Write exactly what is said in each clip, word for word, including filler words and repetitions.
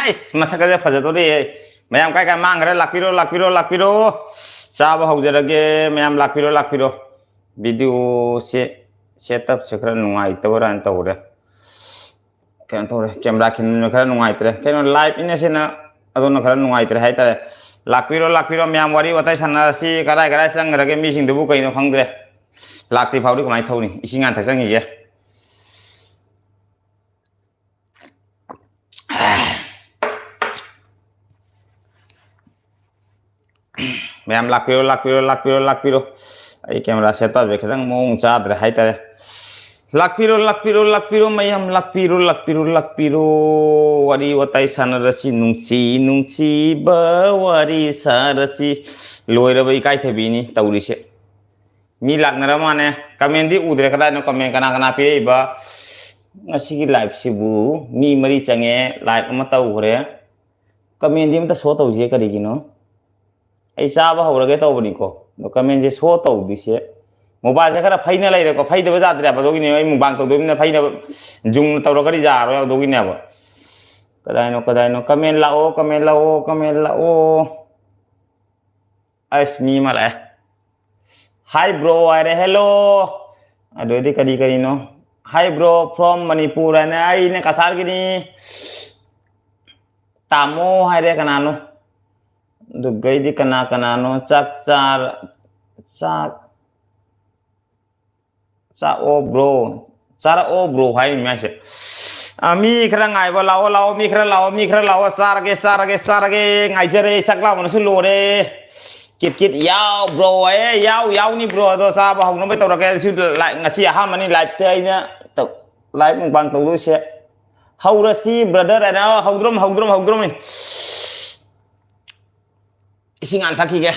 ꯑꯩꯁ, ꯃꯁꯛꯀꯁꯦ ꯐꯖꯗꯣꯔꯦ꯫ ꯃꯌꯥꯝ ꯀꯥꯏ ꯀꯥꯏ ꯃꯥꯡꯈ꯭ꯔꯦ? ꯂꯥꯛꯄꯤꯔꯣ, ꯂꯥꯛꯄꯤꯔꯣ, ꯂꯥꯛꯄꯤꯔꯣ꯫ ꯆꯥꯕ ꯍꯧꯖꯔꯒꯦ꯫ ꯃꯌꯥꯝ ꯂꯥꯛꯄꯤꯔꯣ, ꯂꯥꯛꯄꯤꯔꯣ꯫ Video ꯁꯦ setup ꯁꯦ ꯈꯔ ꯅꯨꯡꯉꯥꯏꯇꯕ꯭ꯔꯥꯅ ꯇꯧꯔꯦ꯫ ꯀꯩꯅꯣ ꯇꯧꯔꯦ, camera ꯈꯤꯟꯕ ꯈꯔ ꯅꯨꯡꯉꯥꯏꯇ꯭ꯔꯦ꯫ ꯀꯩꯅꯣ, live ꯏꯅꯦ ꯁꯤꯅ, ꯑꯗꯨꯅ ꯈꯔ ꯅꯨꯡꯉꯥꯏꯇ꯭ꯔꯦ ꯍꯥꯏꯇꯥꯔꯦ꯫ ꯂꯥꯛꯄꯤꯔꯣ, ꯂꯥꯛꯄꯤꯔꯣ, ꯃꯌꯥꯝ ꯋꯥꯔꯤ ꯋꯥꯇꯥꯏ ꯁꯥꯟꯅꯔꯁꯤ꯫ ꯀꯗꯥꯏ ꯀꯗꯥꯏ ꯆꯪꯈ꯭ꯔꯒꯦ ꯃꯤꯁꯤꯡꯗꯨꯕꯨ, ꯀꯩꯅꯣ ꯈꯪꯗ꯭ꯔꯦ꯫ ꯂꯥꯛꯇ꯭ꯔꯤ ꯐꯥꯎꯗꯤ ꯀꯃꯥꯏꯅ ꯊꯧꯅꯤ? ꯏꯁꯤꯡ ꯍꯥꯟꯅ ꯊꯛꯆꯟꯈꯤꯒꯦ꯫ ꯃꯌꯥꯝ ꯂꯥꯛꯄꯤꯔꯣ, ꯂꯥꯛꯄꯤꯔꯣ, ꯂꯥꯛꯄꯤꯔꯣ, ꯂꯥꯛꯄꯤꯔꯣ꯫ ꯑꯩ camera setup ꯁꯦ ꯈꯤꯇꯪ ꯃꯑꯣꯡ ꯆꯥꯗ꯭ꯔꯦ ꯍꯥꯏꯇꯥꯔꯦ꯫ ꯂꯥꯛꯄꯤꯔꯣ, ꯂꯥꯛꯄꯤꯔꯣ, ꯂꯥꯛꯄꯤꯔꯣ, ꯃꯌꯥꯝ ꯂꯥꯛꯄꯤꯔꯣ, ꯂꯥꯛꯄꯤꯔꯣ, ꯂꯥꯛꯄꯤꯔꯣ꯫ ꯋꯥꯔꯤ ꯋꯥꯇꯥꯏ ꯁꯥꯟꯅꯔꯁꯤ, ꯅꯨꯡꯁꯤ ꯅꯨꯡꯁꯤꯕ ꯋꯥꯔꯤ ꯁꯥꯔꯁꯤ꯫ ꯂꯣꯏꯔꯕ ꯏꯀꯥꯏꯊꯕꯤꯅꯤ ꯇꯧꯔꯤꯁꯦ꯫ ꯃꯤ ꯂꯥꯛꯅꯔ ꯃꯥꯅꯦ꯫ Comment ꯗꯤ ꯎꯗ꯭ꯔꯦ, ꯀꯗꯥꯏꯅꯣ comment? ꯀꯅꯥ ꯀꯅꯥ ꯄꯤꯔꯛꯏꯕ? ꯉꯁꯤꯒꯤ live ꯁꯤꯕꯨ ꯃꯤ ꯃꯔꯤ ꯆꯪꯉꯦ, like ꯑꯃ ꯇꯧꯈ꯭ꯔꯦ꯫ Comment ꯗꯤ ꯑꯝꯇ show ꯇꯧꯁꯤꯌꯦ, ꯀꯔꯤꯒꯤꯅꯣ? ꯑꯩ ꯆꯥꯕ ꯍꯧꯔꯒꯦ ꯇꯧꯕꯅꯤꯀꯣ, ꯑꯗꯣ comment ꯁꯦ show ꯇꯧꯗ꯭ꯔꯤꯁꯦ꯫ Mobile ꯁꯦ ꯈꯔ ꯐꯩꯅ ꯂꯩꯔꯦꯀꯣ, ꯐꯩꯗꯕ ꯌꯥꯗ꯭ꯔꯦꯕ, ꯑꯗꯨꯒꯤꯅꯦ ꯑꯩ mukbang ꯇꯧꯗꯣꯏꯅꯤꯅ ꯐꯩꯅꯕ zoom ꯇꯧꯔꯒꯗꯤ ꯌꯥꯔꯣꯏ, ꯑꯗꯨꯒꯤꯅꯦꯕ꯫ ꯀꯗꯥꯏꯅꯣ, ꯀꯗꯥꯏꯅꯣ? Comment ꯂꯥꯛꯑꯣ, comment ꯂꯥꯛꯑꯣ, comment ꯂꯥꯛꯑꯣ꯫ ꯑꯁ, ꯃꯤ ꯑꯃ ꯂꯥꯛꯑꯦ꯫ Hi bro ꯍꯥꯏꯔꯦ, hello꯫ ꯑꯗꯨꯗꯤ ꯀꯔꯤ ꯀꯔꯤꯅꯣ? Hi bro from Manipur ꯍꯥꯏꯅ, ꯑꯩꯅ ꯀꯁꯥꯔꯒꯤꯅꯤ꯫ ꯇꯥꯃꯣ ꯍꯥꯏꯔꯦ, ꯀꯅꯥꯅꯣ? ꯑꯗꯨꯒꯩꯗꯤ ꯀꯅꯥ ꯀꯅꯥꯅꯣ? ꯆꯥꯛ ꯆꯥꯔ-, ꯆꯥꯛ ꯆꯥꯛꯑꯣ bro, ꯆꯥꯔꯛꯑꯣ bro ꯍꯥꯏ ꯃꯌꯥꯝꯁꯦ꯫ ꯑ, ꯃꯤ ꯈꯔ ꯉꯥꯏꯕ ꯂꯥꯛꯑꯣ, ꯂꯥꯛꯑꯣ, ꯃꯤ ꯈꯔ ꯂꯥꯛꯑꯣ, ꯃꯤ ꯈꯔ ꯂꯥꯛꯑꯣ, ꯆꯥꯔꯒꯦ, ꯆꯥꯔꯒꯦ, ꯆꯥꯔꯒꯦ, ꯉꯥꯏꯖꯔꯦ, ꯆꯥꯛ ꯂꯥꯝꯕꯅꯁꯨ ꯂꯣꯏꯔꯦ꯫ ꯀꯤꯠ ꯀꯤꯠ ꯌꯥꯎ bro ꯍꯥꯏꯌꯦ, ꯌꯥꯎ, ꯌꯥꯎꯅꯤ bro, ꯑꯗꯣ ꯆꯥꯕ ꯍꯧꯅꯕ ꯇꯧꯔꯒꯦ꯫ ꯁꯤ ꯂꯥꯏ-, ꯉꯁꯤ ꯑꯍꯥꯟꯕꯅꯤ live ꯁꯦ ꯑꯩꯅ ꯇꯧ-, live mukbang ꯇꯧꯗꯣꯏꯁꯦ꯫ ꯍꯧꯔꯁꯤ brother ꯍꯥꯏꯅ, ꯍꯧꯗ꯭ꯔꯣꯝ, ꯍꯧꯗ꯭ꯔꯣꯝ, ꯍꯧꯗ꯭ꯔꯣꯝꯅꯤ꯫ ꯏꯁꯤꯡ ꯍꯥꯟꯅ ꯊꯛꯈꯤꯒꯦ꯫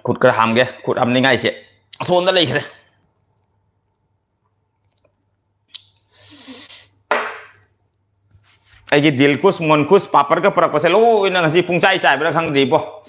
ꯈꯨꯠ ꯈꯔ ꯍꯥꯝꯒꯦ꯫ ꯈꯨꯠ ꯍꯥꯝꯅꯤꯡꯉꯥꯏꯁꯦ ꯑꯁꯣꯝꯗ ꯂꯩꯈ꯭ꯔꯦ꯫ ꯑꯩꯒꯤ ꯗꯤꯜꯈꯨꯁ, ꯃꯣꯟꯈꯨꯁ, ꯄꯥꯄꯔꯒ ꯄꯨꯔꯛꯄꯁꯦ ꯂꯣꯏꯅ ꯉꯁꯤ ꯄꯨꯡꯆꯥꯏ ꯆꯥꯏꯕ꯭ꯔꯥ ꯈꯪꯗ꯭ꯔꯤꯕꯣ꯫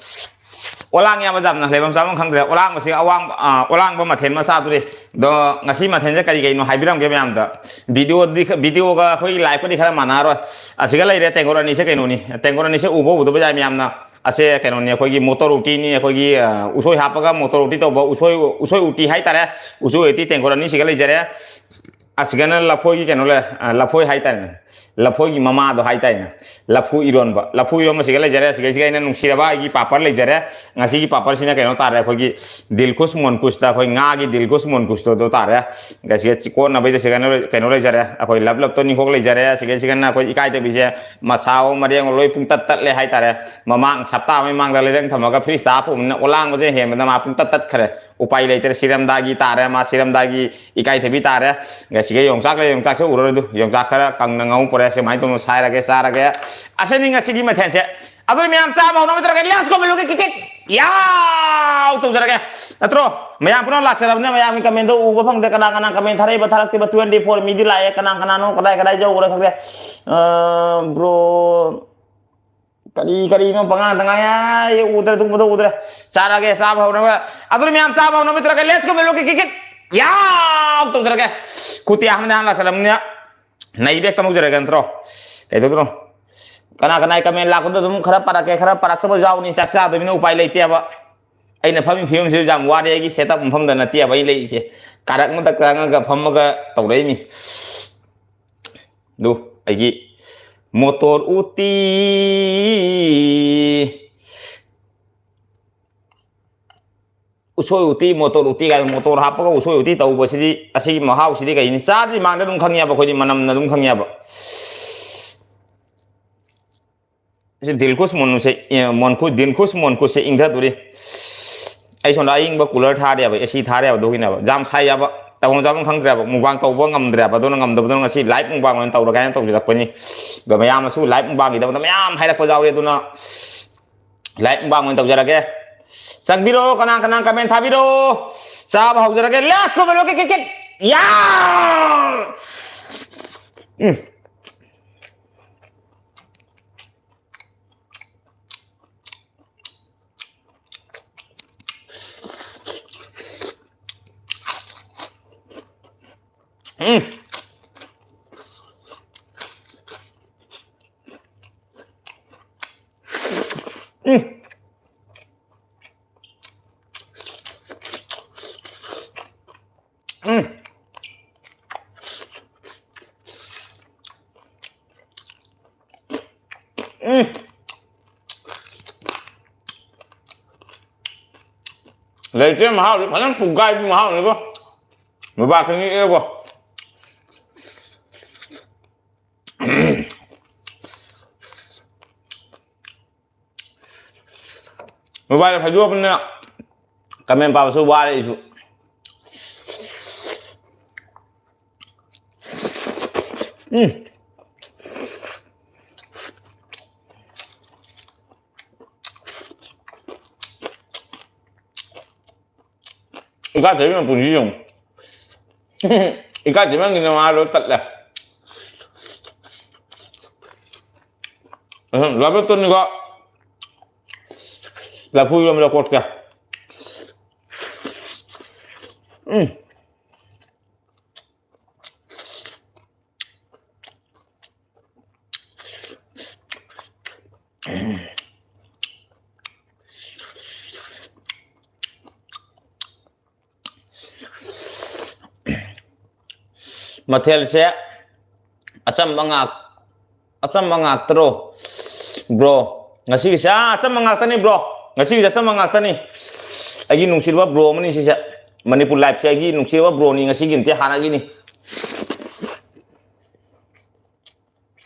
ꯑꯣꯂꯥꯡ ꯌꯥꯕ ꯌꯥꯝꯅ ꯂꯩꯐꯝ ꯆꯥꯐꯝ ꯈꯪꯗ꯭ꯔꯦ꯫ ꯑꯣꯂꯥꯡꯕꯁꯤ ꯑꯋꯥꯡ-, ꯑ, ꯑꯣꯂꯥꯡꯕ ꯃꯊꯦꯜ ꯑꯃ ꯆꯥꯗꯣꯔꯤ꯫ ꯑꯗꯣ ꯉꯁꯤ ꯃꯊꯦꯜꯁꯦ ꯀꯔꯤ ꯀꯩꯅꯣ ꯍꯥꯏꯕꯤꯔꯝꯒꯦ ꯃꯌꯥꯝꯗ꯫ ꯚꯤꯗꯤꯑꯣꯗꯤ, ꯚꯤꯗꯤꯑꯣꯒ ꯑꯩꯈꯣꯏꯒꯤ ꯂꯥꯏꯐꯀꯗꯤ ꯈꯔ ꯃꯥꯟꯅꯔꯣꯏ꯫ ꯑꯁꯤꯒ ꯂꯩꯔꯦ, ꯇꯦꯡꯀꯣꯠ ꯑꯅꯤꯁꯦ ꯀꯩꯅꯣꯅꯤ꯫ ꯇꯦꯡꯀꯣꯠ ꯑꯅꯤꯁꯦ ꯎꯕ ꯎꯗꯕ ꯌꯥꯏ ꯃꯌꯥꯝꯅ꯫ ꯑꯁꯦ ꯀꯩꯅꯣꯅꯤ, ꯑꯩꯈꯣꯏꯒꯤ ꯃꯣꯇꯣꯔ ꯎꯇꯤꯅꯤ, ꯑꯩꯈꯣꯏꯒꯤ, ꯑ, ꯎꯁꯣꯏ ꯍꯥꯞꯄꯒ ꯃꯣꯇꯣꯔ ꯎꯇꯤ ꯇꯧꯕ, ꯎꯁꯣꯏ, ꯎꯁꯣꯏ ꯎꯇꯤ ꯍꯥꯏꯇꯥꯔꯦ꯫ ꯎꯁꯣꯏ ꯎꯇꯤ ꯇꯦꯡꯀꯣꯠ ꯑꯅꯤꯁꯤꯒ ꯂꯩꯖꯔꯦ꯫ ꯑꯁꯤꯒꯅ ꯂꯐꯣꯏꯒꯤ ꯀꯩꯅꯣ ꯂꯩ, ꯑ, ꯂꯐꯣꯏ ꯍꯥꯏꯇꯥꯔꯦꯅꯦ꯫ ꯂꯐꯣꯏꯒꯤ ꯃꯃꯥꯗꯣ ꯍꯥꯏꯇꯥꯔꯦꯅꯦ꯫ ꯂꯐꯨ ꯏꯔꯣꯟꯕ, ꯂꯐꯨ ꯏꯔꯣꯟꯕꯁꯤꯒ ꯂꯩꯖꯔꯦ꯫ ꯁꯤꯒꯩꯁꯤꯒ ꯑꯩꯅ ꯅꯨꯡꯁꯤꯔꯕ ꯑꯩꯒꯤ ꯄꯥꯄꯔ ꯂꯩꯖꯔꯦ꯫ ꯉꯁꯤꯒꯤ ꯄꯥꯄꯔꯁꯤꯅ ꯀꯩꯅꯣ ꯇꯥꯔꯦ, ꯑꯩꯈꯣꯏꯒꯤ ꯗꯤꯜꯈꯨꯁ ꯃꯣꯟꯈꯨꯁꯇ, ꯑꯩꯈꯣꯏ ꯉꯥꯒꯤ ꯗꯤꯜꯈꯨꯁ ꯃꯣꯟꯈꯨꯁꯇꯣ ꯑꯗꯨ ꯇꯥꯔꯦ꯫ ꯁꯤꯒ ꯁꯤ ꯀꯣꯠꯅꯕꯩꯗ ꯁꯤꯒ ꯀꯩꯅꯣ ꯂꯩꯖꯔꯦ, ꯑꯩꯈꯣꯏ ꯂꯞ ꯂꯞꯇꯣ ꯅꯤꯡꯈꯣꯛ ꯂꯩꯖꯔꯦ꯫ ꯁꯤꯒꯩꯁꯤꯒꯅ ꯑꯩꯈꯣꯏ ꯏꯀꯥꯏꯗꯕꯤꯁꯦ, ꯃꯁꯥꯑꯣ ꯃꯔꯦꯡꯑꯣ ꯂꯣꯏ ꯄꯨꯡꯇꯠ ꯇꯠꯂꯦ ꯍꯥꯏꯇꯥꯔꯦ꯫ ꯃꯃꯥꯡ ꯍꯞꯇꯥ ꯑꯃꯒꯤ ꯃꯃꯥꯡꯗ ꯂꯩꯔꯪ ꯊꯝꯃꯒ ꯐ꯭ꯔꯤꯖꯇ ꯍꯥꯞꯄꯨꯕꯅꯤꯅ ꯑꯣꯂꯥꯡꯕꯁꯦ ꯍꯦꯟꯕꯗ ꯃꯥ ꯄꯨꯡꯇꯠ ꯇꯠꯈ꯭ꯔꯦ꯫ ꯎꯄꯥꯏ ꯂꯩꯇ꯭ꯔꯦ꯫ ꯁꯤꯔꯝꯗꯥꯒꯤ ꯇꯥꯔꯦ, ꯃꯥ ꯁꯤꯔꯝꯗꯥꯒꯤ ꯏꯀꯥꯏꯊꯕꯤ ꯇꯥꯔꯦ꯫ ꯉꯁꯤꯒꯤ ꯌꯣꯡꯆꯥꯛ ꯂꯩ, ꯌꯣꯡꯆꯥꯛꯁꯦ ꯎꯔꯔꯣꯏ ꯑꯗꯨ꯫ ꯌꯣꯡꯆꯥꯛ ꯈꯔ ꯀꯪꯅ ꯉꯧ ꯄꯨꯔꯦ꯫ ꯁꯨꯃꯥꯏꯅ ꯇꯧꯅ ꯁꯥꯏꯔꯒꯦ, ꯆꯥꯔꯒꯦ꯫ ꯑꯁꯤꯅꯤ ꯉꯁꯤꯒꯤ ꯃꯊꯦꯜꯁꯦ꯫ ꯑꯗꯨꯅ ꯃꯌꯥꯝ ꯆꯥꯕ ꯍꯧꯅꯕ ꯇꯧꯔꯒꯦ꯫ Let's go, ꯃꯦꯂꯨꯒꯤ ꯀꯤꯀꯤꯠ꯫ ꯌꯥꯎ! ꯇꯧꯖꯔꯒꯦ꯫ ꯅꯠꯇ꯭ꯔꯣ? ꯃꯌꯥꯝ ꯄꯨꯝꯅꯃꯛ ꯂꯥꯛꯆꯔꯕꯅꯤꯅ ꯃꯌꯥꯝꯒꯤ ꯀꯃꯦꯟꯗꯣ ꯎꯕ ꯐꯪꯗꯦ꯫ ꯀꯅꯥ ꯀꯅꯥ ꯀꯃꯦꯟ ꯊꯥꯔꯛꯏꯕ, ꯊꯥꯔꯛꯇ꯭ꯔꯤꯕ, twenty four ꯃꯤꯗꯤ ꯂꯥꯛꯑꯦ꯫ ꯀꯅꯥ ꯀꯅꯥꯅꯣ, ꯀꯗꯥꯏ ꯀꯗꯥꯏ ꯌꯧꯈ꯭ꯔꯦ ꯈꯪꯗꯦ꯫ ꯑ, ꯕ꯭ꯔꯣ, ꯀꯔꯤ ꯀꯔꯤꯅꯣ ꯄꯉꯥꯡꯗ ꯉꯥꯡꯉꯦ꯫ ꯑꯩ ꯎꯗ꯭ꯔꯦ, ꯑꯗꯨꯒꯨꯝꯕꯗꯣ ꯎꯗ꯭ꯔꯦ꯫ ꯆꯥꯔꯒꯦ, ꯆꯥꯕ ꯍꯧꯅꯕ꯫ ꯑꯗꯨꯅ ꯃꯌꯥꯝ ꯆꯥꯕ ꯍꯧꯅꯕ ꯇꯧꯔꯒꯦ꯫ Let's go, ꯃꯦꯂꯨꯒꯤ ꯀꯤꯀꯤꯠ꯫ ꯌꯥꯎ! ꯇꯧꯖꯔꯒꯦ꯫ ꯈꯨꯠꯇꯤ ꯑꯍꯥꯟꯕꯗ ꯍꯥꯟꯅ ꯂꯥꯛꯆꯔꯕꯅꯤꯅ ꯅꯩꯕ ꯍꯦꯛꯇ ꯍꯧꯖꯔꯒꯦ ꯅꯠꯇ꯭ꯔꯣ? ꯀꯩꯗꯧꯗꯣꯏꯅꯣ? ꯀꯅꯥ ꯀꯅꯥꯒꯤ ꯀꯃꯦꯟ ꯂꯥꯛꯄꯗꯣ ꯑꯗꯨꯝ ꯈꯔ ꯄꯥꯔꯛꯀꯦ, ꯈꯔ ꯄꯥꯔꯛꯇꯕ ꯌꯥꯎꯕꯅꯤ, ꯆꯥꯛ ꯆꯥꯗꯣꯏꯅꯤꯅ ꯎꯄꯥꯏ ꯂꯩꯇꯦꯕ꯫ ꯑꯩꯅ ꯐꯝꯃꯤ ꯐꯤꯕꯝꯁꯤꯁꯨ ꯌꯥꯝ ꯋꯥꯔꯦ, ꯑꯩꯒꯤ ꯁꯦꯠ ꯑꯞ ꯃꯐꯝꯗ ꯅꯠꯇꯦꯕ ꯑꯩ ꯂꯩꯔꯤꯁꯦ, ꯀꯥꯔꯛ ꯃꯊꯛꯇ ꯆꯪꯉꯒ ꯐꯝꯃꯒ ꯇꯧꯔꯛꯏꯃꯤ꯫ ꯑꯗꯨ ꯑꯩꯒꯤ ꯃꯣꯇꯣꯔ ꯎꯇꯤ, ꯎꯁꯣꯏ ꯎꯇꯤ, ꯃꯣꯇꯣꯔ ꯎꯇꯤ ꯀꯥꯏꯅ ꯃꯣꯇꯣꯔ ꯍꯥꯞꯄꯒ ꯎꯁꯣꯏ ꯎꯇꯤ ꯇꯧꯕꯁꯤꯗꯤ, ꯑꯁꯤꯒꯤ ꯃꯍꯥꯎꯁꯤꯗꯤ ꯀꯩꯅꯤ? ꯆꯥꯗ꯭ꯔꯤ ꯃꯥꯡꯗ ꯑꯗꯨꯝ ꯈꯪꯉꯦꯕ ꯑꯩꯈꯣꯏꯗꯤ, ꯃꯅꯝꯅ ꯑꯗꯨꯝ ꯈꯪꯉꯦꯕ꯫ ꯁꯤ ꯗꯤꯜꯈꯨꯁ ꯃꯣꯟꯈꯨꯁꯦ, ꯑꯦ, ꯃꯣꯟꯈꯨ-, ꯗꯤꯜꯈꯨꯁ ꯃꯣꯟꯈꯨꯁꯦ ꯏꯪꯊꯗꯣꯔꯤ꯫ ꯑꯩ ꯁꯣꯝꯗ ꯑꯏꯪꯕ cooler ꯊꯥꯔꯦꯕ, AC ꯊꯥꯔꯦꯕ, ꯑꯗꯨꯒꯤꯅꯦꯕ꯫ ꯌꯥꯝ ꯁꯥꯏꯌꯦꯕ, ꯇꯧꯐꯝ ꯆꯥꯐꯝ ꯈꯪꯗ꯭ꯔꯦꯕ, ꯃꯨꯛꯕꯥꯡ ꯇꯧꯕ ꯉꯝꯗ꯭ꯔꯦꯕ꯫ ꯑꯗꯨꯅ ꯉꯝꯗꯕꯗꯨꯅ ꯉꯁꯤ live ꯃꯨꯛꯕꯥꯡ ꯑꯣꯏꯅ ꯇꯧꯔꯒꯦ ꯍꯥꯏꯅ ꯇꯧꯖꯔꯛꯄꯅꯤ꯫ ꯑꯗꯣ ꯃꯌꯥꯝꯅꯁꯨ live ꯃꯨꯛꯕꯥꯡꯒꯤꯗꯃꯛꯇ ꯃꯌꯥꯝ ꯍꯥꯏꯔꯛꯄ ꯌꯥꯎꯔꯤ, ꯑꯗꯨꯅ live ꯃꯨꯛꯕꯥꯡ ꯑꯣꯏꯅ ꯇꯧꯖꯔꯒꯦ꯫ ꯆꯪꯕꯤꯔꯣ, ꯀꯅꯥ ꯀꯅꯥ comment ꯊꯥꯕꯤꯔꯣ꯫ ꯆꯥꯕ ꯍꯧꯖꯔꯒꯦ꯫ Let's go, ꯃꯦꯂꯨꯒꯤ ꯀꯤꯀꯤꯠ꯫ ꯌꯥ! ꯎꯝ꯫ ꯎꯝ꯫ ꯎꯝ꯫ ꯎꯝ꯫ ꯎꯝ꯫ ꯂꯩꯇ꯭ꯔꯦ ꯃꯍꯥꯎꯗꯤ ꯐꯖꯅ ꯐꯨꯒꯥꯏꯕꯤ ꯃꯍꯥꯎꯅꯤꯀꯣ꯫ ꯃꯣꯕꯥꯏꯜ ꯈꯪꯉꯛꯑꯦꯕꯣ꯫ ꯃꯣꯕꯥꯏꯜ ꯐꯥꯏꯗꯣꯛꯑꯕꯅꯤꯅ ꯀꯃꯦꯟ ꯄꯥꯕꯁꯨ ꯋꯥꯔꯦ ꯑꯩꯁꯨ꯫ ꯎꯝ꯫ ꯏꯀꯥꯏꯊꯕꯤ ꯃꯄꯨꯟꯁꯤ ꯌꯦꯡꯉꯨ꯫ ꯏꯀꯥꯏꯊꯕꯤ ꯅꯪꯒꯤ ꯅꯃꯥꯗꯣ ꯇꯠꯂꯦ꯫ ꯎꯝ, ꯂꯥꯕꯦꯠꯇꯣꯅꯤꯀꯣ꯫ ꯂꯐꯨ ꯏꯔꯣꯝꯕꯗ ꯀꯣꯠꯀꯦ꯫ ꯎꯝ꯫ ꯃꯊꯦꯜꯁꯦ ꯑꯆꯝꯕ ꯉꯥꯛ-, ꯑꯆꯝꯕ ꯉꯥꯛꯇꯔꯣ, bro? ꯉꯁꯤꯒꯤꯁꯦ, ꯑꯥ, ꯑꯆꯝꯕ ꯉꯥꯛꯇꯅꯤ, bro꯫ ꯉꯁꯤꯒꯤꯁꯦ ꯑꯆꯝꯕ ꯉꯥꯛꯇꯅꯤ꯫ ꯑꯩꯒꯤ ꯅꯨꯡꯁꯤꯔꯕ bro ꯑꯃꯅꯤ ꯁꯤꯁꯦ꯫ ꯃꯅꯤꯄꯨꯔ Live ꯁꯦ ꯑꯩꯒꯤ ꯅꯨꯡꯁꯤꯔꯕ bro ꯅꯤ, ꯉꯁꯤꯒꯤ ꯅꯠꯇꯦ, ꯍꯥꯟꯅꯒꯤꯅꯤ꯫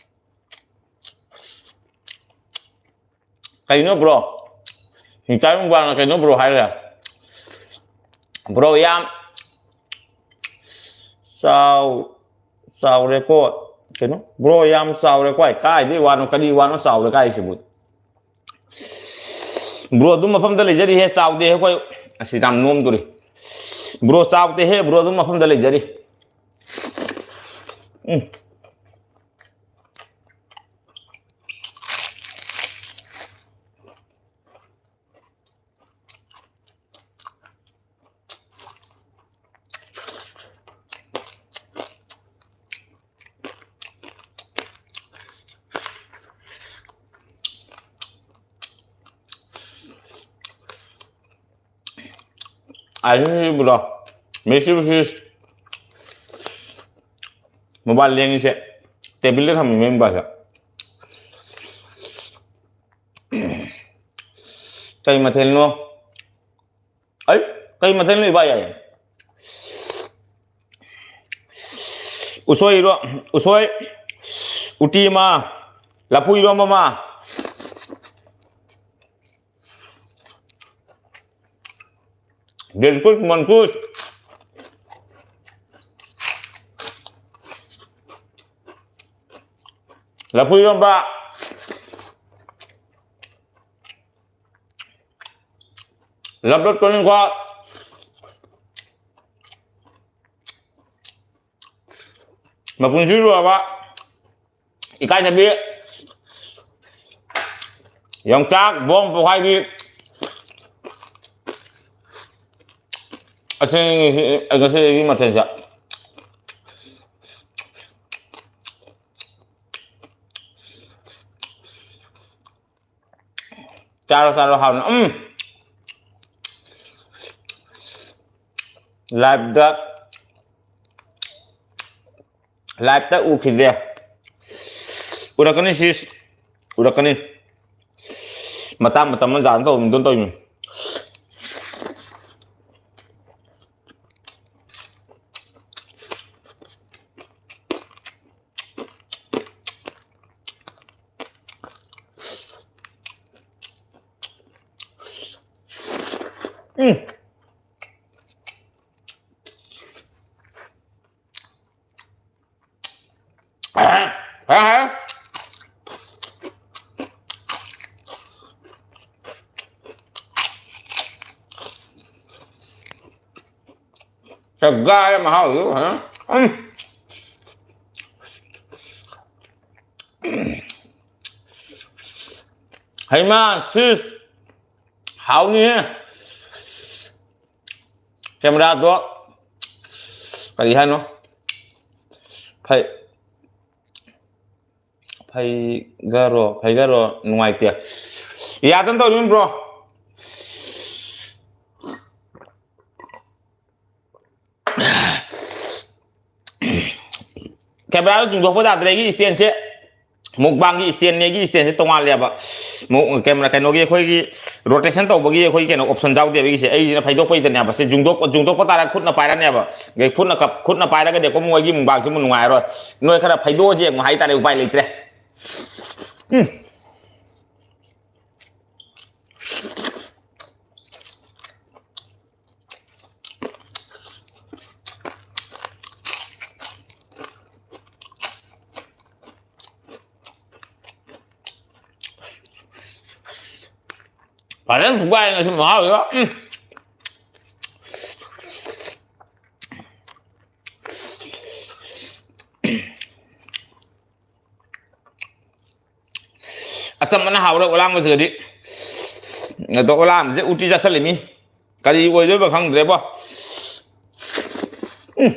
ꯀꯩꯅꯣ bro? ꯍꯤꯡꯆꯥꯏ ꯃꯨꯛꯕꯥꯡꯅ ꯀꯩꯅꯣ bro ꯍꯥꯏꯔꯦ? Bro ꯌꯥꯝ ꯆꯥꯎ-, ꯆꯥꯎꯔꯦꯀꯣ꯫ ꯀꯩꯅꯣ? Bro ꯌꯥꯝ ꯆꯥꯎꯔꯦꯀꯣ ꯍꯥꯏ꯫ ꯀꯥꯏꯗꯩ ꯋꯥꯅꯣ? ꯀꯔꯤ ꯋꯥꯅꯣ ꯆꯥꯎꯔꯦ ꯀꯥꯏꯁꯤꯕꯨ? Bro ꯑꯗꯨꯝ ꯃꯐꯝꯗ ꯂꯩꯖꯔꯤꯍꯦ, ꯆꯥꯎꯗꯦꯍꯦ ꯑꯩꯈꯣꯏ꯫ ꯑꯁꯤ ꯌꯥꯝ ꯅꯣꯝꯗꯣꯔꯤ꯫ Bro ꯆꯥꯎꯗꯦꯍꯦ, bro ꯑꯗꯨꯝ ꯃꯐꯝꯗ ꯂꯩꯖꯔꯤ꯫ ꯎꯝ꯫ ꯑꯥꯏꯁꯤꯕꯨꯗꯣ, ꯃꯦꯁꯤꯕꯨ ꯁꯤꯁ ꯃꯣꯕꯥꯏꯜ ꯂꯦꯡꯉꯤꯁꯦ, ꯇꯦꯕꯜꯗ ꯊꯝꯃꯤꯕ ꯃꯣꯕꯥꯏꯜꯁꯦ꯫ ꯀꯩ ꯃꯊꯦꯜꯅꯣ? ꯑꯩ, ꯀꯩ ꯃꯊꯦꯜꯅꯣ ꯏꯕꯥ ꯌꯥꯏ? ꯎꯁꯣꯏ ꯏꯔꯣ-, ꯎꯁꯣꯏ ꯎꯇꯤ ꯑꯃ, ꯂꯐꯨ ꯏꯔꯣꯝꯕ ꯑꯃ, ꯕꯤꯁꯀꯨꯠ ꯃꯟꯀꯨꯠ, ꯂꯐꯨ ꯏꯔꯣꯝꯕ, ꯂꯞꯂꯞ ꯇꯣꯅꯤꯡꯈꯣꯛ, ꯃꯄꯨꯟꯁꯤ ꯂꯣꯏꯔꯕ ꯏꯀꯥꯏꯗꯕꯤ, ꯌꯣꯡꯆꯥꯛ ꯕꯣꯝ ꯄꯣꯈꯥꯏꯕꯤ꯫ ꯑꯁꯤꯅꯤ ꯉꯁꯤ, ꯉꯁꯤꯒꯤ ꯃꯊꯦꯜꯁꯦ꯫ ꯆꯥꯔꯣ, ꯆꯥꯔꯣ, ꯍꯥꯎꯅ꯫ ꯎꯝ꯫ Live-ꯇ, live-ꯇ ꯎꯈꯤꯗ꯭ꯔꯦ꯫ ꯎꯔꯛꯀꯅꯤ ꯁꯤꯁ, ꯎꯔꯛꯀꯅꯤ꯫ ꯃꯇꯥꯡ ꯃꯇꯝ ꯑꯃ ꯖꯥꯅ ꯇꯧꯕꯅꯤ, ꯑꯗꯨꯝ ꯇꯧꯔꯤꯅꯤ꯫ ꯎꯝ꯫ ꯍꯦ, ꯍꯦ꯫ ꯁꯦꯒꯥꯏꯔꯦ ꯃꯍꯥꯎꯗꯨ ꯐꯖꯅ꯫ ꯎꯝ꯫ ꯍꯩꯃꯥ, ꯁꯤꯁ꯫ ꯍꯥꯎꯅꯤꯍꯦ꯫ Camera-ꯗꯣ ꯀꯔꯤ ꯍꯥꯏꯅꯣ? ꯐꯩ-, ꯐꯩꯒꯔꯣ, ꯐꯩꯒꯔꯣ ꯅꯨꯡꯉꯥꯏꯇꯦ꯫ ꯌꯥꯗꯅ ꯇꯧꯔꯤꯅꯤ, bro꯫ ꯀꯦꯃꯦꯔꯥꯗꯣ ꯆꯨꯝꯗꯣꯛꯄ ꯌꯥꯗ꯭ꯔꯦ꯫ ꯑꯩꯒꯤ stand ꯁꯦ mukbang ꯒꯤ stand ꯅꯦ, ꯑꯩꯒꯤ stand ꯁꯦ ꯇꯣꯉꯥꯜꯂꯦꯕ꯫ ꯃꯨꯛ-, ꯀꯦꯃꯦꯔꯥ ꯀꯩꯅꯣꯒꯤ ꯑꯩꯈꯣꯏꯒꯤ rotation ꯇꯧꯕꯒꯤ ꯑꯩꯈꯣꯏ ꯀꯩꯅꯣ option ꯌꯥꯎꯗꯦꯕ ꯑꯩꯒꯤꯁꯦ꯫ ꯑꯩꯁꯤꯅ ꯐꯩꯗꯣꯛꯄꯩꯗꯅꯦꯕ꯫ ꯁꯤ ꯆꯨꯝꯗꯣꯛꯄ, ꯆꯨꯝꯗꯣꯛꯄ ꯇꯥꯔꯒ ꯈꯨꯠꯅ ꯄꯥꯏꯔꯅꯦꯕ꯫ ꯑꯗꯩ ꯈꯨꯠꯅ ꯀꯞ-, ꯈꯨꯠꯅ ꯄꯥꯏꯔꯒꯗꯤ ꯑꯩꯈꯣꯏ ꯃꯣꯏꯒꯤ mukbang ꯁꯤꯃꯨꯛ ꯅꯨꯡꯉꯥꯏꯔꯣꯏ꯫ ꯅꯣꯏ ꯈꯔ ꯐꯩꯗꯣꯛꯑꯁꯤ ꯌꯦꯡꯉꯣ ꯍꯥꯏꯇꯥꯔꯦ, ꯎꯄꯥꯏ ꯂꯩꯇ꯭ꯔꯦ꯫ ꯎꯝ꯫ ꯐꯖꯅ ꯐꯨꯒꯥꯏ ꯉꯁꯤ ꯃꯍꯥꯎꯁꯤꯒ꯫ ꯎꯝ꯫ ꯑꯆꯝꯕꯅ ꯍꯥꯎꯔꯦ ꯑꯣꯂꯥꯡꯕꯁꯤꯒꯗꯤ꯫ ꯑꯗꯣ ꯑꯣꯂꯥꯡꯕꯁꯦ ꯎꯇꯤ ꯆꯥꯁꯤꯜꯂꯤꯃꯤ꯫ ꯀꯔꯤ ꯑꯣꯏꯗꯣꯏꯕ ꯈꯪꯗ꯭ꯔꯦꯕꯣ꯫ ꯎꯝ꯫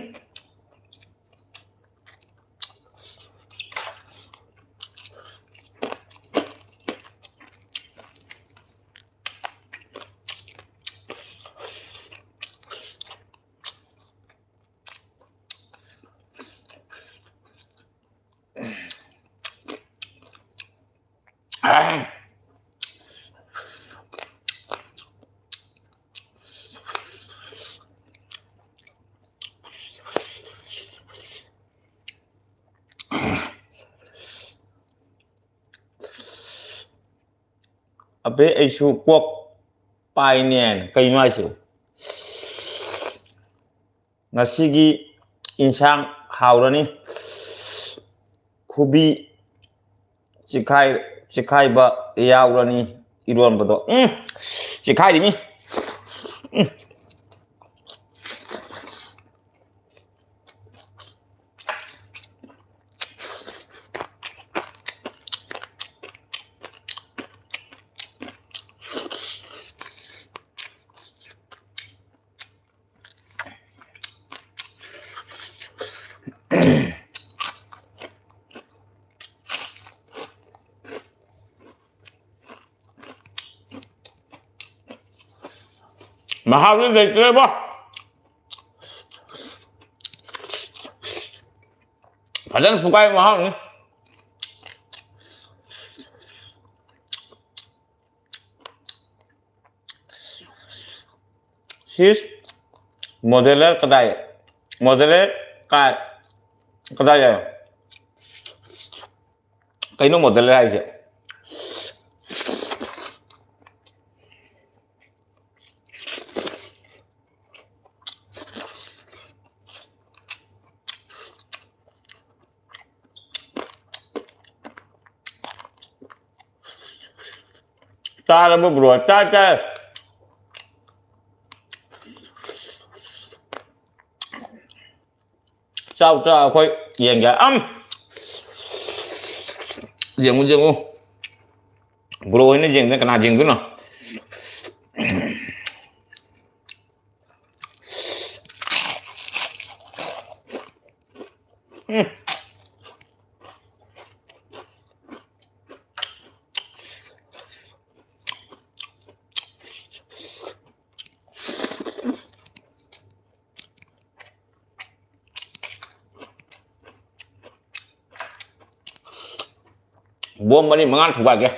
ꯑꯕꯦ, ꯑꯩꯁꯨ ꯀꯣꯛ ꯄꯥꯏꯅꯦ꯫ ꯀꯩꯅꯣ ꯍꯥꯏꯁꯤꯕꯣ? ꯉꯁꯤꯒꯤ ꯏꯟꯁꯥꯡ ꯍꯥꯎꯔꯅꯤ꯫ ꯈꯨꯕꯤ ꯆꯤꯈꯥꯏ-, ꯆꯤꯈꯥꯏꯕ ꯌꯥꯎꯔꯅꯤ ꯏꯔꯣꯟꯕꯗꯣ꯫ ꯎꯝ, ꯆꯤꯈꯥꯏꯔꯤꯃꯤ꯫ ꯎꯝ꯫ ꯃꯍꯥꯎꯗꯤ ꯂꯩꯇ꯭ꯔꯦꯕꯣ꯫ ꯐꯖꯅ ꯐꯨꯒꯥꯏꯕ ꯃꯍꯥꯎꯅꯤ꯫ ꯁꯤꯁ ꯃꯣꯗꯦꯂꯔ ꯀꯗꯥꯏ? ꯃꯣꯗꯦꯂꯔ ꯀꯥꯏ? ꯀꯗꯥꯏ ꯌꯥꯏ? ꯀꯩꯅꯣ ꯃꯣꯗꯦꯂꯔ ꯍꯥꯏꯁꯦ? ꯆꯥꯔꯕꯣ ꯕ꯭ꯔꯣ? ꯆꯥ ꯆꯥ꯫ ꯆꯥꯎ ꯆꯥꯎ ꯑꯩꯈꯣꯏ ꯌꯦꯡꯒꯦ꯫ ꯑꯝ꯫ ꯌꯦꯡꯉꯨ ꯌꯦꯡꯉꯨ꯫ ꯕ꯭ꯔꯣ ꯍꯣꯏꯅ ꯌꯦꯡꯗꯅ ꯀꯅꯥ ꯌꯦꯡꯗꯣꯏꯅꯣ? ꯎꯝ꯫ ꯕꯣꯝ ꯃꯔꯤ ꯃꯉꯥ ꯊꯨꯒꯥꯏꯒꯦ꯫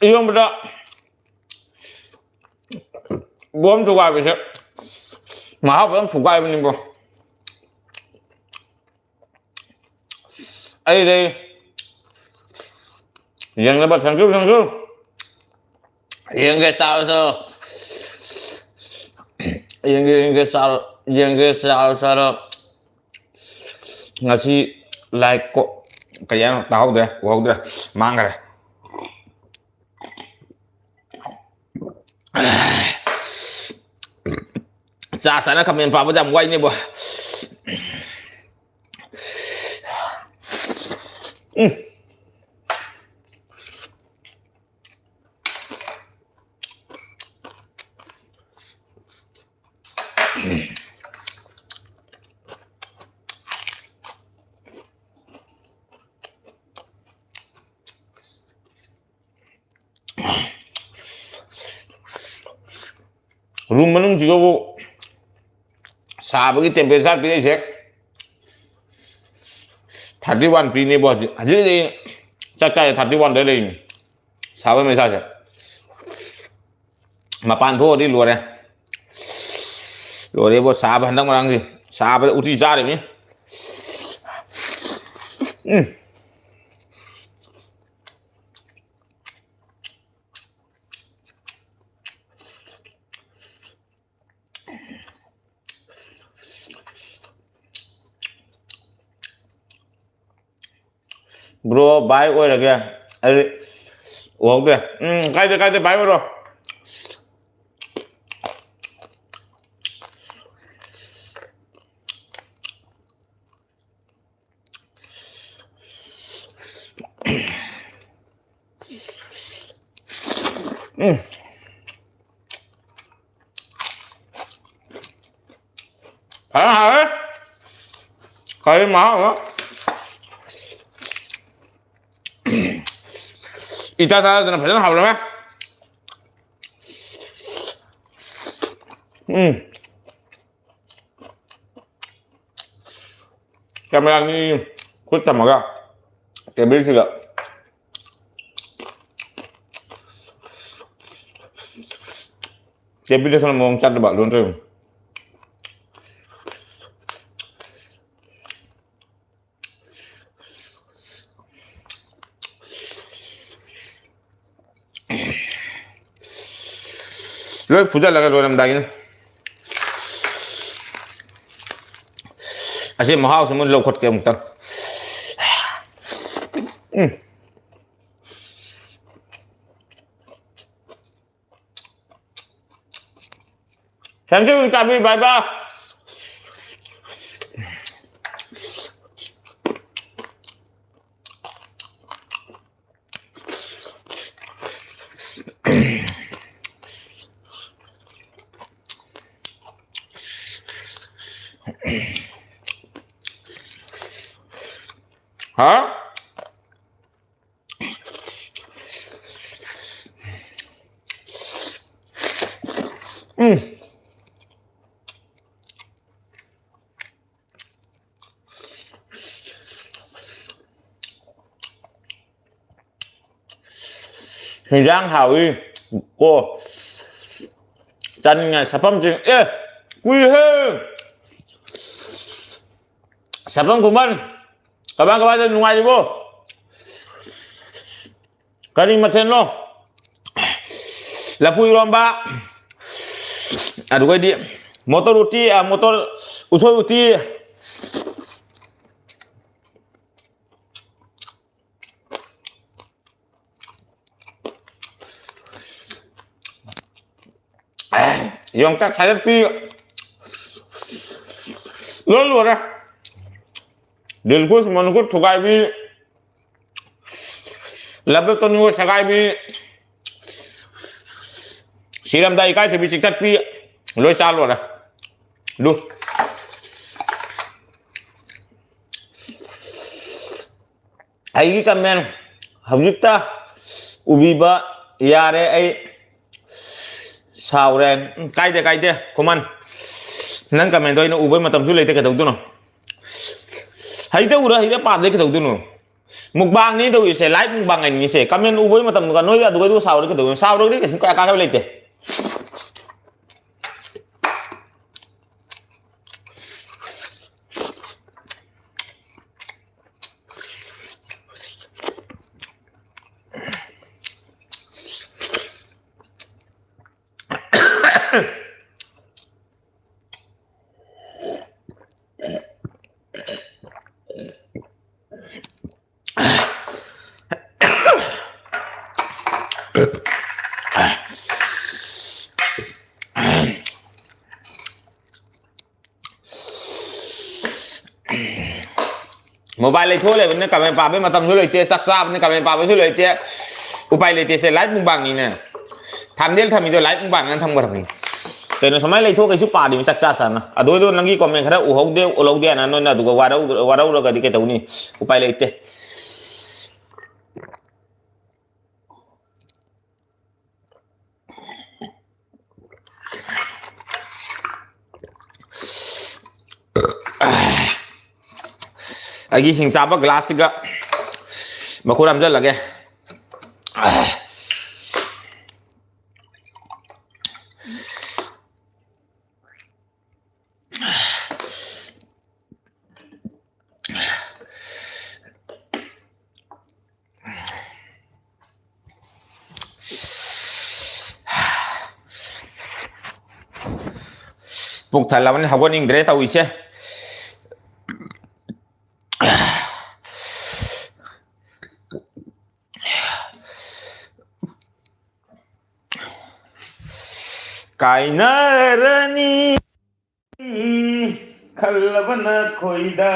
ꯏꯔꯣꯟꯕꯗ ꯕꯣꯝ ꯊꯨꯒꯥꯏꯕꯁꯦ ꯃꯍꯥꯎ ꯐꯖꯅ ꯊꯨꯒꯥꯏꯕꯅꯤꯀꯣ꯫ ꯑꯩ ꯂꯩ꯫ ꯌꯦꯡꯅꯕ thank you, thank you꯫ ꯌꯦꯡꯒꯦ ꯆꯥꯔꯁꯨ꯫ ꯌꯦꯡꯒꯦ, ꯌꯦꯡꯒꯦ ꯆꯥꯔꯣ, ꯌꯦꯡꯒꯦ ꯆꯥꯔꯣ, ꯆꯥꯔꯣ꯫ ꯉꯁꯤ ꯂꯥꯏꯛ ꯀꯣ-, ꯀꯩ ꯍꯥꯏꯅꯣ? ꯇꯥꯍꯧꯗ꯭ꯔꯦ, ꯎꯍꯧꯗ꯭ꯔꯦ, ꯃꯥꯡꯈ꯭ꯔꯦ꯫ ꯆꯥ ꯆꯥꯅ ꯈꯥꯃꯦꯟ ꯄꯥꯕꯗ ꯌꯥꯝ ꯋꯥꯏꯅꯦꯕꯣ꯫ ꯎꯝ꯫ ꯔꯨꯝ ꯃꯅꯨꯡꯁꯤꯒꯕꯨ ꯁꯥꯕꯒꯤ ꯇꯦꯝꯄꯔꯦꯆꯔ ꯄꯤꯔꯛꯏꯁꯦ ꯊꯥꯔꯇꯤ ꯋꯥꯟ ꯄꯤꯅꯦꯕ꯫ ꯍꯧꯖꯤꯛ ꯍꯧꯖꯤꯛ ꯆꯥꯛ ꯆꯥꯏ, ꯊꯥꯔꯇꯤ ꯋꯥꯟꯗ ꯂꯩꯔꯤꯅꯤ꯫ ꯁꯥꯕ ꯃꯩꯁꯥꯁꯦ ꯃꯄꯥꯟ ꯊꯣꯛꯑꯗꯤ ꯂꯣꯏꯔꯦ꯫ ꯂꯣꯏꯔꯦꯕꯣ, ꯁꯥꯕ ꯍꯟꯗꯛ ꯃꯔꯥꯡꯁꯤ꯫ ꯁꯥꯕꯗ ꯎꯇꯤ ꯆꯥꯔꯤꯕꯅꯤ꯫ ꯎꯝ꯫ ꯕ꯭ꯔꯣ, ꯚꯥꯏ ꯑꯣꯏꯔꯒꯦ꯫ ꯑꯩ ꯎꯍꯧꯗꯦ꯫ ꯎꯝ, ꯀꯥꯏꯗꯦ, ꯀꯥꯏꯗꯦ, ꯚꯥꯏ ꯑꯣꯏꯔꯣ꯫ ꯎꯝ꯫ ꯐꯖꯅ ꯍꯥꯎꯋꯦ꯫ ꯀꯔꯤ ꯃꯍꯥꯎꯅꯣ? ꯏꯇꯥ ꯇꯥꯗꯅ ꯐꯖꯅ ꯍꯥꯎꯔꯝꯃꯦ꯫ ꯎꯝ꯫ ꯀꯦꯃꯦꯔꯥ ꯑꯅꯤ ꯈꯨꯠ ꯊꯝꯃꯒ ꯇꯦꯕꯜꯁꯤꯒ꯫ ꯇꯦꯕꯜꯗ ꯁꯣꯝꯗ ꯃꯑꯣꯡ ꯆꯥꯗꯕ ꯂꯣꯟ ꯇꯧꯔꯤꯕꯅꯤ꯫ ꯂꯣꯏ ꯐꯨꯖꯜꯂꯒ ꯂꯣꯏꯔꯝꯗꯥꯏꯒꯤꯅ꯫ ꯑꯁꯤ ꯃꯍꯥꯎꯁꯤ ꯃꯨꯟ ꯂꯧꯈꯠꯀꯦ ꯑꯃꯨꯛꯇꯪ꯫ ꯎꯝ꯫ Thank you, ꯏꯇꯥꯕꯤ, bye bye꯫ ꯍꯥ? ꯎꯝ꯫ ꯍꯤꯟꯖꯥꯡ ꯍꯥꯎꯏ ꯀꯣ꯫ ꯆꯥꯅꯤꯡꯉꯦ꯫ ꯁꯐꯝꯁꯦ, ꯑꯦ, ꯀꯨꯏꯔꯦꯍꯦ꯫ ꯁꯐꯝ ꯈꯨꯃꯟ, ꯀꯃꯥꯏ ꯀꯃꯥꯏꯅ ꯅꯨꯡꯉꯥꯏꯔꯤꯕꯣ? ꯀꯔꯤ ꯃꯊꯦꯜꯅꯣ? ꯂꯐꯨ ꯏꯔꯣꯝꯕ, ꯑꯗꯨꯒꯩꯗꯤ ꯃꯣꯇꯣꯔ ꯎꯇꯤ, ꯑ, ꯃꯣꯇꯣꯔ ꯎꯁꯣꯏ ꯎꯇꯤ꯫ ꯌꯣꯡꯆꯥꯛ ꯁꯥꯏꯗꯠꯄꯤ ꯂꯣꯏ ꯂꯣꯏꯔꯦ꯫ ꯗꯤꯜꯈꯨꯁ ꯃꯅꯨꯈꯨꯠ ꯊꯨꯒꯥꯏꯕꯤ, ꯂꯕꯦꯛ ꯇꯣꯅꯤꯋꯣ ꯁꯦꯒꯥꯏꯕꯤ, ꯁꯤꯔꯝꯗꯥꯏ ꯏꯀꯥꯏꯊꯕꯤ ꯆꯤꯛꯊꯠꯄꯤ ꯂꯣꯏ ꯆꯥ ꯂꯣꯏꯔꯦ꯫ ꯗꯨ꯫ ꯑꯩꯒꯤ comment ꯍꯧꯖꯤꯛꯇ ꯎꯕꯤꯕ ꯌꯥꯔꯦ ꯑꯩ꯫ ꯁꯥꯎꯔꯦ꯫ ꯎꯝ, ꯀꯥꯏꯗꯦ, ꯀꯥꯏꯗꯦ, ꯈꯨꯃꯟ꯫ ꯅꯪ comment ꯗꯣ ꯑꯩꯅ ꯎꯕꯩ ꯃꯇꯝꯁꯨ ꯂꯩꯇꯦ, ꯀꯩꯗꯧꯗꯣꯏꯅꯣ? ꯍꯩꯇ ꯎꯔ ꯍꯩꯇ ꯄꯥꯗ꯭ꯔꯗꯤ ꯀꯩꯗꯧꯗꯣꯏꯅꯣ? Mukbang ꯅꯤ ꯇꯧꯔꯤꯁꯦ, live mukbang ꯍꯥꯏꯅꯤꯡꯉꯤꯁꯦ꯫ Comment ꯎꯕꯩ ꯃꯇꯝꯗꯨꯒ ꯅꯣꯏ ꯑꯗꯨꯒꯩꯗꯨ ꯁꯥꯎꯔꯗꯤ ꯀꯩꯗꯧꯗꯣꯏꯅꯣ? ꯁꯥꯎꯔꯒꯗꯤ ꯀꯩꯁꯨ ꯀꯥ-, ꯀꯥꯟꯅꯕ ꯂꯩꯇꯦ꯫ Mobile ꯂꯩꯊꯣꯛꯑ ꯂꯩꯕꯅꯤꯅ comment ꯄꯥꯕꯩ ꯃꯇꯝꯁꯨ ꯂꯩꯇꯦ, ꯆꯥꯛ ꯆꯥꯕꯅꯤꯅ comment ꯄꯥꯕꯩꯁꯨ ꯂꯩꯇꯦ꯫ ꯎꯄꯥꯏ ꯂꯩꯇꯦ, ꯁꯦ live mukbang ꯅꯤꯅꯦ꯫ Thumbnail ꯊꯝꯃꯤꯗꯣ live mukbang ꯅ ꯊꯝꯈ꯭ꯔꯕꯅꯤ꯫ ꯀꯩꯅꯣ, ꯁꯨꯃꯥꯏꯅ ꯂꯩꯊꯣꯛꯑ ꯀꯩꯁꯨ ꯄꯥꯗꯦꯃꯤ ꯆꯥꯛ ꯆꯥ ꯆꯥꯅ꯫ ꯑꯗꯨꯗꯣ ꯅꯪꯒꯤ comment ꯈꯔ ꯎꯍꯧꯗꯦ, ꯎꯍꯧꯗꯦꯅ ꯅꯣꯏꯅ ꯑꯗꯨꯒ ꯋꯥꯔꯧ-, ꯋꯥꯔꯧꯔꯒꯗꯤ ꯀꯩꯗꯧꯅꯤ? ꯎꯄꯥꯏ ꯂꯩꯇꯦ꯫ ꯑꯩꯒꯤ ꯍꯤꯡꯆꯥꯕ glass ꯁꯤꯒ ꯃꯈꯨꯠ ꯍꯥꯝꯖꯜꯂꯒꯦ꯫ ꯄꯨꯛ ꯊꯜꯂꯕꯅꯤ, ꯍꯧꯒꯠꯅꯤꯡꯗ꯭ꯔꯦ ꯇꯧꯔꯤꯁꯦ꯫ ꯀꯥꯏꯅꯔꯅꯤ ꯈꯜꯂꯕ ꯅꯈꯣꯏꯗ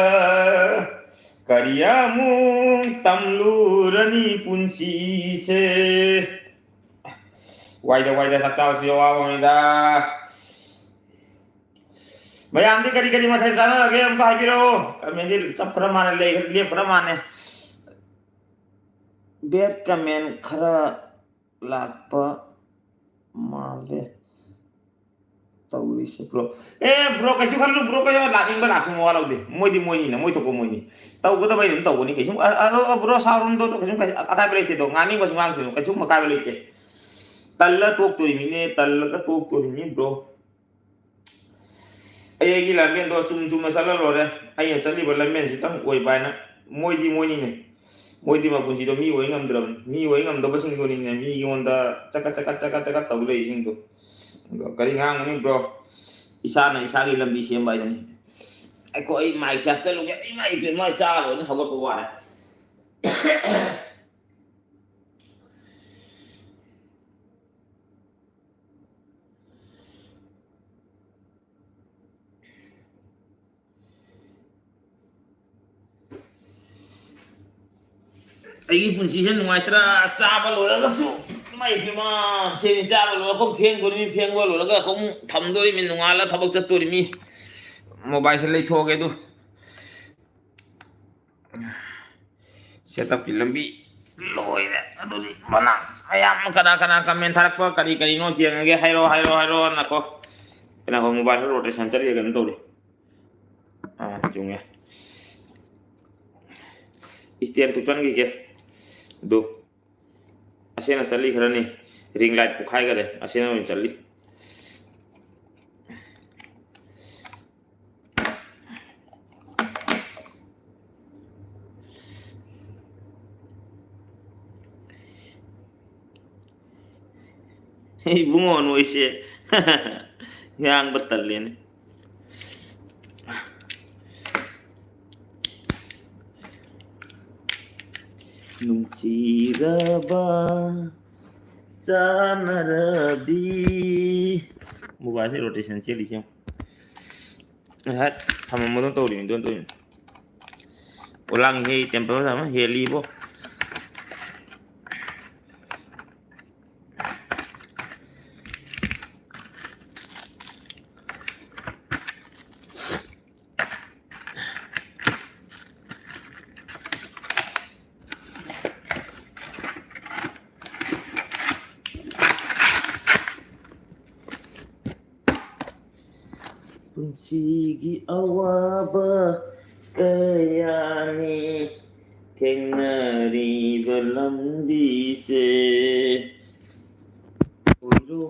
ꯀꯔꯤ ꯑꯃꯨꯛ ꯇꯝꯂꯨꯔꯅꯤ ꯄꯨꯟꯁꯤꯁꯦ꯫ ꯋꯥꯏꯗ ꯋꯥꯏꯗ ꯆꯥꯛ ꯆꯥꯕꯁꯤ ꯑꯋꯥꯕ ꯑꯃꯅꯤꯗ꯫ ꯃꯌꯥꯝꯗꯤ ꯀꯔꯤ ꯀꯔꯤ ꯃꯊꯦꯜ ꯆꯥꯅꯔꯒꯦ ꯑꯝꯇ ꯍꯥꯏꯕꯤꯔꯛꯑꯣ꯫ ꯀꯃꯦꯟꯗꯤ ꯆꯞꯈ꯭ꯔ ꯃꯥꯜꯂꯦ, ꯂꯩ-, ꯂꯦꯞꯈ꯭ꯔ ꯃꯥꯜꯂꯦ꯫ ꯕꯦꯠ ꯀꯃꯦꯟ ꯈꯔ ꯂꯥꯛꯄ ꯃꯥꯜꯂꯦ ꯇꯧꯔꯤꯁꯦ ꯕ꯭ꯔꯣ꯫ ꯑꯦ ꯕ꯭ꯔꯣ, ꯀꯩꯁꯨ ꯈꯜꯂꯨ ꯕ꯭ꯔꯣ, ꯀꯩꯁꯨ ꯂꯥꯛꯅꯤꯡꯕ ꯂꯥꯛꯁꯨ ꯃꯋꯥ ꯂꯧꯗꯦ꯫ ꯃꯣꯏꯗꯤ ꯃꯣꯏꯅꯤꯅ, ꯃꯣꯏ ꯊꯣꯛꯄ ꯃꯣꯏꯅꯤ꯫ ꯇꯧꯒꯗꯕ ꯑꯩꯅ ꯑꯗꯨꯝ ꯇꯧꯒꯅꯤ꯫ ꯀꯩꯁꯨꯝ ꯑ-, ꯑ-, ꯑ-, ꯕ꯭ꯔꯣ ꯁꯥꯎꯔꯨꯅꯨꯗꯣ, ꯀꯩꯁꯨꯝ ꯀꯩ-, ꯑꯀꯥꯏꯕ ꯂꯩꯇꯦꯗꯣ꯫ ꯉꯥꯡꯅꯤꯡꯕꯁꯨ ꯉꯥꯡꯁꯅꯨ, ꯀꯩꯁꯨꯝ ꯑꯀꯥꯏꯕ ꯂꯩꯇꯦ꯫ ꯇꯜꯂ ꯇꯣꯛꯇꯣꯔꯤꯃꯤꯅꯦ, ꯇꯜꯂꯒ ꯇꯣꯛꯇꯣꯔꯤꯃꯤ ꯕ꯭ꯔꯣ꯫ ꯑꯩ ꯑꯩꯒꯤ ꯂꯝꯕꯦꯟꯗꯣ ꯆꯨꯝ ꯆꯨꯝꯅ ꯆꯠꯂ ꯂꯣꯏꯔꯦ꯫ ꯑꯩꯅ ꯆꯠꯂꯤꯕ ꯂꯝꯕꯦꯟꯁꯤꯗꯪ ꯑꯣꯏꯕ ꯍꯥꯏꯅ꯫ ꯃꯣꯏꯗꯤ ꯃꯣꯏꯅꯤꯅꯦ꯫ ꯃꯣꯏꯗꯤ ꯃꯄꯨꯟꯁꯤꯗꯣ ꯃꯤ ꯑꯣꯏ ꯉꯝꯗ꯭ꯔꯕꯅꯤ꯫ ꯃꯤ ꯑꯣꯏ ꯉꯝꯗꯕꯁꯤꯡꯗꯨꯅꯤꯅꯦ ꯃꯤꯉꯣꯟꯗ ꯆꯀꯠ ꯆꯀꯠ ꯆꯀꯠ ꯆꯀꯠ ꯇꯧ ꯂꯩꯔꯤꯁꯤꯡꯗꯣ꯫ ꯑꯗꯣ ꯀꯔꯤ ꯉꯥꯡꯒꯅꯤ ꯕ꯭ꯔꯣ? ꯏꯁꯥꯅ ꯏꯁꯥꯒꯤ ꯂꯝꯕꯤ ꯁꯦꯝꯕ ꯍꯥꯏꯗꯨꯅꯤ꯫ ꯑꯩꯈꯣꯏ ꯃꯥꯏꯛꯁꯦ ꯍꯥꯞꯆꯜꯂꯨꯒꯦ꯫ ꯏꯃꯥ ꯏꯕꯦꯝꯃ, ꯆꯥ ꯂꯣꯏꯅ ꯍꯧꯒꯠꯄ ꯋꯥꯔꯦ꯫ ꯑꯩꯒꯤ ꯄꯨꯟꯁꯤꯁꯦ ꯅꯨꯡꯉꯥꯏꯇ꯭ꯔꯥ? ꯆꯥꯕ ꯂꯣꯏꯔꯒꯁꯨ, ꯏꯃꯥ ꯏꯕꯦꯝꯃ, ꯁꯦ ꯆꯥꯕ ꯂꯣꯏꯔꯒ ꯑꯃꯨꯛ ꯐꯦꯡꯗꯣꯔꯤꯃꯤ, ꯐꯦꯡꯕ ꯂꯣꯏꯔꯒ ꯑꯃꯨꯛ ꯊꯝꯗꯣꯔꯤꯃꯤ, ꯅꯣꯡꯉꯥꯜꯂ ꯊꯕꯛ ꯆꯠꯇꯣꯔꯤꯃꯤ꯫ ꯃꯣꯕꯥꯏꯜꯁꯦ ꯂꯩꯊꯣꯛꯑꯒꯦ ꯑꯗꯨ꯫ ꯁꯦꯠꯑꯞꯀꯤ ꯂꯝꯕꯤ ꯂꯣꯏꯔꯦ꯫ ꯑꯗꯨꯗꯤ ꯃꯅꯥ ꯃꯌꯥꯝ ꯀꯅꯥ ꯀꯅꯥ ꯀꯃꯦꯟ ꯊꯥꯔꯛꯄ ꯀꯔꯤ ꯀꯔꯤꯅꯣ ꯌꯦꯡꯉꯒꯦ꯫ ꯍꯥꯏꯔꯣ, ꯍꯥꯏꯔꯣ, ꯍꯥꯏꯔꯣ꯫ ꯅꯀꯣ, ꯅꯀꯣ, ꯃꯣꯕꯥꯏꯜ ꯔꯣꯇꯦꯁꯟ ꯆꯠꯂꯤꯔ ꯀꯩꯅꯣꯝ ꯇꯧꯔꯤ꯫ ꯑꯥ, ꯆꯨꯝꯃꯦ꯫ ꯏꯁꯇꯦꯟ ꯊꯨꯞꯆꯟꯈꯤꯒꯦ꯫ ꯑꯗꯨ ꯑꯁꯤꯅ ꯆꯠꯂꯤ ꯈꯔꯅꯤ꯫ ꯔꯤꯡ ꯂꯥꯏꯠ ꯄꯣꯛꯈꯥꯏꯈꯔꯦ꯫ ꯑꯁꯤꯅ ꯑꯣꯏꯅ ꯆꯠꯂꯤ꯫ ꯏꯕꯨꯡꯉꯣ ꯅꯣꯏꯁꯦ꯫ ꯉꯥꯡꯕ ꯇꯜꯂꯦꯅꯦ꯫ ꯅꯨꯡꯁꯤꯔꯕ ꯆꯥꯟꯅꯔꯕꯤ꯫ Mobileꯁꯦ rotation ꯆꯦꯜꯂꯤꯁꯦ ꯌꯦꯡꯉꯨ꯫ ꯉꯁꯥꯏ ꯊꯝꯃꯝꯕꯗꯣ ꯇꯧꯔꯤꯅꯤ, ꯑꯗꯨꯝ ꯇꯧꯔꯤꯅꯤ꯫ ꯑꯣꯂꯥꯡ ꯍꯦ temper ꯑꯃ ꯍꯦꯜꯂꯤꯕꯣ꯫ ꯄꯨꯟꯁꯤꯒꯤ ꯑꯋꯥꯕ ꯀꯌꯥꯅꯤ ꯊꯦꯡꯅꯔꯤꯕ ꯂꯝꯕꯤꯁꯦ꯫ ꯑꯣꯏꯔꯣ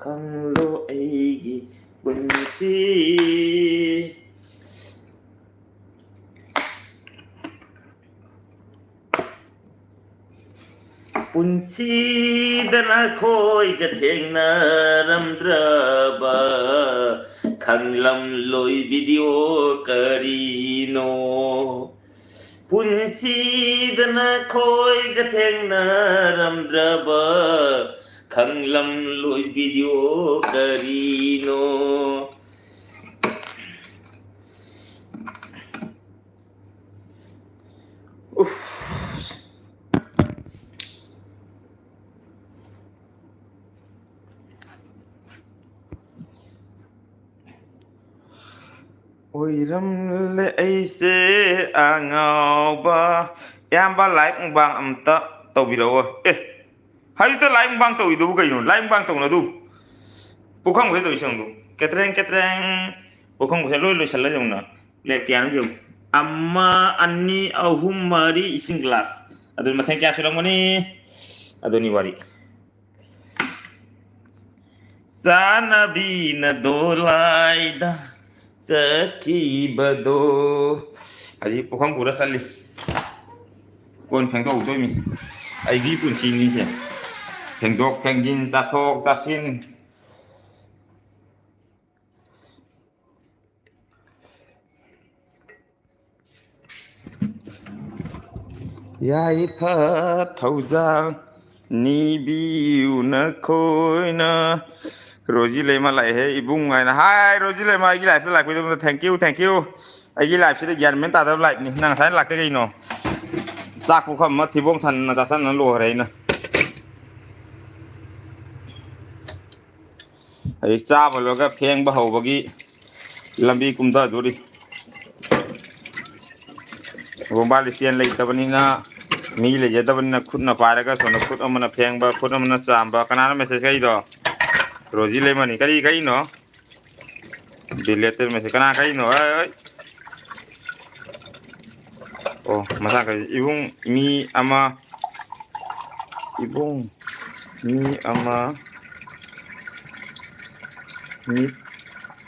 ꯈꯪꯂꯣ ꯑꯩꯒꯤ ꯄꯨꯟꯁꯤ꯫ ꯄꯨꯟꯁꯤꯗ ꯅꯈꯣꯏꯒ ꯊꯦꯡꯅꯔꯝꯗ꯭ꯔꯕ ꯈꯪꯂꯝꯂꯣꯏ video ꯀꯔꯤꯅꯣ? ꯄꯨꯟꯁꯤꯗ ꯅꯈꯣꯏꯒ ꯊꯦꯡꯅꯔꯝꯗ꯭ꯔꯕ ꯈꯪꯂꯝꯂꯣꯏ video ꯀꯔꯤꯅꯣ? ꯎꯐ꯫ ꯑꯣꯏꯔꯝꯂꯦ ꯑꯩꯁꯦ ꯑꯉꯥꯎꯕ꯫ ꯏꯌꯥꯝꯕ, live mukbang ꯑꯝꯇ ꯇꯧꯕꯤꯔꯛꯑꯣ꯫ ꯑꯦ, ꯍꯧꯖꯤꯛꯇ live mukbang ꯇꯧꯔꯤꯗꯨꯕꯨ ꯀꯩꯅꯣ? Live mukbang ꯇꯧꯅꯗꯨ꯫ ꯄꯨꯈꯝ ꯈꯨꯠ ꯇꯧꯔꯤꯁꯦ ꯌꯦꯡꯉꯨ꯫ ꯀꯦꯇ꯭ꯔꯦꯡ, ꯀꯦꯇ꯭ꯔꯦꯡ꯫ ꯄꯨꯈꯝ ꯈꯨꯠ ꯂꯣꯏ ꯂꯣꯏꯁꯤꯜꯂ ꯌꯦꯡꯉꯨꯅ꯫ Plate ꯀꯌꯥꯅꯣ ꯌꯦꯡꯉꯨ꯫ ꯑꯃ, ꯑꯅꯤ, ꯑꯍꯨꯝ, ꯃꯔꯤ, ꯏꯁꯤꯡ glass꯫ ꯑꯗꯨ ꯃꯊꯪ ꯀꯌꯥ ꯁꯨꯔꯝꯒꯅꯤ? ꯑꯗꯨꯅꯤ ꯋꯥꯔꯤ꯫ ꯆꯥꯟꯅꯕꯤꯅ ꯗꯣꯂꯥꯏꯗ ꯆꯠꯈꯤꯕꯗꯣ꯫ ꯍꯧꯖꯤꯛ ꯄꯨꯈꯝ ꯄꯨꯔ ꯆꯠꯂꯤ꯫ ꯀꯣꯟ ꯐꯦꯡꯗꯣꯛꯇꯣꯏꯅꯤ꯫ ꯑꯩꯒꯤ ꯄꯨꯟꯁꯤꯅꯤꯁꯦ꯫ ꯐꯦꯡꯗꯣꯛ ꯐꯦꯡꯖꯤꯟ, ꯆꯥꯊꯣꯛ ꯆꯥꯁꯤꯟ꯫ ꯌꯥꯏꯐ ꯊꯧꯖꯥꯜ ꯅꯤꯕꯤꯌꯨ ꯅꯈꯣꯏꯅ꯫ ꯔꯣꯖꯤ ꯂꯩꯃ ꯂꯥꯛꯑꯦꯍꯦ, ꯏꯕꯨꯡ ꯍꯥꯏꯅ꯫ ꯍꯥꯏ, ꯔꯣꯖꯤ ꯂꯩꯃ, ꯑꯩꯒꯤ live ꯇ ꯂꯥꯛꯄꯤꯗꯕꯗ thank you, thank you꯫ ꯑꯩꯒꯤ live ꯁꯤꯗ ꯒ꯭ꯌꯥꯟ ꯃꯦꯟ ꯇꯥꯗꯕ live ꯅꯤ꯫ ꯅꯪ ꯉꯁꯥꯏ ꯂꯥꯛꯇꯦ ꯀꯩꯅꯣ? ꯆꯥꯛ ꯄꯨꯈꯝ ꯑꯃ ꯊꯤꯕꯣꯡ ꯊꯟꯅ ꯆꯥꯁꯟꯅ ꯂꯣꯏꯔꯦ ꯑꯩꯅ꯫ ꯑꯩ ꯆꯥꯕ ꯂꯣꯏꯔꯒ ꯐꯦꯡꯕ ꯍꯧꯕꯒꯤ ꯂꯝꯕꯤ ꯀꯨꯝꯊꯗꯣꯔꯤ꯫ ꯃꯣꯕꯥꯏꯜ stand ꯂꯩꯇꯕꯅꯤꯅ, ꯃꯤ ꯂꯩꯖꯗꯕꯅꯤꯅ ꯈꯨꯠꯅ ꯄꯥꯏꯔꯒ ꯁꯣꯝꯗ ꯈꯨꯠ ꯑꯃꯅ ꯐꯦꯡꯕ, ꯈꯨꯠ ꯑꯃꯅ ꯆꯥꯝꯕ꯫ ꯀꯅꯥꯅꯣ message ꯀꯛꯏꯗꯣ? ꯔꯣꯖꯤ ꯂꯩꯃꯅꯤ꯫ ꯀꯔꯤ ꯀꯛꯏꯅꯣ? Deleted message꯫ ꯀꯅꯥ ꯀꯛꯏꯅꯣ? ꯑꯩ, ꯑꯩ꯫ ꯑꯣ, ꯃꯁꯥ ꯀꯛꯏ꯫ ꯏꯕꯨꯡ ꯃꯤ ꯑꯃ, ꯏꯕꯨꯡ ꯃꯤ ꯑꯃ ꯃꯤꯠ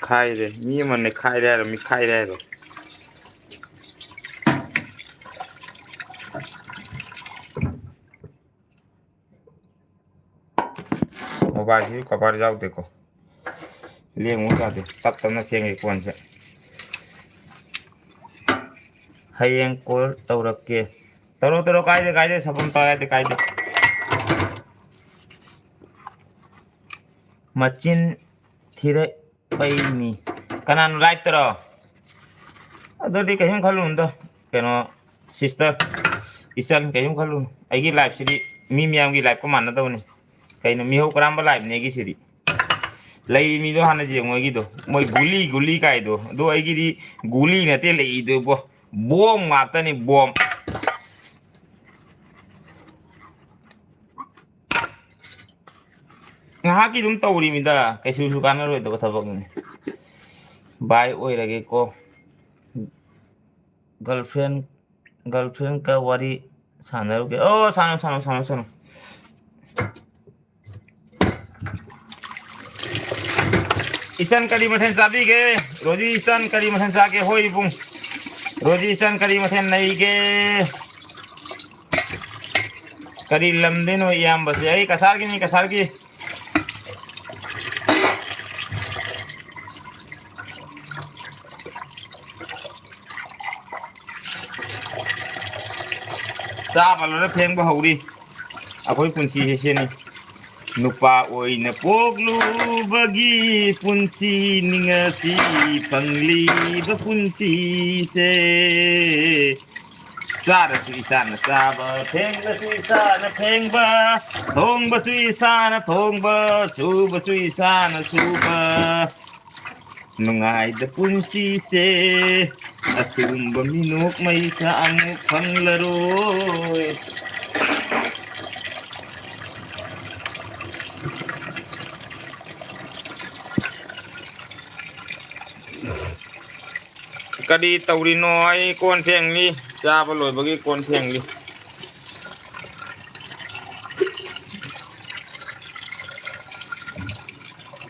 ꯈꯥꯏꯔꯦ꯫ ꯃꯤ ꯑꯃ ꯅꯦꯈꯥꯏꯔꯦ ꯍꯥꯏꯔꯣ, ꯃꯤꯠꯈꯥꯏꯔꯦ ꯍꯥꯏꯔꯣ? ꯃꯣꯕꯥꯏꯜꯁꯤꯁꯨ cover ꯌꯥꯎꯗꯦꯀꯣ꯫ ꯂꯦꯡꯉꯨ ꯌꯥꯗꯦ꯫ ꯇꯞ ꯇꯞꯅ ꯐꯦꯡꯉꯦ ꯀꯣꯟꯁꯦ꯫ ꯍꯌꯦꯡ call ꯇꯧꯔꯛꯀꯦ꯫ ꯇꯧꯔꯣ, ꯇꯧꯔꯣ, ꯀꯥꯏꯗꯦ, ꯀꯥꯏꯗꯦ, ꯁꯥꯄꯣꯟ ꯄꯥꯏ ꯀꯥꯏꯗꯦ, ꯀꯥꯏꯗꯦ꯫ ꯃꯆꯤꯟ ꯊꯤꯔꯛꯄꯩꯅꯤ꯫ ꯀꯅꯥꯅꯣ live ꯇꯔꯣ? ꯑꯗꯨꯗꯤ ꯀꯩꯁꯨꯝ ꯈꯜꯂꯨꯅꯨꯗ꯫ ꯀꯩꯅꯣ, sister, ꯏꯆꯟ, ꯀꯩꯁꯨꯝ ꯈꯜꯂꯨꯅꯨ꯫ ꯑꯩꯒꯤ live ꯁꯤꯗꯤ ꯃꯤ ꯃꯌꯥꯝꯒꯤ live ꯀ ꯃꯥꯟꯅꯗꯕꯅꯤ꯫ ꯀꯩꯅꯣ, ꯃꯤꯍꯧ ꯀꯔꯝꯕ live ꯅꯦ ꯑꯩꯒꯤꯁꯤꯗꯤ? ꯂꯩꯔꯤ ꯃꯤꯗꯣ ꯍꯥꯟꯅ ꯌꯦꯡꯉꯣ ꯑꯩꯒꯤꯗꯣ꯫ ꯃꯣꯏ ꯒꯨꯂꯤ, ꯒꯨꯂꯤ ꯀꯥꯏꯗꯣ꯫ ꯑꯗꯣ ꯑꯩꯒꯤꯗꯤ ꯒꯨꯂꯤ ꯅꯠꯇꯦ ꯂꯩꯔꯤꯗꯨꯕꯣ꯫ ꯕꯣꯝ ꯉꯥꯛꯇꯅꯤ, ꯕꯣꯝ꯫ ꯉꯥꯏꯍꯥꯛꯀꯤ ꯑꯗꯨꯝ ꯇꯧꯔꯤꯃꯤꯗ, ꯀꯩꯁꯨꯁꯨ ꯀꯥꯟꯅꯔꯣꯏꯗꯕ ꯊꯕꯛꯅꯤ꯫ Bye ꯑꯣꯏꯔꯒꯦꯀꯣ꯫ Girlfriend, girlfriend ꯀ ꯋꯥꯔꯤ ꯁꯥꯟꯅꯔꯨꯒꯦ꯫ ꯑꯣ, ꯁꯥꯟꯅꯧ, ꯁꯥꯟꯅꯧ, ꯁꯥꯟꯅꯧ, ꯁꯥꯟꯅꯧ꯫ ꯏꯆꯟ ꯀꯔꯤ ꯃꯊꯦꯜ ꯆꯥꯕꯤꯒꯦ? ꯔꯣꯖꯤ ꯏꯆꯟ ꯀꯔꯤ ꯃꯊꯦꯜ ꯆꯥꯒꯦ? ꯍꯣꯏ ꯏꯕꯨꯡ꯫ ꯔꯣꯖꯤ ꯏꯆꯟ ꯀꯔꯤ ꯃꯊꯦꯜ ꯅꯩꯒꯦ? ꯀꯔꯤ ꯂꯝꯗꯩꯅꯣ ꯏꯌꯥꯝꯕꯁꯦ? ꯑꯩ ꯀꯁꯥꯔꯒꯤꯅꯤ, ꯀꯁꯥꯔꯒꯤ꯫ ꯆꯥꯕ ꯂꯣꯏꯔ ꯐꯦꯡꯕ ꯍꯧꯔꯤ꯫ ꯑꯩꯈꯣꯏ ꯄꯨꯟꯁꯤꯁꯦ ꯁꯤꯅꯤ꯫ ꯅꯨꯄꯥ ꯑꯣꯏꯅ ꯄꯣꯛꯂꯨꯕꯒꯤ ꯄꯨꯟꯁꯤ ꯅꯤꯡꯉꯁꯤ, ꯐꯪꯂꯤꯕ ꯄꯨꯟꯁꯤꯁꯦ꯫ ꯆꯥꯔꯁꯨ ꯏꯁꯥꯅ ꯆꯥꯕ, ꯐꯦꯡꯂꯁꯨ ꯏꯁꯥꯅ ꯐꯦꯡꯕ, ꯊꯣꯡꯕꯁꯨ ꯏꯁꯥꯅ ꯊꯣꯡꯕ, ꯁꯨꯕꯁꯨ ꯏꯁꯥꯅ ꯁꯨꯕ꯫ ꯅꯨꯡꯉꯥꯏꯗ ꯄꯨꯟꯁꯤꯁꯦ, ꯑꯁꯤꯒꯨꯝꯕ ꯃꯤꯅꯣꯛ ꯃꯩꯁꯥ ꯑꯃꯨꯛ ꯐꯪꯂꯔꯣꯏ꯫ ꯀꯔꯤ ꯇꯧꯔꯤꯅꯣ? ꯑꯩ ꯀꯣꯟ ꯐꯦꯡꯂꯤ, ꯆꯥꯕ ꯂꯣꯏꯕꯒꯤ ꯀꯣꯟ ꯐꯦꯡꯂꯤ꯫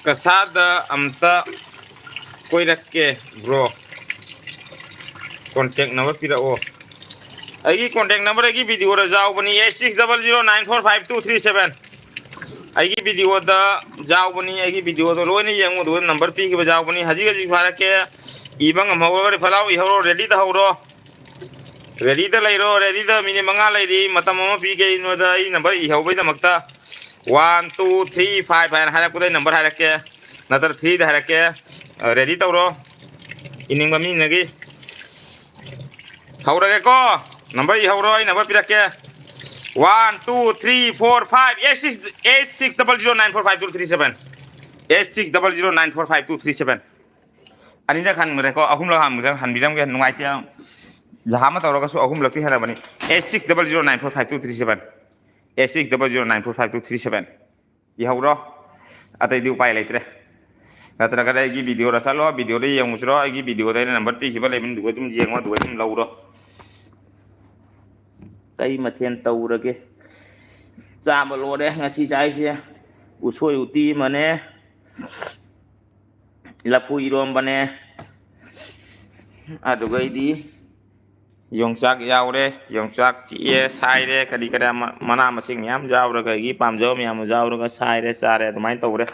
ꯀꯁꯥꯗ ꯑꯝꯇ ꯀꯣꯏꯔꯛꯀꯦ ꯕ꯭ꯔꯣ, ꯀꯣꯟꯇꯦꯛ ꯅꯝꯕꯔ ꯄꯤꯔꯛꯑꯣ꯫ ꯑꯩꯒꯤ ꯀꯣꯟꯇꯦꯛ ꯅꯝꯕꯔ ꯑꯩꯒꯤ ꯚꯤꯗꯤꯑꯣꯗ ꯌꯥꯎꯕꯅꯤ, eight six double zero nine four five two three seven꯫ ꯑꯩꯒꯤ ꯚꯤꯗꯤꯑꯣꯗ ꯌꯥꯎꯕꯅꯤ, ꯑꯩꯒꯤ ꯚꯤꯗꯤꯑꯣꯗꯣ ꯂꯣꯏꯅ ꯌꯦꯡꯉꯨ, ꯑꯗꯨꯒ ꯅꯝꯕꯔ ꯄꯤꯈꯤꯕ ꯌꯥꯎꯕꯅꯤ꯫ ꯍꯧꯖꯤꯛ ꯍꯧꯖꯤꯛ ꯍꯥꯏꯔꯛꯀꯦ, ꯏꯕ ꯉꯝꯍꯧꯔꯒꯗꯤ ꯐꯠ ꯂꯥꯎ ꯏꯍꯧꯔꯣ, ꯔꯦꯗꯤꯗ ꯍꯧꯔꯣ, ꯔꯦꯗꯤꯗ ꯂꯩꯔꯣ, ꯔꯦꯗꯤꯗ ꯃꯤꯅꯤꯠ ꯃꯉꯥ ꯂꯩꯔꯤ, ꯃꯇꯝ ꯑꯃ ꯄꯤꯒꯦ ꯑꯩꯉꯣꯟꯗ, ꯑꯩ number ꯏꯍꯧꯕꯩꯗꯃꯛꯇ꯫ One two three five ꯍꯥꯏꯅ ꯍꯥꯏꯔꯛꯄꯗ ꯑꯩ ꯅꯝꯕꯔ ꯍꯥꯏꯔꯛꯀꯦ, ꯅꯠꯇ꯭ꯔ ꯊ꯭ꯔꯤꯗ ꯍꯥꯏꯔꯛꯀꯦ꯫ ꯔꯦꯗꯤ ꯇꯧꯔꯣ, ꯏꯅꯤꯡꯕ ꯃꯤꯅꯒꯤ꯫ ꯍꯧꯔꯒꯦꯀꯣ, ꯅꯝꯕꯔ ꯏꯍꯧꯔꯣ, ꯑꯩ ꯅꯝꯕꯔ ꯄꯤꯔꯛꯀꯦ꯫ One two three four five, eight six, eight six double zero nine four five two three seven, eight six double zero nine four five two three seven꯫ ꯑꯅꯤꯔꯛ ꯍꯟꯈ꯭ꯔꯦꯀꯣ, ꯑꯍꯨꯝꯂꯛ ꯍꯟꯈ꯭ꯔꯦ, ꯍꯟꯕꯤꯔꯝꯒꯦ, ꯅꯨꯡꯉꯥꯏꯇꯦ꯫ ꯖꯍꯥ ꯑꯃ ꯇꯧꯔꯒꯁꯨ ꯑꯍꯨꯝꯂꯛꯇꯤ ꯍꯜꯂꯕꯅꯤ꯫ Eight six double zero nine four five two three seven, eight six double zero nine four five two three seven꯫ ꯏꯍꯧꯔꯣ꯫ ꯑꯇꯩꯗꯤ ꯎꯄꯥꯏ ꯂꯩꯇ꯭ꯔꯦ꯫ ꯅꯠꯇ꯭ꯔꯒꯅ ꯑꯩꯒꯤ ꯚꯤꯗꯤꯑꯣꯗ ꯆꯠꯂꯣ, ꯚꯤꯗꯤꯑꯣꯗ ꯌꯦꯡꯉꯨꯁꯤꯔꯣ, ꯑꯩꯒꯤ ꯚꯤꯗꯤꯑꯣꯗ ꯑꯩꯅ ꯅꯝꯕꯔ ꯄꯤꯈꯤꯕ ꯂꯩꯕꯅꯤ, ꯑꯗꯨꯒ ꯑꯗꯨꯝ ꯌꯦꯡꯉꯣ, ꯑꯗꯨꯒ ꯑꯗꯨꯝ ꯂꯧꯔꯣ꯫ ꯀꯩ ꯃꯊꯦꯜ ꯇꯧꯔꯒꯦ? ꯆꯥꯕ ꯂꯣꯏꯔꯦ ꯉꯁꯤ ꯆꯥꯏꯁꯦ꯫ ꯎꯁꯣꯏ ꯎꯇꯤ ꯑꯃꯅꯦ, ꯂꯐꯨ ꯏꯔꯣꯝꯕꯅꯦ, ꯑꯗꯨꯒꯩꯗꯤ ꯌꯣꯡꯆꯥꯛ ꯌꯥꯎꯔꯦ, ꯌꯣꯡꯆꯥꯛ ꯆꯤꯛꯑꯦ, ꯁꯥꯏꯔꯦ, ꯀꯔꯤ ꯀꯔꯥ ꯃ-, ꯃꯅꯥ ꯃꯁꯤꯡ ꯃꯌꯥꯝ ꯌꯥꯎꯔꯒ, ꯑꯩꯒꯤ ꯄꯥꯝꯖꯕ ꯃꯌꯥꯝ ꯑꯃ ꯌꯥꯎꯔꯒ ꯁꯥꯏꯔꯦ, ꯆꯥꯔꯦ, ꯑꯗꯨꯃꯥꯏꯅ ꯇꯧꯔꯦ꯫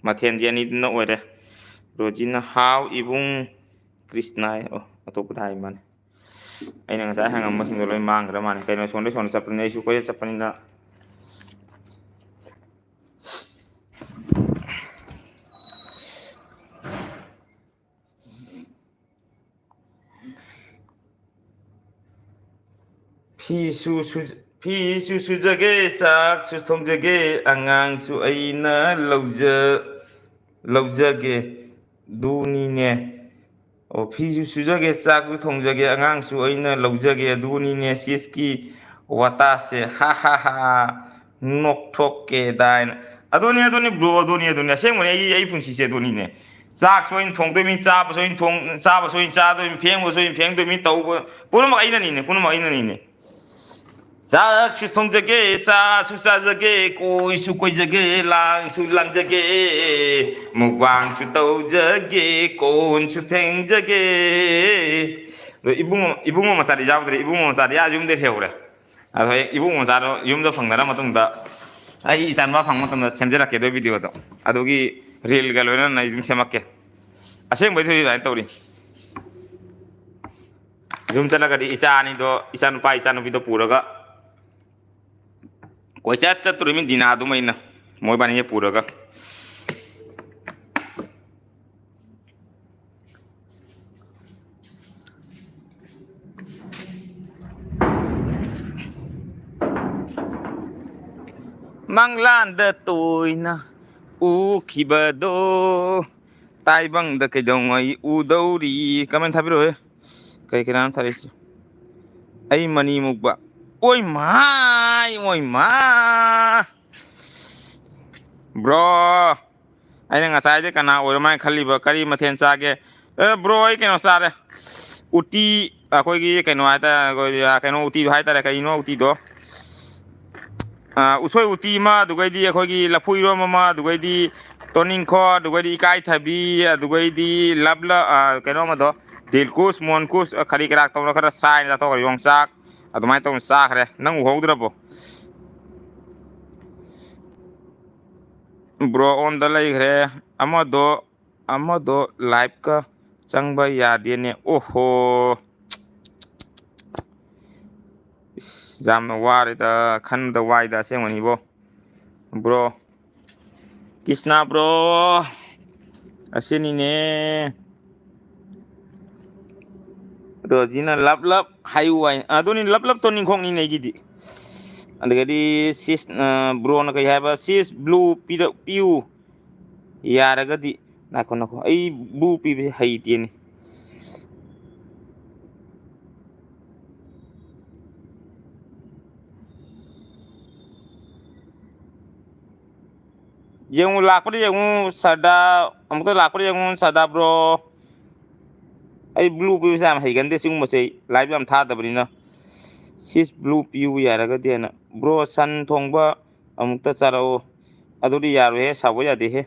ꯃꯊꯦꯜꯗꯤ ꯑꯅꯤꯗꯨꯅ ꯑꯣꯏꯔꯦ꯫ ꯔꯣꯖꯤꯅ, "ꯍꯥꯎ ꯏꯕꯨꯡ ꯀ꯭ꯔꯤꯁꯅꯥꯏ", ꯑꯣ, ꯑꯇꯣꯞꯄꯗ ꯍꯥꯏ ꯃꯥꯅꯦ꯫ ꯑꯩꯅ ꯉꯁꯥꯏ ꯍꯪꯉꯝꯕꯁꯤꯡꯗꯣ ꯂꯣꯏ ꯃꯥꯡꯈ꯭ꯔ ꯃꯥꯜꯂꯦ꯫ ꯀꯩꯅꯣ, ꯁꯣꯝꯗ, ꯁꯣꯝꯗ ꯆꯠꯄꯅꯤꯅ, ꯑꯩꯁꯨ ꯀꯣꯏꯆꯠ ꯆꯠꯄꯅꯤꯅ꯫ ꯐꯤꯁꯨ ꯁꯨ-, ꯐꯤꯁꯨ ꯁꯨꯖꯒꯦ, ꯆꯥꯛꯁꯨ ꯊꯣꯡꯖꯒꯦ, ꯑꯉꯥꯡꯁꯨ ꯑꯩꯅ ꯂꯧꯖ-, ꯂꯧꯖꯒꯦ, ꯗꯨꯅꯤꯅꯦ꯫ ꯑꯣ, ꯐꯤꯁꯨ ꯁꯨꯖꯒꯦ, ꯆꯥꯛꯁꯨ ꯊꯣꯡꯖꯒꯦ, ꯑꯉꯥꯡꯁꯨ ꯑꯩꯅ ꯂꯧꯖꯒꯦ, ꯑꯗꯨꯅꯤꯅꯦ ꯁꯤꯁꯀꯤ ꯋꯥꯇꯥꯁꯦ, ꯍꯥ ꯍꯥ ꯍꯥ, ꯅꯣꯛꯊꯣꯛꯀꯦꯗꯥꯏꯅ꯫ ꯑꯗꯨꯅꯤ, ꯑꯗꯨꯅꯤ bro, ꯑꯗꯨꯅꯤ, ꯑꯗꯨꯅꯤ꯫ ꯑꯁꯦꯡꯕꯅꯤ, ꯑꯩ, ꯑꯩ ꯄꯨꯟꯁꯤꯁꯦ ꯑꯗꯨꯅꯤꯅꯦ꯫ ꯆꯥꯛꯁꯨ ꯑꯩꯅ ꯊꯣꯡꯗꯣꯏꯃꯤ, ꯆꯥꯕꯁꯨ ꯑꯩꯅ ꯊꯣꯡ-, ꯆꯥꯕꯁꯨ ꯑꯩꯅ ꯆꯥꯗꯣꯏꯃꯤ, ꯐꯦꯡꯕꯁꯨ ꯑꯩꯅ ꯐꯦꯡꯗꯣꯏꯃꯤ, ꯇꯧꯕ ꯄꯨꯝꯅꯃꯛ ꯑꯩꯅꯅꯤꯅꯦ, ꯄꯨꯝꯅꯃꯛ ꯑꯩꯅꯅꯤꯅꯦ꯫ ꯆꯥꯛꯁꯨ ꯊꯣꯡꯖꯒꯦ, ꯆꯥꯁꯨ ꯆꯥꯖꯒꯦ, ꯀꯣꯏꯁꯨ ꯀꯣꯏꯖꯒꯦ, ꯂꯥꯡꯁꯨ ꯂꯥꯡꯖꯒꯦ, ꯃꯨꯛꯕꯥꯡꯁꯨ ꯇꯧꯖꯒꯦ, ꯀꯣꯟꯁꯨ ꯐꯦꯡꯖꯒꯦ꯫ ꯑꯗꯣ ꯏꯕꯨꯡꯉꯣ, ꯏꯕꯨꯡꯉꯣ ꯃꯆꯥꯗꯤ ꯌꯥꯎꯗ꯭ꯔꯦ, ꯏꯕꯨꯡꯉꯣ ꯃꯆꯥꯗꯤ ꯑꯥ ꯌꯨꯝꯗ ꯂꯩꯍꯧꯔꯦ꯫ ꯑꯗꯣ ꯍꯌꯦꯡ ꯏꯕꯨꯡꯉꯣ ꯃꯆꯥꯗꯣ ꯌꯨꯝꯗ ꯐꯪꯅꯔ ꯃꯇꯨꯡꯗ ꯑꯩ ꯏꯆꯥꯅꯨꯄꯥ ꯐꯪꯕ ꯃꯇꯝꯗ ꯁꯦꯝꯖꯔꯛꯀꯦ ꯑꯗꯨ videoꯗꯣ꯫ ꯑꯗꯨꯒꯤ reelꯒ ꯂꯣꯏꯅꯅ ꯑꯩ ꯑꯗꯨꯝ ꯁꯦꯝꯃꯛꯀꯦ꯫ ꯑꯁꯦꯡꯕꯩꯗꯤ ꯍꯧꯖꯤꯛ ꯑꯗꯨꯃꯥꯏꯅ ꯇꯧꯔꯤ꯫ ꯌꯨꯝ ꯆꯠꯂꯒꯗꯤ ꯏꯆꯥ ꯑꯅꯤꯗꯣ, ꯏꯆꯥꯅꯨꯄꯥ ꯏꯆꯥꯅꯨꯄꯤꯗꯣ ꯄꯨꯔꯒ ꯀꯣꯏꯆꯠ ꯆꯠꯇꯣꯔꯤꯃꯤ ꯗꯤꯅꯥꯗꯨꯃ ꯑꯩꯅ, ꯃꯣꯏꯕꯥꯅꯤ ꯄꯨꯔꯒ꯫ ꯃꯪꯂꯥꯟꯗ ꯇꯣꯏꯅ ꯎꯈꯤꯕꯗꯣ, ꯇꯥꯏꯕꯪꯗ ꯀꯩꯗꯧꯉꯩ ꯎꯗꯧꯔꯤ? Comment ꯊꯥꯕꯤꯔꯛꯑꯣꯍꯦ꯫ ꯀꯩ ꯀꯅꯥꯅꯣ ꯊꯥꯔꯛꯏꯁꯦ? ꯑꯩ ꯃꯅꯤ ꯃꯨꯛꯕꯥ꯫ ꯑꯣꯏ ꯃꯥꯏ, ꯑꯣꯏ ꯃꯥ꯫ Bro, ꯑꯩꯅ ꯉꯁꯥꯏꯗꯩ ꯀꯅꯥ ꯑꯣꯏꯔꯝꯃꯥꯏꯅ ꯈꯜꯂꯤꯕ? ꯀꯔꯤ ꯃꯊꯦꯜ ꯆꯥꯒꯦ? ꯑꯦ, bro, ꯑꯩ ꯀꯩꯅꯣ ꯆꯥꯔꯦ꯫ ꯎꯇꯤ, ꯑꯩꯈꯣꯏꯒꯤ ꯀꯩꯅꯣ ꯍꯥꯏꯇꯥꯔꯦ, ꯑꯩꯈꯣꯏ, ꯑ, ꯀꯩꯅꯣ ꯎꯇꯤꯗꯣ ꯍꯥꯏꯇꯥꯔꯦ, ꯀꯔꯤꯅꯣ ꯎꯇꯤꯗꯣ? ꯑ, ꯎꯁꯣꯏ ꯎꯇꯤ ꯑꯃ, ꯑꯗꯨꯒꯩꯗꯤ ꯑꯩꯈꯣꯏꯒꯤ ꯂꯐꯨ ꯏꯔꯣꯝꯕ ꯑꯃ, ꯑꯗꯨꯒꯩꯗꯤ ꯇꯣꯅꯤꯡꯈꯣꯛ, ꯑꯗꯨꯒꯩꯗꯤ ꯏꯀꯥꯏꯊꯕꯤ, ꯑꯗꯨꯒꯩꯗꯤ ꯂꯞꯂ-, ꯑ, ꯀꯩꯅꯣ ꯑꯃꯗꯣ, ꯗꯤꯜꯀꯨꯁ, ꯃꯣꯟꯀꯨꯁ, ꯑ, ꯀꯔꯤ ꯀꯔꯥꯛ ꯇꯧꯔ ꯈꯔ ꯆꯥꯏꯅ ꯆꯥꯊꯣꯛꯈ꯭ꯔꯦ꯫ ꯌꯣꯡꯆꯥꯛ ꯑꯗꯨꯃꯥꯏꯅ ꯇꯧꯅ ꯆꯥꯈ꯭ꯔꯦ꯫ ꯅꯪ ꯎꯍꯧꯗ꯭ꯔꯕꯣ? Bro, on ꯗ ꯂꯩꯈ꯭ꯔꯦ꯫ ꯑꯃꯗꯣ, ꯑꯃꯗꯣ liveꯀ ꯆꯪꯕ ꯌꯥꯗꯦꯅꯦ꯫ ꯑꯣꯍꯣ꯫ ꯌꯥꯝꯅ ꯋꯥꯔꯦꯗ, ꯈꯟꯕꯗ ꯋꯥꯏꯗ ꯑꯁꯦꯡꯕꯅꯤꯕꯣ꯫ ꯕ꯭ꯔꯣ, ꯀ꯭ꯔꯤꯁꯅ ꯕ꯭ꯔꯣ, ꯑꯁꯤꯅꯤꯅꯦ꯫ ꯑꯗꯣ ꯍꯧꯖꯤꯛꯅ ꯂꯞ ꯂꯞ ꯍꯥꯏꯌꯨ ꯍꯥꯏ꯫ ꯑꯗꯨꯅꯤ, ꯂꯞ ꯂꯞ ꯇꯣꯅꯤꯡꯈꯣꯛꯅꯤꯅꯦ ꯑꯩꯒꯤꯗꯤ꯫ ꯑꯗꯒꯤꯗꯤ ꯁꯤꯁ, ꯑ, ꯕ꯭ꯔꯣꯅ ꯀꯩ ꯍꯥꯏꯕ? "ꯁꯤꯁ ꯕ꯭ꯂꯨ ꯄꯤꯔꯛ-, ꯄꯤꯌꯨ ꯌꯥꯔꯒꯗꯤ"꯫ ꯉꯥꯏꯈꯣ, ꯉꯥꯏꯈꯣ, ꯑꯩ ꯕ꯭ꯂꯨ ꯄꯤꯕꯁꯦ ꯍꯩꯇꯦꯅꯦ꯫ ꯌꯦꯡꯉꯨ, ꯂꯥꯛꯄꯗ ꯌꯦꯡꯉꯨ, ꯁꯔꯗꯥ꯫ ꯑꯃꯨꯛꯇ ꯂꯥꯛꯄꯗ ꯌꯦꯡꯉꯨ, ꯁꯔꯗꯥ ꯕ꯭ꯔꯣ꯫ ꯑꯩ ꯕ꯭ꯂꯨ ꯄꯤꯕꯁꯦ ꯌꯥꯝ ꯍꯩꯒꯟꯗꯦ, ꯁꯤꯒꯨꯝꯕꯁꯦ ꯑꯩ ꯂꯥꯏꯚ ꯌꯥꯝ ꯊꯥꯗꯕꯅꯤꯅ꯫ "ꯁꯤꯁ ꯕ꯭ꯂꯨ ꯄꯤꯌꯨ ꯌꯥꯔꯒꯗꯤ" ꯍꯥꯏꯅ꯫ ꯕ꯭ꯔꯣ, ꯁꯟ ꯊꯣꯡꯕ ꯑꯃꯨꯛꯇ ꯆꯥꯔꯛꯑꯣ꯫ ꯑꯗꯨꯗꯤ ꯌꯥꯔꯣꯏꯍꯦ, ꯁꯥꯎꯕ ꯌꯥꯗꯦꯍꯦ꯫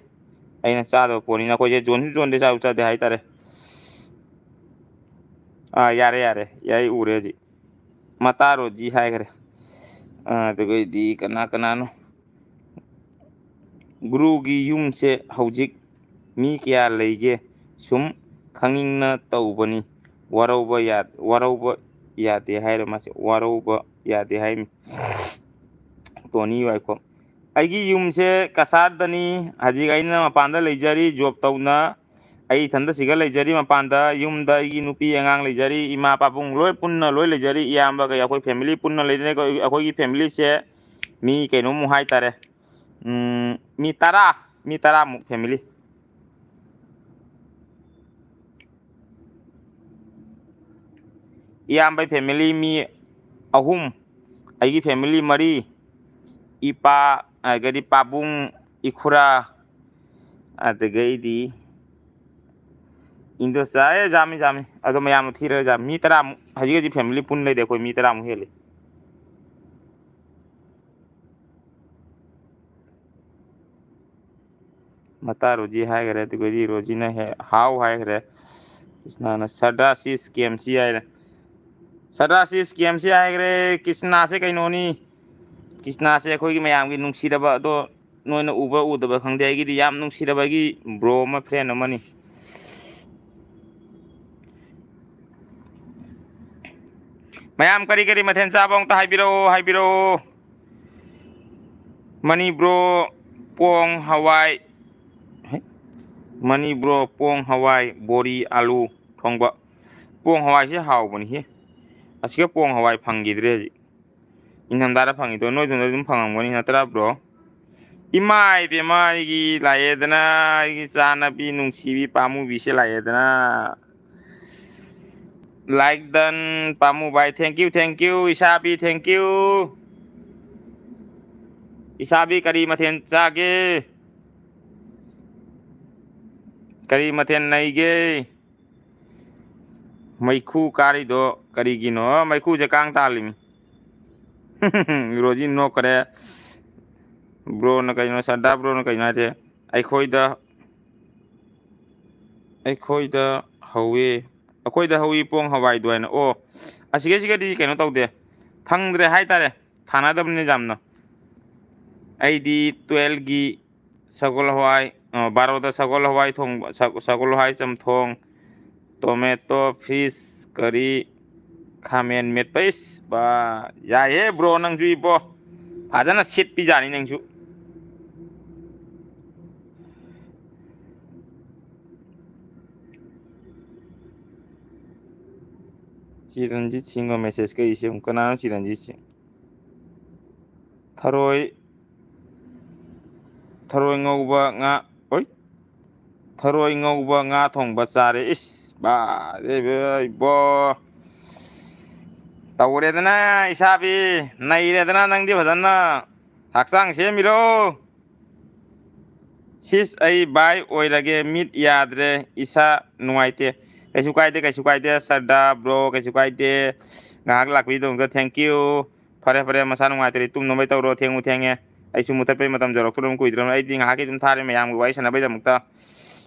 ꯑꯩꯅ ꯆꯥꯗꯕ ꯄꯣꯠꯅꯤꯅ꯫ ꯑꯩꯈꯣꯏꯁꯦ ꯖꯣꯟꯁꯨ ꯖꯣꯟꯗꯦ, ꯆꯥꯁꯨ ꯆꯥꯗꯦ ꯍꯥꯏꯇꯥꯔꯦ꯫ ꯑꯥ, ꯌꯥꯔꯦ, ꯌꯥꯔꯦ, ꯑꯩ ꯎꯔꯦ ꯍꯧꯖꯤꯛ꯫ ꯃꯇꯥꯔꯣꯖꯤ ꯍꯥꯏꯈ꯭ꯔꯦ꯫ ꯑꯥ, ꯑꯗꯨꯒꯩꯗꯤ ꯀꯅꯥ ꯀꯅꯥꯅꯣ? ꯒꯨꯔꯨꯒꯤ ꯌꯨꯝꯁꯦ ꯍꯧꯖꯤꯛ ꯃꯤ ꯀꯌꯥ ꯂꯩꯒꯦ? ꯁꯨꯝ ꯈꯪꯅꯤꯡꯅ ꯇꯧꯕꯅꯤ꯫ ꯋꯥꯔꯧꯕ ꯌꯥ-, ꯋꯥꯔꯧꯕ ꯌꯥꯗꯦ ꯍꯥꯏꯔ ꯃꯥꯁꯦ, ꯋꯥꯔꯧꯕ ꯌꯥꯗꯦ ꯍꯥꯏꯔꯤꯃꯤ꯫ ꯇꯣꯅꯤ ꯋꯥꯏꯈꯣ꯫ ꯑꯩꯒꯤ ꯌꯨꯝꯁꯦ ꯀꯁꯥꯔꯗꯅꯤ꯫ ꯍꯧꯖꯤꯛ ꯑꯩꯅ ꯃꯄꯥꯟꯗ ꯂꯩꯖꯔꯤ, ꯖꯣꯕ ꯇꯧꯅ꯫ ꯑꯩ ꯏꯊꯟꯗ ꯁꯤꯒ ꯂꯩꯖꯔꯤ ꯃꯄꯥꯟꯗ꯫ ꯌꯨꯝꯗ ꯑꯩꯒꯤ ꯅꯨꯄꯤ ꯑꯉꯥꯡ ꯂꯩꯖꯔꯤ, ꯏꯃꯥ ꯄꯥꯕꯨꯡ ꯂꯣꯏ ꯄꯨꯟꯅ ꯂꯣꯏ ꯂꯩꯖꯔꯤ꯫ ꯏꯌꯥꯝꯕꯈꯩ ꯑꯩꯈꯣꯏ ꯐꯦꯃꯤꯂꯤ ꯄꯨꯟꯅ ꯂꯩꯖꯔꯤ꯫ ꯑꯩꯈꯣꯏ, ꯑꯩꯈꯣꯏꯒꯤ ꯐꯦꯃꯤꯂꯤꯁꯦ ꯃꯤ ꯀꯩꯅꯣꯃꯨꯛ ꯍꯥꯏꯇꯥꯔꯦ꯫ ꯎꯝ, ꯃꯤ ꯇꯔꯥ, ꯃꯤ ꯇꯔꯥꯃꯨꯛ ꯐꯦꯃꯤꯂꯤ꯫ ꯏꯌꯥꯝꯕꯩ ꯐꯦꯃꯤꯂꯤ ꯃꯤ ꯑꯍꯨꯝ, ꯑꯩꯒꯤ ꯐꯦꯃꯤꯂꯤ ꯃꯔꯤ, ꯏꯄꯥ, ꯑꯗꯒꯤꯗꯤ ꯄꯥꯕꯨꯡ, ꯏꯈꯨꯔꯥ, ꯑꯗꯒꯤꯗꯤ ꯏꯟꯗꯣꯆꯥ, ꯑꯦ, ꯌꯥꯝꯃꯤ, ꯌꯥꯝꯃꯤ꯫ ꯑꯗꯣ ꯃꯌꯥꯝꯅ ꯊꯤꯔꯒ ꯌꯥꯝꯃꯤ꯫ ꯃꯤ ꯇꯔꯥꯃꯨꯛ, ꯍꯧꯖꯤꯛ ꯍꯧꯖꯤꯛ ꯐꯦꯃꯤꯂꯤ ꯄꯨꯟꯅ ꯂꯩꯔꯦ ꯑꯩꯈꯣꯏ, ꯃꯤ ꯇꯔꯥꯃꯨꯛ ꯍꯦꯜꯂꯦ꯫ ꯃꯇꯥ ꯔꯣꯖꯤ ꯍꯥꯏꯈ꯭ꯔꯦ, ꯑꯗꯨꯒꯗꯤ ꯔꯣꯖꯤꯅ ꯍꯦ-, ꯍꯥꯎ ꯍꯥꯏꯈ꯭ꯔꯦ꯫ ꯀ꯭ꯔꯤꯁꯅꯥꯅ ꯁꯔꯗꯥꯔ ꯁꯤ ꯁ꯭ꯀꯦꯝꯁꯤ ꯍꯥꯏꯔꯦ꯫ ꯁꯔꯗꯥꯔ ꯁꯤ ꯁ꯭ꯀꯦꯝꯁꯤ ꯍꯥꯏꯈ꯭ꯔꯦ꯫ ꯀ꯭ꯔꯤꯁꯅꯥꯁꯦ ꯀꯩꯅꯣꯅꯤ, ꯀ꯭ꯔꯤꯁꯅꯥꯁꯦ ꯑꯩꯈꯣꯏꯒꯤ ꯃꯌꯥꯝꯒꯤ ꯅꯨꯡꯁꯤꯔꯕ, ꯑꯗꯣ ꯅꯣꯏꯅ ꯎꯕ ꯎꯗꯕ ꯈꯪꯗꯦ, ꯑꯩꯒꯤꯗꯤ ꯌꯥꯝ ꯅꯨꯡꯁꯤꯔꯕ ꯑꯩꯒꯤ ꯕ꯭ꯔꯣ ꯑꯃ, ꯐ꯭ꯔꯦꯟ ꯑꯃꯅꯤ꯫ ꯃꯌꯥꯝ ꯀꯔꯤ ꯀꯔꯤ ꯃꯊꯦꯜ ꯆꯥꯕ ꯑꯃꯨꯛꯇ ꯍꯥꯏꯕꯤꯔꯛꯑꯣ, ꯍꯥꯏꯕꯤꯔꯛꯑꯣ꯫ ꯃꯅꯤ ꯕ꯭ꯔꯣ, ꯄꯣꯡ ꯍꯋꯥꯏ꯫ ꯍꯦ? ꯃꯅꯤ ꯕ꯭ꯔꯣ, ꯄꯣꯡ ꯍꯋꯥꯏ, ꯕꯣꯔꯤ, ꯑꯥꯂꯨ ꯊꯣꯡꯕ꯫ ꯄꯣꯡ ꯍꯋꯥꯏꯁꯦ ꯍꯥꯎꯕꯅꯤꯍꯦ꯫ ꯑꯁꯤꯒ ꯄꯣꯡ ꯍꯋꯥꯏ ꯐꯪꯈꯤꯗ꯭ꯔꯦ ꯍꯧꯖꯤꯛ꯫ ꯏꯪꯊꯝꯊꯥꯗ ꯐꯪꯉꯤꯗꯣ ꯅꯣꯏꯗꯣꯝꯗ ꯑꯗꯨꯝ ꯐꯪꯉꯝꯒꯅꯤ ꯅꯠꯇ꯭ꯔꯥ ꯕ꯭ꯔꯣ? ꯏꯃꯥ ꯏꯕꯦꯝꯃ, ꯑꯩꯒꯤ ꯂꯥꯛꯑꯦꯗꯅ, ꯑꯩꯒꯤ ꯆꯥꯅꯕꯤ ꯅꯨꯡꯁꯤꯕꯤ ꯄꯥꯃꯨꯕꯤꯁꯦ ꯂꯥꯛꯑꯦꯗꯅ꯫ Like done, ꯄꯥꯃꯨ ꯚꯥꯏ, thank you, thank you, ꯏꯁꯥꯕꯤ, thank you꯫ ꯏꯁꯥꯕꯤ, ꯀꯔꯤ ꯃꯊꯦꯜ ꯆꯥꯒꯦ? ꯀꯔꯤ ꯃꯊꯦꯜ ꯅꯩꯒꯦ? ꯃꯩꯈꯨ ꯀꯥꯔꯤꯗꯣ ꯀꯔꯤꯒꯤꯅꯣ? ꯃꯩꯈꯨꯁꯦ ꯀꯥꯡ ꯇꯥꯜꯂꯤꯃꯤ꯫ ꯔꯣꯖꯤ ꯅꯣꯛꯈꯔꯦ꯫ ꯕ꯭ꯔꯣꯅ ꯀꯩꯅꯣ, ꯁꯔꯗꯥ ꯕ꯭ꯔꯣꯅ ꯀꯩꯅꯣ ꯍꯥꯏꯁꯦ? ꯑꯩꯈꯣꯏꯗ, ꯑꯩꯈꯣꯏꯗ ꯍꯧꯋꯤ, ꯑꯩꯈꯣꯏꯗ ꯍꯧꯋꯤ ꯄꯣꯡ ꯍꯋꯥꯏꯗꯣ ꯍꯥꯏꯅ꯫ ꯑꯣ, ꯑꯁꯤꯒꯩꯁꯤꯒꯗꯤ ꯀꯩꯅꯣ ꯇꯧꯗꯦ, ꯐꯪꯗ꯭ꯔꯦ ꯍꯥꯏꯇꯥꯔꯦ, ꯊꯥꯅꯗꯕꯅꯤꯅ ꯌꯥꯝꯅ꯫ ꯑꯩꯗꯤ ꯇꯨꯌꯦꯜꯞꯀꯤ ꯁꯒꯣꯜ ꯍꯋꯥꯏ, ꯑ, ꯕꯥꯔꯣꯗ ꯁꯒꯣꯜ ꯍꯋꯥꯏ ꯊꯣꯡꯕ, ꯁ-, ꯁꯒꯣꯜ ꯍꯋꯥꯏ ꯆꯝꯊꯣꯡ, ꯇꯣꯃꯦꯇꯣ, ꯐꯤꯁ ꯀꯔꯤ, ꯈꯥꯃꯦꯟ ꯃꯦꯠꯄ꯫ ꯏꯁ, ꯕꯥ, ꯌꯥꯏꯍꯦ ꯕ꯭ꯔꯣ, ꯅꯪꯁꯨ ꯏꯕꯣ꯫ ꯐꯖꯅ ꯁꯤꯠꯄꯤꯖꯥꯅꯤ ꯅꯪꯁꯨ꯫ ꯆꯤꯔꯟꯖꯤꯠ ꯁꯤꯡꯒ ꯃꯦꯁꯦꯖ ꯀꯛꯏꯁꯦ ꯑꯃꯨꯛ꯫ ꯀꯅꯥꯅꯣ ꯆꯤꯔꯟꯖꯤꯠ ꯁꯤꯡ? ꯊꯔꯣꯏ, ꯊꯔꯣꯏ ꯉꯧꯕ ꯉꯥ, ꯑꯣꯏ, ꯊꯔꯣꯏ ꯉꯧꯕ ꯉꯥ ꯊꯣꯡꯕ ꯆꯥꯔꯦ꯫ ꯏꯁ, ꯕꯥ, ꯏꯕꯣ, ꯇꯧꯔꯦꯗꯅ ꯏꯁꯥꯕꯤ, ꯅꯩꯔꯦꯗꯅ ꯅꯪꯗꯤ ꯐꯖꯅ꯫ ꯍꯛꯆꯥꯡ ꯁꯦꯝꯃꯤꯔꯣ? ꯁꯤꯁ, ꯑꯩ ꯚꯥꯏ ꯑꯣꯏꯔꯒꯦ, ꯃꯤꯠ ꯌꯥꯗ꯭ꯔꯦ, ꯏꯁꯥ ꯅꯨꯡꯉꯥꯏꯇꯦ꯫ ꯀꯩꯁꯨ ꯀꯥꯏꯗꯦ, ꯀꯩꯁꯨ ꯀꯥꯏꯗꯦ, ꯁꯔꯗꯥ ꯕ꯭ꯔꯣ, ꯀꯩꯁꯨ ꯀꯥꯏꯗꯦ꯫ ꯉꯥꯏꯍꯥꯛ ꯂꯥꯛꯄꯤꯗꯃꯛꯇ thank you꯫ ꯐꯔꯦ, ꯐꯔꯦ, ꯃꯁꯥ ꯅꯨꯡꯉꯥꯏꯇ꯭ꯔꯗꯤ ꯇꯨꯝꯅꯕ ꯇꯧꯔꯣ, ꯊꯦꯡꯉꯨ ꯊꯦꯡꯉꯦ꯫ ꯑꯩꯁꯨ ꯃꯨꯊꯠꯄꯩ ꯃꯇꯝ ꯌꯧꯔꯛꯇꯣꯔꯕꯅꯤ, ꯀꯨꯏꯗ꯭ꯔꯕꯅꯤ꯫ ꯑꯩꯗꯤ ꯉꯥꯏꯍꯥꯛꯀꯤ ꯑꯗꯨꯝ ꯊꯥꯔꯦ, ꯃꯌꯥꯝꯒꯤ ꯋꯥꯔꯤ ꯁꯥꯟꯅꯕꯩꯗꯃꯛꯇ꯫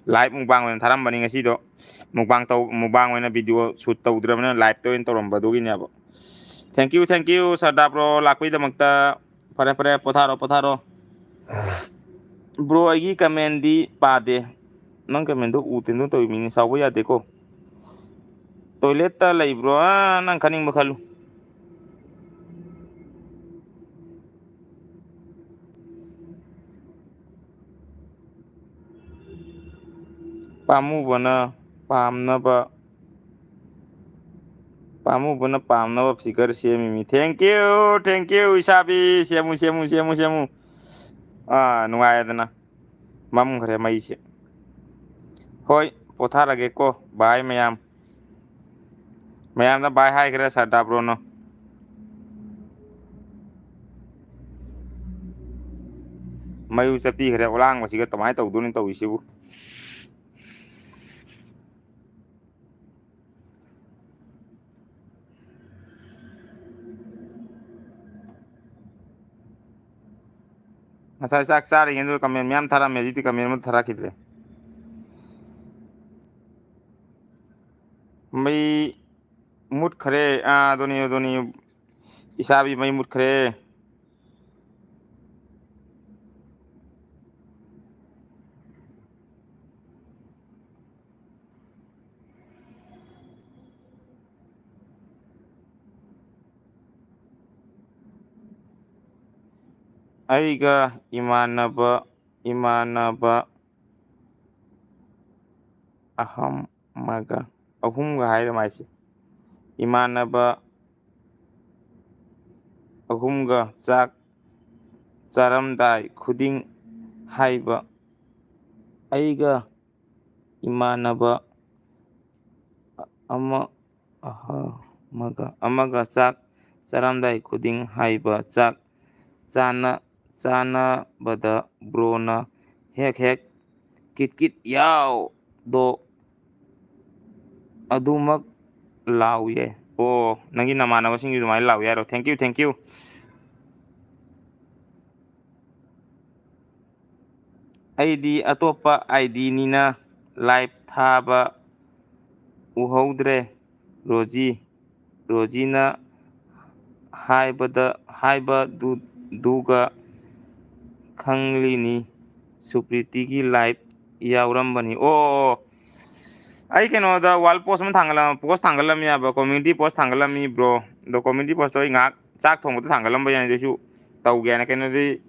Live ꯃꯨꯛꯕꯥꯡ ꯑꯣꯏꯅ ꯊꯥꯔꯝꯕꯅꯤ ꯉꯁꯤꯗꯣ꯫ ꯃꯨꯛꯕꯥꯡ ꯇꯧ-, ꯃꯨꯛꯕꯥꯡ ꯑꯣꯏꯅ video shoot ꯇꯧꯗ꯭ꯔꯕꯅꯤꯅ live ꯇ ꯑꯣꯏꯅ ꯇꯧꯔꯝꯕꯗꯨꯒꯤꯅꯦꯕ꯫ Thank you, thank you, Sarda bro, ꯂꯥꯛꯄꯩꯗꯃꯛꯇ꯫ ꯐꯔꯦ, ꯐꯔꯦ, ꯄꯣꯊꯥꯔꯣ, ꯄꯣꯊꯥꯔꯣ꯫ ꯕ꯭ꯔꯣ, ꯑꯩꯒꯤ comment ꯗꯤ ꯄꯥꯗꯦ꯫ ꯅꯪ comment ꯗꯣ ꯎꯗꯦ, ꯅꯪ ꯇꯧꯔꯤ ꯃꯤꯅꯤ, ꯁꯥꯎꯕ ꯌꯥꯗꯦꯀꯣ꯫ Toilet ꯇ ꯂꯩꯕ꯭ꯔꯣ? ꯑꯥ, ꯅꯪ ꯈꯟꯅꯤꯡꯕ ꯈꯜꯂꯨ꯫ ꯄꯥꯝꯃꯨꯕꯅ ꯄꯥꯝꯅꯕ, ꯄꯥꯝꯃꯨꯕꯅ ꯄꯥꯝꯅꯕ figure ꯁꯦꯝꯃꯤꯃꯤ꯫ Thank you, thank you, ꯏꯁꯥꯕꯤ꯫ ꯁꯦꯝꯃꯨ, ꯁꯦꯝꯃꯨ, ꯁꯦꯝꯃꯨ, ꯁꯦꯝꯃꯨ꯫ ꯑꯥ, ꯅꯨꯡꯉꯥꯏꯔꯦꯗꯅ꯫ ꯃꯝꯈ꯭ꯔꯦ ꯃꯩꯁꯦ꯫ ꯍꯣꯏ, ꯄꯣꯊꯥꯔꯒꯦꯀꯣ, bye ꯃꯌꯥꯝ꯫ ꯃꯌꯥꯝꯗ bye ꯍꯥꯏꯈ꯭ꯔꯦ ꯁꯔꯗꯥ ꯕ꯭ꯔꯣꯅ꯫ ꯃꯩꯁꯨ ꯆꯠꯄꯤꯈ꯭ꯔꯦ, ꯑꯣꯂꯥꯡꯕꯁꯤꯒ ꯀꯃꯥꯏꯅ ꯇꯧꯗꯣꯏꯅꯣ ꯇꯧꯔꯤꯁꯤꯕꯨ꯫ ꯉꯁꯥꯏ ꯆꯥꯛ ꯆꯥꯔꯤꯉꯩꯗꯨꯗ comment ꯃꯌꯥꯝ ꯊꯥꯔꯝꯃꯦ, ꯍꯧꯖꯤꯛꯇꯤ comment ꯑꯃꯠꯇ ꯊꯥꯔꯛꯈꯤꯗ꯭ꯔꯦ꯫ ꯃꯩ ꯃꯨꯠꯈ꯭ꯔꯦ꯫ ꯑꯥ, ꯑꯗꯨꯅꯤ, ꯑꯗꯨꯅꯤ꯫ ꯏꯁꯥꯕꯤ ꯃꯩ ꯃꯨꯠꯈ꯭ꯔꯦ꯫ ꯑꯩꯒ ꯏꯃꯥꯟꯅꯕ, ꯏꯃꯥꯟꯅꯕ ꯑꯍꯝ-, ꯑꯃꯒ, ꯑꯍꯨꯝꯒ ꯍꯥꯏꯔ ꯃꯥꯏꯁꯦ꯫ ꯏꯃꯥꯟꯅꯕ ꯑꯍꯨꯝꯒ ꯆꯥꯛ ꯆꯥꯔꯝꯗꯥꯏ ꯈꯨꯗꯤꯡ ꯍꯥꯏꯕ꯫ ꯑꯩꯒ ꯏꯃꯥꯟꯅꯕ ꯑꯃ, ꯑꯍ-, ꯑꯃꯒ, ꯑꯃꯒ ꯆꯥꯛ ꯆꯥꯔꯝꯗꯥꯏ ꯈꯨꯗꯤꯡ ꯍꯥꯏꯕ꯫ ꯆꯥꯛ ꯆꯥꯅ-, ꯆꯥꯅꯕꯗ ꯕ꯭ꯔꯣꯅ ꯍꯦꯛ ꯍꯦꯛ ꯀꯤꯠ ꯀꯤꯠ ꯌꯥꯎꯗꯣ ꯑꯗꯨꯃꯛ ꯂꯥꯎ ꯌꯥꯏ꯫ ꯑꯣ, ꯅꯪꯒꯤ ꯅꯃꯥꯟꯅꯕꯁꯤꯡꯁꯨ ꯑꯗꯨꯃꯥꯏꯅ ꯂꯥꯎ ꯌꯥꯔꯣ? Thank you, thank you꯫ ꯑꯩꯗꯤ ꯑꯇꯣꯞꯄ ID ꯅꯤꯅ live ꯊꯥꯕ ꯎꯍꯧꯗ꯭ꯔꯦ꯫ ꯔꯣꯖꯤ, ꯔꯣꯖꯤꯅ ꯍꯥꯏꯕꯗ, ꯍꯥꯏꯕꯗꯨ-, ꯗꯨꯒ ꯈꯪꯂꯤꯅꯤ꯫ ꯁꯨꯄ꯭ꯔꯤꯇꯤꯒꯤ live ꯌꯥꯎꯔꯝꯕꯅꯤ꯫ ꯑꯣ, ꯑꯣ, ꯑꯣ꯫ ꯑꯩ ꯀꯩꯅꯣꯗ wall post ꯑꯃ ꯊꯥꯡꯒꯠꯂꯝ-, post ꯊꯥꯡꯒꯠꯂꯝꯃꯤ ꯍꯥꯏꯕ, community post ꯊꯥꯡꯒꯠꯂꯝꯃꯤ, bro꯫ ꯑꯗꯣ community post ꯇꯣ ꯑꯩ ꯉꯥꯏꯍꯥꯛ ꯆꯥꯛ ꯊꯣꯡꯕꯗ ꯊꯥꯡꯒꯠꯂꯝꯕ ꯌꯥꯏ, ꯑꯗꯨꯁꯨ ꯇꯧꯒꯦ ꯍꯥꯏꯅ꯫ ꯀꯩꯅꯣꯗꯤ,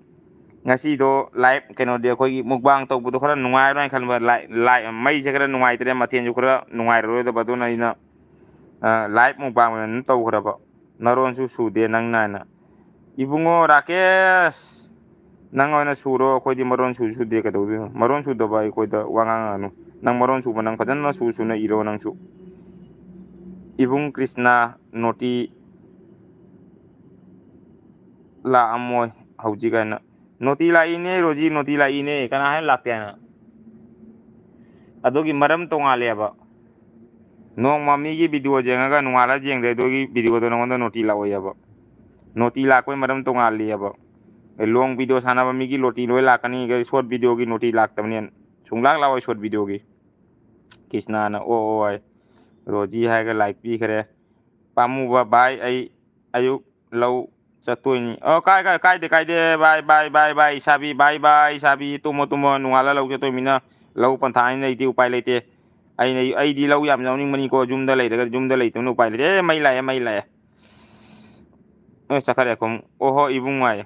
ꯉꯁꯤꯗꯣ live ꯀꯩꯅꯣꯗꯤ ꯑꯩꯈꯣꯏꯒꯤ mukbang ꯇꯧꯕꯗꯣ ꯈꯔ ꯅꯨꯡꯉꯥꯏꯔꯣꯏ ꯍꯥꯏꯅ ꯈꯟꯕ꯫ Live, live ꯃꯩꯁꯦ ꯈꯔ ꯅꯨꯡꯉꯥꯏꯇ꯭ꯔꯦ, ꯃꯊꯦꯜꯁꯨ ꯈꯔ ꯅꯨꯡꯉꯥꯏꯔꯔꯣꯏꯗꯕ, ꯑꯗꯨꯅ ꯑꯩꯅ, ꯑ, live mukbang ꯑꯣꯏꯅ ꯑꯗꯨꯝ ꯇꯧꯈ꯭ꯔꯕ꯫ ꯅꯔꯣꯟꯁꯨ ꯁꯨꯗꯦ ꯅꯪꯅ ꯍꯥꯏꯅ꯫ ꯏꯕꯨꯡꯉꯣ ꯔꯥꯀꯦꯁ, ꯅꯪ ꯑꯣꯏꯅ ꯁꯨꯔꯣ, ꯑꯩꯈꯣꯏꯗꯤ ꯃꯔꯣꯟ ꯁꯨ ꯁꯨꯗꯦ, ꯀꯩꯗꯧꯗꯣꯏꯅꯣ? ꯃꯔꯣꯟ ꯁꯨꯗꯕ ꯑꯩꯈꯣꯏꯗ ꯋꯥ ꯉꯥꯡꯉꯛꯑꯅꯨ꯫ ꯅꯪ ꯃꯔꯣꯟ ꯁꯨꯕ ꯅꯪ ꯐꯖꯅ ꯁꯨ ꯁꯨꯅ ꯏꯔꯣ ꯅꯪꯁꯨ꯫ ꯏꯕꯨꯡ ꯀ꯭ꯔꯤꯁꯅ, ꯅꯣꯇꯤ ꯂꯥꯛꯑꯝꯃꯣꯏ ꯍꯧꯖꯤꯛ ꯍꯥꯏꯅ꯫ ꯅꯣꯇꯤ ꯂꯥꯛꯏꯅꯦ ꯔꯣꯖꯤ, ꯅꯣꯇꯤ ꯂꯥꯛꯏꯅꯦ꯫ ꯀꯅꯥ ꯍꯥꯏꯅ ꯂꯥꯛꯇꯦ ꯍꯥꯏꯅ? ꯑꯗꯨꯒꯤ ꯃꯔꯝ ꯇꯣꯉꯥꯜꯂꯦꯕ꯫ ꯅꯣꯡꯃ ꯃꯤꯒꯤ video ꯌꯦꯡꯉꯒ ꯅꯣꯡꯉꯥꯜꯂ ꯌꯦꯡꯗꯦ, ꯑꯗꯨꯒꯤ video ꯗꯣ ꯅꯉꯣꯟꯗ ꯅꯣꯇꯤ ꯂꯥꯛꯑꯣꯏꯌꯦꯕ꯫ ꯅꯣꯇꯤ ꯂꯥꯛꯄꯩ ꯃꯔꯝ ꯇꯣꯉꯥꯜꯂꯤꯑꯕ꯫ ꯑꯦ, long video ꯁꯥꯟꯅꯕ ꯃꯤꯒꯤ ꯅꯣꯇꯤ ꯂꯣꯏ ꯂꯥꯛꯀꯅꯤ, short video ꯒꯤ ꯅꯣꯇꯤ ꯂꯥꯛꯇꯕꯅꯦ꯫ ꯁꯨꯡꯂꯥꯛ ꯂꯥꯛꯑꯣꯏ short video ꯒꯤ꯫ ꯀ꯭ꯔꯤꯁꯅꯥꯅ ꯑꯣ ꯑꯣ ꯍꯥꯏ꯫ ꯔꯣꯖꯤ ꯍꯥꯏꯔꯒ like ꯄꯤꯈ꯭ꯔꯦ꯫ ꯄꯥꯝꯃꯨꯕ ꯚꯥꯏ, ꯑꯩ ꯑꯌꯨꯛ ꯂꯧ ꯆꯠꯇꯣꯏꯅꯤ꯫ ꯑꯣ, ꯀꯥꯏ, ꯀꯥꯏ, ꯀꯥꯏꯗꯦ, ꯀꯥꯏꯗꯦ꯫ Bye, bye, bye, bye, ꯏꯁꯥꯕꯤ, bye, bye, ꯏꯁꯥꯕꯤ꯫ ꯇꯨꯝꯃꯣ, ꯇꯨꯝꯃꯣ꯫ ꯅꯣꯡꯉꯥꯜꯂ ꯂꯧ ꯆꯠꯇꯣꯏꯃꯤꯅ ꯂꯧ ꯄꯟꯊꯥ ꯍꯥꯏꯅ ꯂꯩꯇꯦ, ꯎꯄꯥꯏ ꯂꯩꯇꯦ꯫ ꯑꯩꯅ, ꯑꯩꯗꯤ ꯂꯧ ꯌꯥꯝ ꯌꯥꯎꯅꯤꯡꯕꯅꯤꯀꯣ, ꯌꯨꯝꯗ ꯂꯩꯔꯒ, ꯌꯨꯝꯗ ꯂꯩꯇꯕꯅ ꯎꯄꯥꯏ ꯂꯩꯇꯦ꯫ ꯑꯦ, ꯃꯩ ꯂꯥꯛꯑꯦ, ꯃꯩ ꯂꯥꯛꯑꯦ꯫ ꯑꯦ, ꯆꯠꯈ꯭ꯔꯦ ꯈꯣꯡ-, ꯑꯣꯍꯣ, ꯏꯕꯨꯡ ꯍꯥꯏ꯫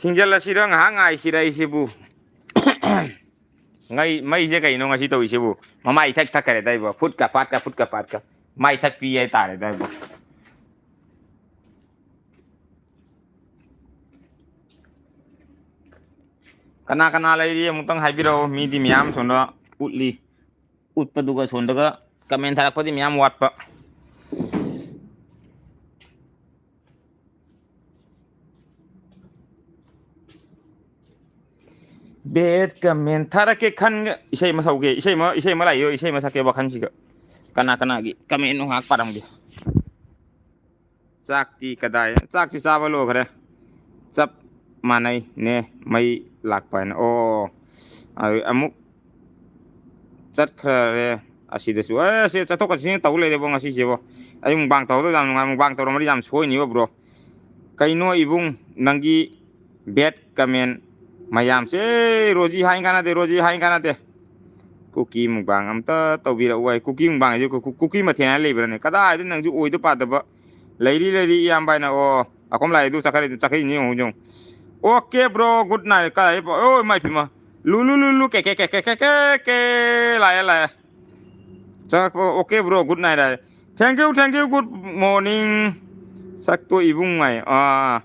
ꯊꯤꯡꯖꯤꯜꯂꯁꯤꯔ ꯉꯥꯏꯍꯥꯛ ꯉꯥꯏꯁꯤꯔ ꯑꯩꯁꯤꯕꯨ? ꯉꯩ-, ꯃꯩꯁꯦ ꯀꯩꯅꯣ ꯉꯁꯤ ꯇꯧꯔꯤꯁꯤꯕꯨ? ꯃꯃꯥꯏ ꯏꯊꯛ ꯊꯛꯈ꯭ꯔꯦ ꯇꯥꯏꯕꯣ꯫ ꯐꯨꯠꯀ ꯐꯥꯠꯀ, ꯐꯨꯠꯀ ꯐꯥꯠꯀ꯫ ꯃꯥꯏ ꯊꯛꯄꯤ ꯍꯥꯏ ꯇꯥꯔꯦ ꯇꯥꯏꯕꯣ꯫ ꯀꯅꯥ ꯀꯅꯥ ꯂꯩꯔꯤ ꯑꯃꯨꯛꯇꯪ ꯍꯥꯏꯕꯤꯔꯛꯑꯣ꯫ ꯃꯤꯗꯤ ꯃꯌꯥꯝ ꯁꯣꯝꯗ ꯎꯠꯂꯤ꯫ ꯎꯠꯄꯗꯨꯒ ꯁꯣꯝꯗꯒ comment ꯊꯥꯔꯛꯄꯗꯤ ꯃꯌꯥꯝ ꯋꯥꯠꯄ꯫ Bad comment ꯊꯥꯔꯛꯀꯦ ꯈꯟꯒ-, ꯏꯁꯩ ꯑꯃ ꯁꯛꯀꯦ, ꯏꯁꯩ ꯑꯃ, ꯏꯁꯩ ꯑꯃ ꯂꯥꯛꯏꯌꯣ, ꯏꯁꯩ ꯑꯃ ꯁꯛꯀꯦ ꯋꯥꯈꯜꯁꯤꯒ꯫ ꯀꯅꯥ ꯀꯅꯥꯒꯤ comment ꯅꯣ ꯉꯥꯏꯍꯥꯛ ꯄꯥꯔꯝꯒꯦ꯫ ꯆꯥꯛꯇꯤ ꯀꯗꯥꯏ? ꯆꯥꯛꯇꯤ ꯆꯥꯕ ꯂꯣꯏꯈ꯭ꯔꯦ꯫ ꯆꯞ ꯃꯥꯟꯅꯩ ꯅꯦ, ꯃꯩ ꯂꯥꯛꯄ ꯍꯥꯏꯅ꯫ ꯑꯣ, ꯑꯗꯨ ꯑꯃꯨꯛ ꯆꯠꯈ꯭ꯔꯦ꯫ ꯑꯁꯤꯗꯁꯨ ꯑꯦ, ꯁꯤ ꯆꯠꯊꯣꯛ ꯆꯠꯁꯤꯟ ꯇꯧ ꯂꯩꯔꯦꯕꯣ ꯉꯁꯤꯁꯦꯕꯣ꯫ ꯑꯩ mukbang ꯇꯧꯍꯧꯗꯕ ꯌꯥꯝ ꯅꯨꯡꯉꯥꯏ꯫ Mukbang ꯇꯧꯔꯝꯃꯗꯤ ꯌꯥꯝ ꯁꯣꯏꯅꯤꯕ bro꯫ ꯀꯩꯅꯣ ꯏꯕꯨꯡ ꯅꯪꯒꯤ bad comment ꯃꯌꯥꯝꯁꯦ? ꯑꯦ, ꯔꯣꯖꯤ ꯍꯥꯏ ꯀꯥꯟꯅꯗꯦ, ꯔꯣꯖꯤ ꯍꯥꯏ ꯀꯥꯟꯅꯗꯦ꯫ ꯀꯨꯀꯤ ꯃꯨꯛꯕꯥꯡ ꯑꯝꯇ ꯇꯧꯕꯤꯔꯛꯎ ꯍꯥꯏ꯫ ꯀꯨꯀꯤ ꯃꯨꯛꯕꯥꯡ ꯍꯥꯏꯁꯦ ꯀꯨ-, ꯀꯨ-, ꯀꯨꯀꯤ ꯃꯊꯦꯜ ꯍꯥꯏꯅ ꯂꯩꯕ꯭ꯔꯅꯦ? ꯀꯗꯥꯏꯗ ꯅꯪꯁꯨ ꯑꯣꯏꯗ ꯄꯥꯗꯕ꯫ ꯂꯩꯔꯤ, ꯂꯩꯔꯤ, ꯏꯌꯥꯝꯕ ꯍꯥꯏꯅ꯫ ꯑꯣ, ꯑꯈꯣꯝ ꯂꯥꯛꯑꯦ, ꯑꯗꯨ ꯆꯠꯈ꯭ꯔꯦ, ꯆꯠꯈ꯭ꯔꯤꯅꯦ, ꯌꯦꯡꯉꯨ, ꯌꯦꯡꯉꯨ꯫ OK bro, good night꯫ ꯀꯗꯥꯏ, ꯑꯣ, ꯏꯃꯥ ꯏꯄꯦꯝꯃ꯫ ꯂꯨ, ꯂꯨ, ꯂꯨ, ꯂꯨ, ꯀꯦ, ꯀꯦ, ꯀꯦ, ꯂꯥꯛꯑꯦ, ꯂꯥꯛꯑꯦ꯫ ꯆꯪꯉꯛꯄ, OK bro, good night high. Thank you, thank you, good morning꯫ ꯁꯛꯇꯣ ꯏꯕꯨꯡ ꯍꯥꯏ꯫ ꯑꯥ,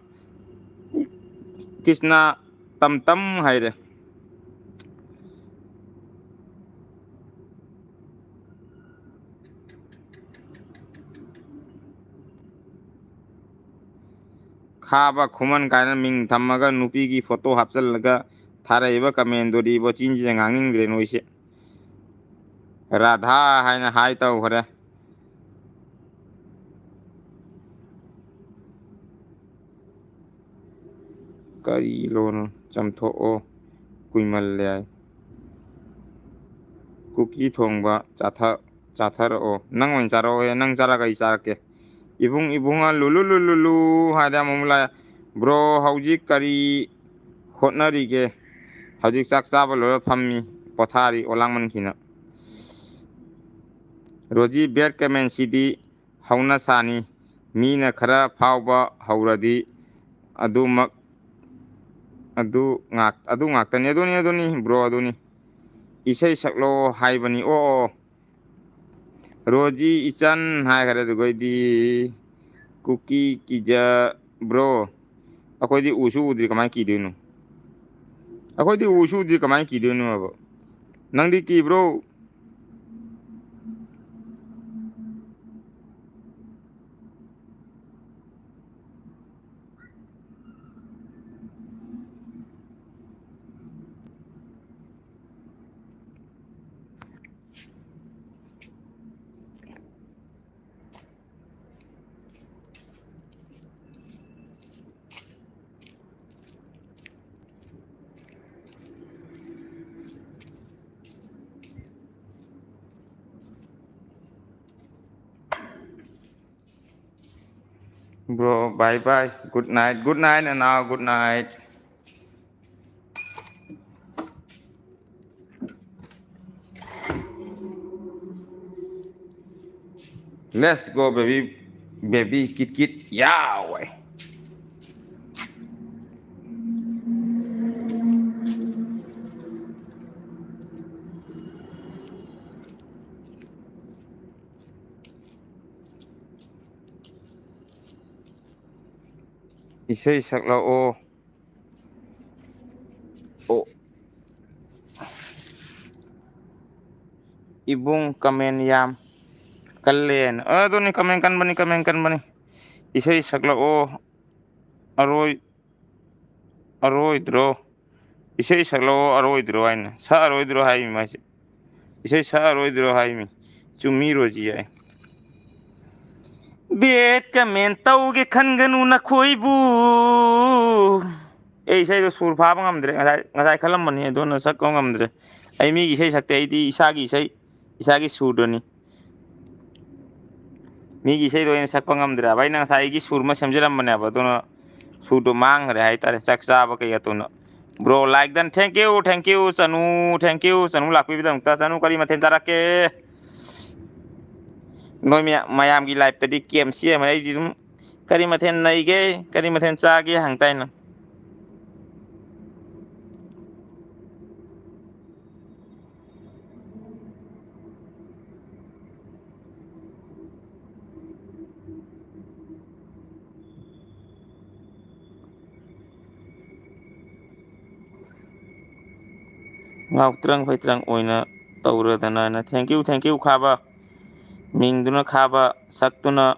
ꯀ꯭ꯔꯤꯁꯅ ꯇꯝ ꯇꯝ ꯍꯥꯏꯔꯦ꯫ ꯈꯥꯕ ꯈꯨꯃꯟ ꯀꯥꯏꯅ ꯃꯤꯡ ꯊꯝꯃꯒ ꯅꯨꯄꯤꯒꯤ ꯐꯣꯇꯣ ꯍꯥꯞꯆꯤꯜꯂꯒ ꯊꯥꯔꯛꯏꯕ ꯀꯃꯦꯟꯗꯨꯗꯤ ꯏꯕꯣ, ꯆꯤꯟꯁꯤꯗ ꯉꯥꯡꯅꯤꯡꯗ꯭ꯔꯦ ꯅꯣꯏꯁꯦ꯫ ꯔꯥꯙꯥ ꯍꯥꯏꯅ ꯍꯥꯏ ꯇꯧꯈ꯭ꯔꯦ꯫ ꯀꯔꯤ ꯂꯣꯟꯅꯣ? ꯆꯥꯝꯊꯣꯛꯑꯣ, ꯀꯨꯏꯃꯜꯂꯦ ꯍꯥꯏ꯫ ꯀꯨꯀꯤ ꯊꯣꯡꯕ ꯆꯥꯊ-, ꯆꯥꯊꯔꯛꯑꯣ꯫ ꯅꯪ ꯑꯣꯏꯅ ꯆꯥꯔꯛꯑꯣꯍꯦ, ꯅꯪ ꯆꯥꯔꯒ ꯑꯩ ꯆꯥꯔꯛꯀꯦ꯫ ꯏꯕꯨꯡ, ꯏꯕꯨꯡꯉ ꯂꯨꯂꯨ ꯂꯨꯂꯨ ꯂꯨ ꯍꯥꯏꯗꯤ ꯑꯃꯨꯛ ꯂꯥꯛꯑꯦ꯫ Bro, ꯍꯧꯖꯤꯛ ꯀꯔꯤ ꯍꯣꯠꯅꯔꯤꯒꯦ? ꯍꯧꯖꯤꯛ ꯆꯥꯛ ꯆꯥꯕ ꯂꯣꯏꯔ ꯐꯝꯃꯤ, ꯄꯣꯊꯥꯔꯤ, ꯑꯣꯂꯥꯡꯃꯟꯈꯤꯅ꯫ ꯔꯣꯖꯤ, bad comment ꯁꯤꯗꯤ ꯍꯧꯅ ꯁꯥꯅꯤ꯫ ꯃꯤꯅ ꯈꯔ ꯐꯥꯎꯕ ꯍꯧꯔꯗꯤ ꯑꯗꯨꯃꯛ, ꯑꯗꯨ ꯉꯥꯛ-, ꯑꯗꯨ ꯉꯥꯛꯇꯅꯤ꯫ ꯑꯗꯨꯅꯤ, ꯑꯗꯨꯅꯤ, bro, ꯑꯗꯨꯅꯤ꯫ ꯏꯁꯩ ꯁꯛꯂꯣ ꯍꯥꯏꯕꯅꯤ꯫ ꯑꯣ, ꯑꯣ, ꯑꯣ꯫ ꯔꯣꯖꯤ ꯏꯆꯟ ꯍꯥꯏꯈꯔꯦ꯫ ꯑꯗꯨꯒꯩꯗꯤ ꯀꯨꯀꯤ ꯀꯤꯖ-, bro, ꯑꯩꯈꯣꯏꯗꯤ ꯎꯁꯨ ꯎꯗ꯭ꯔꯤ, ꯀꯃꯥꯏꯅ ꯀꯤꯗꯣꯏꯅꯣ? ꯑꯩꯈꯣꯏꯗꯤ ꯎꯁꯨ ꯎꯗ꯭ꯔꯤ, ꯀꯃꯥꯏꯅ ꯀꯤꯗꯣꯏꯅꯣꯕ? ꯅꯪꯗꯤ ꯀꯤꯕ꯭ꯔꯣ? Bro, bye bye. Good night. Good night, Nanao. Good night. Let's go, baby, baby, kit kit, ꯌꯥꯎꯋꯦ꯫ ꯏꯁꯩ ꯁꯛꯂꯛꯑꯣ꯫ ꯑꯣ꯫ ꯏꯕꯨꯡ, comment ꯌꯥꯝ ꯀꯜꯂꯦꯅ꯫ ꯑ, ꯑꯗꯨꯅꯤ, comment ꯀꯟꯕꯅꯤ, comment ꯀꯟꯕꯅꯤ꯫ ꯏꯁꯩ ꯁꯛꯂꯛꯑꯣ꯫ ꯑꯔꯣꯏ-, ꯑꯔꯣꯏꯗ꯭ꯔꯣ? ꯏꯁꯩ ꯁꯛꯂꯛꯑꯣ, ꯑꯔꯣꯏꯗ꯭ꯔꯣ ꯍꯥꯏꯅ꯫ ꯁꯛꯑꯔꯣꯏꯗ꯭ꯔꯣ ꯍꯥꯏꯃꯤ ꯃꯥꯁꯦ꯫ ꯏꯁꯩ ꯁꯛꯑꯔꯣꯏꯗ꯭ꯔꯣ ꯍꯥꯏꯃꯤ꯫ ꯆꯨꯝꯃꯤ, ꯔꯣꯖꯤ ꯍꯥꯏ꯫ Bad comment ꯇꯧꯒꯦ ꯈꯟꯒꯅꯨ ꯅꯈꯣꯏꯕꯨ꯫ ꯑꯩ ꯏꯁꯩꯗꯣ ꯁꯨꯔ ꯐꯥꯕ ꯉꯝꯗ꯭ꯔꯦ꯫ ꯉꯁꯥꯏ, ꯉꯁꯥꯏ ꯈꯜꯂꯝꯕꯅꯤ, ꯑꯗꯨꯅ ꯁꯛꯄ ꯉꯝꯗ꯭ꯔꯦ꯫ ꯑꯩ ꯃꯤꯒꯤ ꯏꯁꯩ ꯁꯛꯇꯦ, ꯑꯩꯗꯤ ꯏꯁꯥꯒꯤ ꯏꯁꯩ, ꯏꯁꯥꯒꯤ ꯁꯨꯔꯗꯨꯅꯤ꯫ ꯃꯤꯒꯤ ꯏꯁꯩꯗꯣ ꯑꯩꯅ ꯁꯛꯄ ꯉꯝꯗ꯭ꯔꯦꯕ꯫ ꯑꯩꯅ ꯉꯁꯥꯏ ꯑꯩꯒꯤ ꯁꯨꯔ ꯑꯃ ꯁꯦꯝꯖꯔꯝꯕꯅꯦꯕ, ꯑꯗꯨꯅ ꯁꯨꯔꯗꯣ ꯃꯥꯡꯈ꯭ꯔꯦ ꯍꯥꯏꯇꯥꯔꯦ, ꯆꯥꯛ ꯆꯥꯕ ꯀꯩ ꯑꯗꯨꯅ꯫ Bro, like done. Thank you, thank you, Chanu, thank you, ꯆꯅꯨ ꯂꯥꯛꯄꯤꯕꯒꯤꯗꯃꯛꯇ꯫ ꯆꯅꯨ, ꯀꯔꯤ ꯃꯊꯦꯜ ꯆꯥꯔꯛꯀꯦ? ꯅꯣꯏ ꯃꯌꯥꯝ, ꯃꯌꯥꯝꯒꯤ live ꯇꯗꯤ ꯀꯦꯝ ꯁꯤ ꯑꯃ, ꯑꯩꯗꯤ ꯑꯗꯨꯝ ꯀꯔꯤ ꯃꯊꯦꯜ ꯂꯩꯒꯦ, ꯀꯔꯤ ꯃꯊꯦꯜ ꯆꯥꯒꯦ ꯍꯪꯇꯥꯏꯅ꯫ ꯉꯥꯎꯇ꯭ꯔꯪ ꯐꯩꯇ꯭ꯔꯪ ꯑꯣꯏꯅ ꯇꯧꯔꯗꯅꯅ꯫ Thank you, thank you, ꯈꯥꯕ꯫ ꯃꯤꯡꯗꯨꯅ ꯈꯥꯕ, ꯁꯛꯇꯨꯅ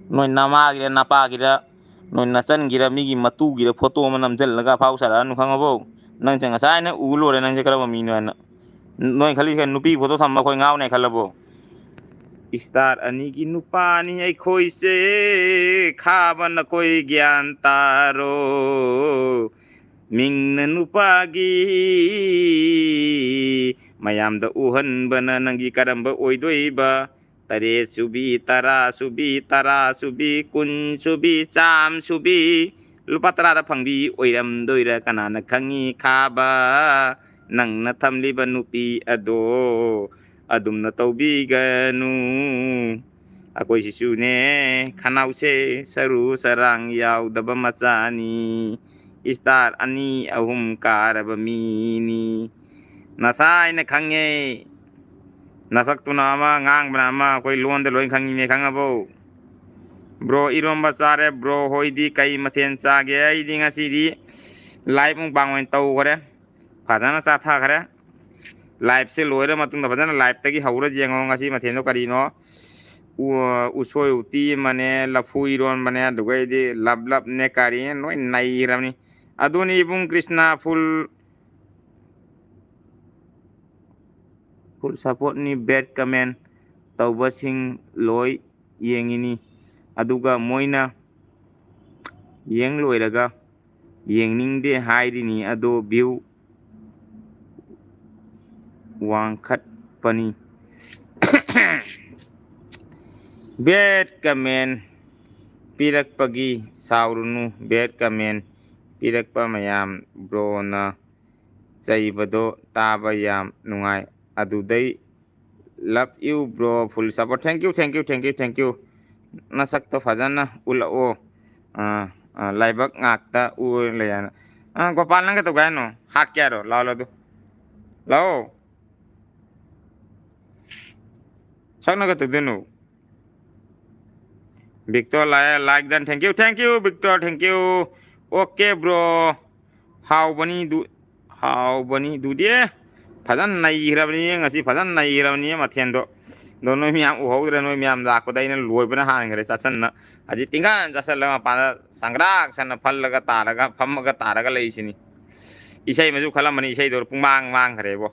ꯅꯣꯏ ꯅꯃꯥꯒꯤꯔ ꯅꯄꯥꯒꯤꯔ, ꯅꯣꯏ ꯅꯆꯟꯒꯤꯔ, ꯃꯤꯒꯤ ꯃꯇꯨꯒꯤꯔ photo ꯑꯃ ꯅꯝꯁꯤꯜꯂꯒ ꯑꯐꯥꯎ ꯁꯥꯔꯛꯑꯅꯨ, ꯈꯪꯉꯕꯣ? ꯅꯪꯁꯦ ꯉꯁꯥꯏꯅ ꯎ ꯂꯣꯏꯔꯦ, ꯅꯪꯁꯦ ꯀꯔꯝꯕ ꯃꯤꯅꯣ ꯍꯥꯏꯅ꯫ ꯅꯣꯏ ꯈꯜꯂꯤꯁꯦ ꯅꯨꯄꯤ photo ꯊꯝꯕ ꯑꯩꯈꯣꯏ ꯉꯥꯎꯅꯦ ꯈꯜꯂꯕꯣ? Star ꯑꯅꯤꯒꯤ ꯅꯨꯄꯥꯅꯤ ꯑꯩꯈꯣꯏꯁꯦ, ꯈꯥꯕ ꯅꯈꯣꯏ ꯒ꯭ꯌꯥꯟ ꯇꯥꯔꯣ꯫ ꯃꯤꯡꯅ ꯅꯨꯄꯥꯒꯤ, ꯃꯌꯥꯝꯗ ꯎꯍꯟꯕꯅ ꯅꯪꯒꯤ ꯀꯔꯝꯕ ꯑꯣꯏꯗꯣꯏꯕ? ꯇꯔꯦꯠ ꯁꯨꯕꯤ, ꯇꯔꯥ ꯁꯨꯕꯤ, ꯇꯔꯥ ꯁꯨꯕꯤ, ꯀꯨꯟ ꯁꯨꯕꯤ, ꯆꯥꯝ ꯁꯨꯕꯤ, ꯂꯨꯄꯥ ꯇꯔꯥꯗ ꯐꯪꯕꯤ ꯑꯣꯏꯔꯝꯗꯣꯏꯔꯥ ꯀꯅꯥꯅ ꯈꯪꯉꯤ ꯈꯥꯕ? ꯅꯪꯅ ꯊꯝꯂꯤꯕ ꯅꯨꯄꯤ ꯑꯗꯣ ꯑꯗꯨꯝꯅ ꯇꯧꯕꯤꯒꯅꯨ꯫ ꯑꯩꯈꯣꯏ ꯁꯤꯁꯨꯅꯦ, ꯈꯅꯥꯎꯁꯦ ꯁꯔꯨ ꯁꯔꯥꯡ ꯌꯥꯎꯗꯕ ꯃꯆꯥꯅꯤ꯫ ꯏꯁꯇꯥꯔ ꯑꯅꯤ ꯑꯍꯨꯝ ꯀꯥꯔꯕ ꯃꯤꯅꯤ꯫ ꯅꯁꯥꯏꯅ ꯈꯪꯉꯦ꯫ ꯅꯁꯛꯇꯨꯅ ꯑꯃ, ꯉꯥꯡꯕꯅ ꯑꯃ, ꯑꯩꯈꯣꯏ ꯂꯣꯟꯗ ꯂꯣꯏ ꯈꯪꯉꯤꯅꯦ, ꯈꯪꯉꯕꯣ? ꯕ꯭ꯔꯣ, ꯏꯔꯣꯝꯕ ꯆꯥꯔꯦ꯫ ꯕ꯭ꯔꯣ ꯍꯣꯏꯗꯤ ꯀꯩ ꯃꯊꯦꯜ ꯆꯥꯒꯦ? ꯑꯩꯗꯤ ꯉꯁꯤꯗꯤ ꯂꯥꯏꯞ ꯃꯨꯛꯕꯥꯡ ꯑꯣꯏꯅ ꯇꯧꯈ꯭ꯔꯦ꯫ ꯐꯖꯅ ꯆꯥꯊꯈ꯭ꯔꯦ꯫ ꯂꯥꯏꯞꯁꯦ ꯂꯣꯏꯔ ꯃꯇꯨꯡꯗ ꯐꯖꯅ ꯂꯥꯏꯞꯇꯒꯤ ꯍꯧꯔ ꯌꯦꯡꯉꯣ ꯉꯁꯤ ꯃꯊꯦꯜꯗꯣ ꯀꯔꯤꯅꯣ꯫ ꯎ-, ꯎꯁꯣꯏ ꯎꯇꯤ ꯑꯃꯅꯦ, ꯂꯐꯨ ꯏꯔꯣꯟꯕꯅꯦ, ꯑꯗꯨꯒꯩꯗꯤ ꯂꯞ ꯂꯞꯅꯦ ꯀꯔꯤꯅꯦ ꯂꯣꯏ ꯅꯩꯈ꯭ꯔꯕꯅꯤ꯫ ꯑꯗꯨꯅꯤ ꯏꯕꯨꯡ ꯀ꯭ꯔꯤꯁꯅ ꯐꯨꯜ ꯐꯨꯜ ꯁꯞꯄꯣꯔꯠꯅꯤ꯫ ꯕꯦꯠ ꯀꯃꯦꯟ ꯇꯧꯕꯁꯤꯡ ꯂꯣꯏ ꯌꯦꯡꯉꯤꯅꯤ, ꯑꯗꯨꯒ ꯃꯣꯏꯅ ꯌꯦꯡ ꯂꯣꯏꯔꯒ ꯌꯦꯡꯅꯤꯡꯗꯦ ꯍꯥꯏꯔꯤꯅꯤ, ꯑꯗꯣ ꯚ꯭ꯌꯨ ꯋꯥꯡꯈꯠꯄꯅꯤ꯫ ꯕꯦꯠ ꯀꯃꯦꯟ ꯄꯤꯔꯛꯄꯒꯤ ꯁꯥꯎꯔꯨꯅꯨ, ꯕꯦꯠ ꯀꯃꯦꯟ ꯄꯤꯔꯛꯄ ꯃꯌꯥꯝ ꯕ꯭ꯔꯣꯅ ꯆꯩꯕꯗꯣ ꯇꯥꯕ ꯌꯥꯝ ꯅꯨꯡꯉꯥꯏ꯫ ꯑꯗꯨꯗꯩ love you bro, full support꯫ Thank you, thank you, thank you, thank you꯫ ꯅꯁꯛꯇꯣ ꯐꯖꯅ ꯎꯠꯂꯛꯑꯣ꯫ ꯑꯥ, ꯑꯥ, ꯂꯥꯏꯕꯛ ꯉꯥꯛꯇ ꯎꯔ ꯂꯩ ꯍꯥꯏꯅ꯫ ꯑꯥ, ꯒꯣꯄꯥꯜ, ꯅꯪ ꯀꯩꯗꯧꯒꯦ ꯍꯥꯏꯅꯣ? ꯍꯥꯠꯀꯦ ꯍꯥꯏꯔꯣ? ꯂꯥꯛꯑꯣ, ꯂꯥꯛꯑꯣ ꯑꯗꯨ꯫ ꯂꯥꯛꯑꯣ꯫ ꯁꯛꯅ ꯀꯩꯗꯧꯗꯣꯏꯅꯣ? ꯕꯤꯛꯇꯣꯔ ꯂꯥꯛꯑꯦ, like done, thank you, thank you, ꯕꯤꯛꯇꯣꯔ, thank you꯫ Okay bro꯫ ꯍꯥꯎꯕꯅꯤ ꯗꯨ-, ꯍꯥꯎꯕꯅꯤ ꯗꯨꯗꯤ꯫ ꯐꯖꯅ ꯅꯩꯈ꯭ꯔꯕꯅꯤ ꯉꯁꯤ, ꯐꯖꯅ ꯅꯩꯈ꯭ꯔꯕꯅꯤ ꯃꯊꯦꯜꯗꯣ꯫ ꯑꯗꯣ ꯅꯣꯏ ꯃꯌꯥꯝ ꯎꯍꯧꯗ꯭ꯔꯦ, ꯅꯣꯏ ꯃꯌꯥꯝ ꯂꯥꯛꯄꯗ ꯑꯩꯅ ꯂꯣꯏꯕꯅ ꯍꯥꯟꯈ꯭ꯔꯦ ꯆꯥꯁꯟꯅ꯫ ꯍꯧꯖꯤꯛ ꯇꯤꯡꯈꯥꯟ ꯆꯥꯁꯜꯂꯒ ꯃꯄꯥꯟꯗ ꯁꯪꯒ꯭ꯔꯥꯛ ꯁꯟꯅ ꯐꯜꯂꯒ ꯇꯥꯔꯒ, ꯐꯝꯃꯒ ꯇꯥꯔꯒ ꯂꯩꯁꯤꯅꯤ꯫ ꯏꯁꯩ ꯑꯃꯁꯨ ꯈꯜꯂꯝꯕꯅꯤ, ꯏꯁꯩꯗꯣ ꯄꯨꯡꯃꯥꯡ ꯃꯥꯡꯈ꯭ꯔꯦꯕꯣ꯫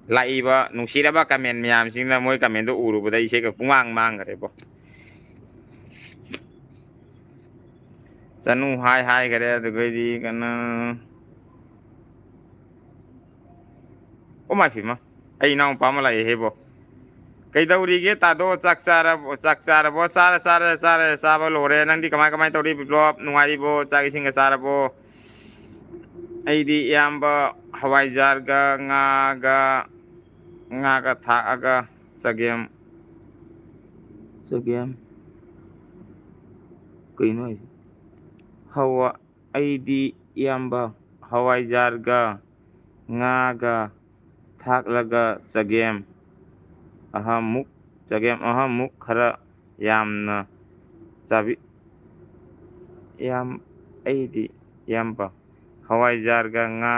ꯂꯥꯛꯏꯕ ꯅꯨꯡꯁꯤꯔꯕ ꯀꯃꯦꯟ ꯃꯌꯥꯝꯁꯤꯡꯅ ꯃꯣꯏ ꯀꯃꯦꯟꯗꯣ ꯎꯔꯨꯕꯗ ꯏꯁꯩꯒ ꯄꯨꯡꯃꯥꯡ ꯃꯥꯡꯈ꯭ꯔꯦꯕꯣ꯫ ꯆꯅꯨ ꯍꯥꯏ ꯍꯥꯏꯈꯔꯦ, ꯑꯗꯨꯒꯩꯗꯤ ꯀꯩꯅꯣ, ꯑꯣ ꯃꯥꯏ ꯐꯤꯃ, ꯑꯩ ꯏꯅꯥꯎꯅꯨꯄꯥ ꯑꯃ ꯂꯥꯛꯑꯦꯍꯦꯕꯣ꯫ ꯀꯩꯗꯧꯔꯤꯒꯦ ꯇꯥꯗꯣ? ꯆꯥꯛ ꯆꯥꯔꯕ-, ꯆꯥꯛ ꯆꯥꯔꯕꯣ? ꯆꯥꯔꯦ, ꯆꯥꯔꯦ, ꯆꯥꯔꯦ, ꯆꯥꯕ ꯂꯣꯏꯔꯦ꯫ ꯅꯪꯗꯤ ꯀꯃꯥꯏ, ꯀꯃꯥꯏ ꯇꯧꯔꯤ ꯕꯤꯄ꯭ꯂꯣꯞ? ꯅꯨꯡꯉꯥꯏꯔꯤꯕꯣ? ꯆꯥꯛ ꯏꯁꯤꯡꯒ ꯆꯥꯔꯕꯣ? ꯑꯩꯗꯤ ꯏꯌꯥꯝꯕ ꯍꯋꯥꯏꯖꯥꯔꯒ ꯉꯥꯒ, ꯉꯥꯒ ꯊꯥꯛꯑꯒ ꯆꯒꯦꯝ ꯆꯒꯦꯝ꯫ ꯀꯩꯅꯣ ꯍꯥꯏꯁꯦ? ꯍꯋꯥ-, ꯑꯩꯗꯤ ꯏꯌꯥꯝꯕ ꯍꯋꯥꯏꯖꯥꯔꯒ ꯉꯥꯒ ꯊꯥꯛꯂꯒ ꯆꯒꯦꯝ ꯑꯍꯃꯨꯛ, ꯆꯒꯦꯝ ꯑꯍꯃꯨꯛ ꯈꯔ ꯌꯥꯝꯅ ꯆꯥꯕꯤ-, ꯌꯥꯝ, ꯑꯩꯗꯤ ꯏꯌꯥꯝꯕ ꯍꯋꯥꯏꯖꯥꯔꯒ ꯉꯥ,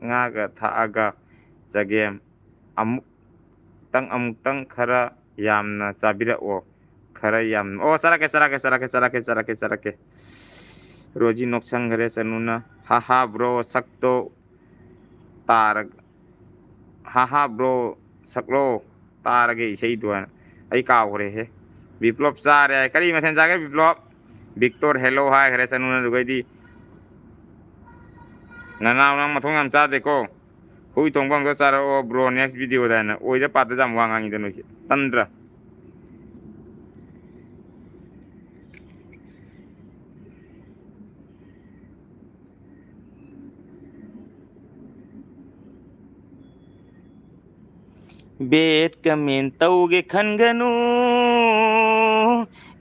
ꯉꯥꯒ ꯊꯥꯛꯑꯒ ꯆꯒꯦꯝ ꯑꯃꯨꯛꯇꯪ, ꯑꯃꯨꯛꯇꯪ ꯈꯔ ꯌꯥꯝꯅ ꯆꯥꯕꯤꯔꯛꯑꯣ꯫ ꯈꯔ ꯌꯥꯝꯅ꯫ ꯑꯣ, ꯆꯥꯔꯛꯀꯦ, ꯆꯥꯔꯛꯀꯦ, ꯆꯥꯔꯛꯀꯦ, ꯆꯥꯔꯛꯀꯦ, ꯆꯥꯔꯛꯀꯦ, ꯆꯥꯔꯛꯀꯦ꯫ ꯔꯣꯖꯤ ꯅꯣꯛꯁꯟꯈ꯭ꯔꯦ ꯆꯅꯨꯅ꯫ ꯍꯥ ꯍꯥ bro, ꯁꯛꯇꯣ ꯇꯥꯔꯒ, ꯍꯥ ꯍꯥ bro, ꯁꯛꯂꯣ, ꯇꯥꯔꯒꯦ ꯏꯁꯩꯗꯣ ꯍꯥꯏꯅ꯫ ꯑꯩ ꯀꯥꯎꯈ꯭ꯔꯦꯍꯦ꯫ ꯕꯤꯄ꯭ꯂꯣꯞ ꯆꯥꯔꯦ ꯍꯥꯏ꯫ ꯀꯔꯤ ꯃꯊꯦꯜ ꯆꯥꯒꯦ ꯕꯤꯄ꯭ꯂꯣꯞ? ꯕꯤꯛꯇꯣꯔ hello ꯍꯥꯏꯈ꯭ꯔꯦ ꯆꯅꯨꯅ꯫ ꯑꯗꯨꯒꯩꯗꯤ ꯅꯅꯥꯎ ꯅꯪ ꯃꯊꯣꯡ ꯌꯥꯝ ꯆꯥꯗꯦꯀꯣ꯫ ꯍꯨꯏ ꯊꯣꯡꯕ ꯑꯝꯇ ꯆꯥꯔꯛꯑꯣ bro, next video ꯗ ꯍꯥꯏꯅ꯫ ꯑꯣꯏꯗ ꯄꯥꯗ ꯌꯥꯝ ꯋꯥ ꯉꯥꯡꯉꯤꯗ ꯅꯣꯏꯁꯦ꯫ ꯇꯟꯗ꯭ꯔꯥ? Bad comment ꯇꯧꯒꯦ ꯈꯟꯒꯅꯨ,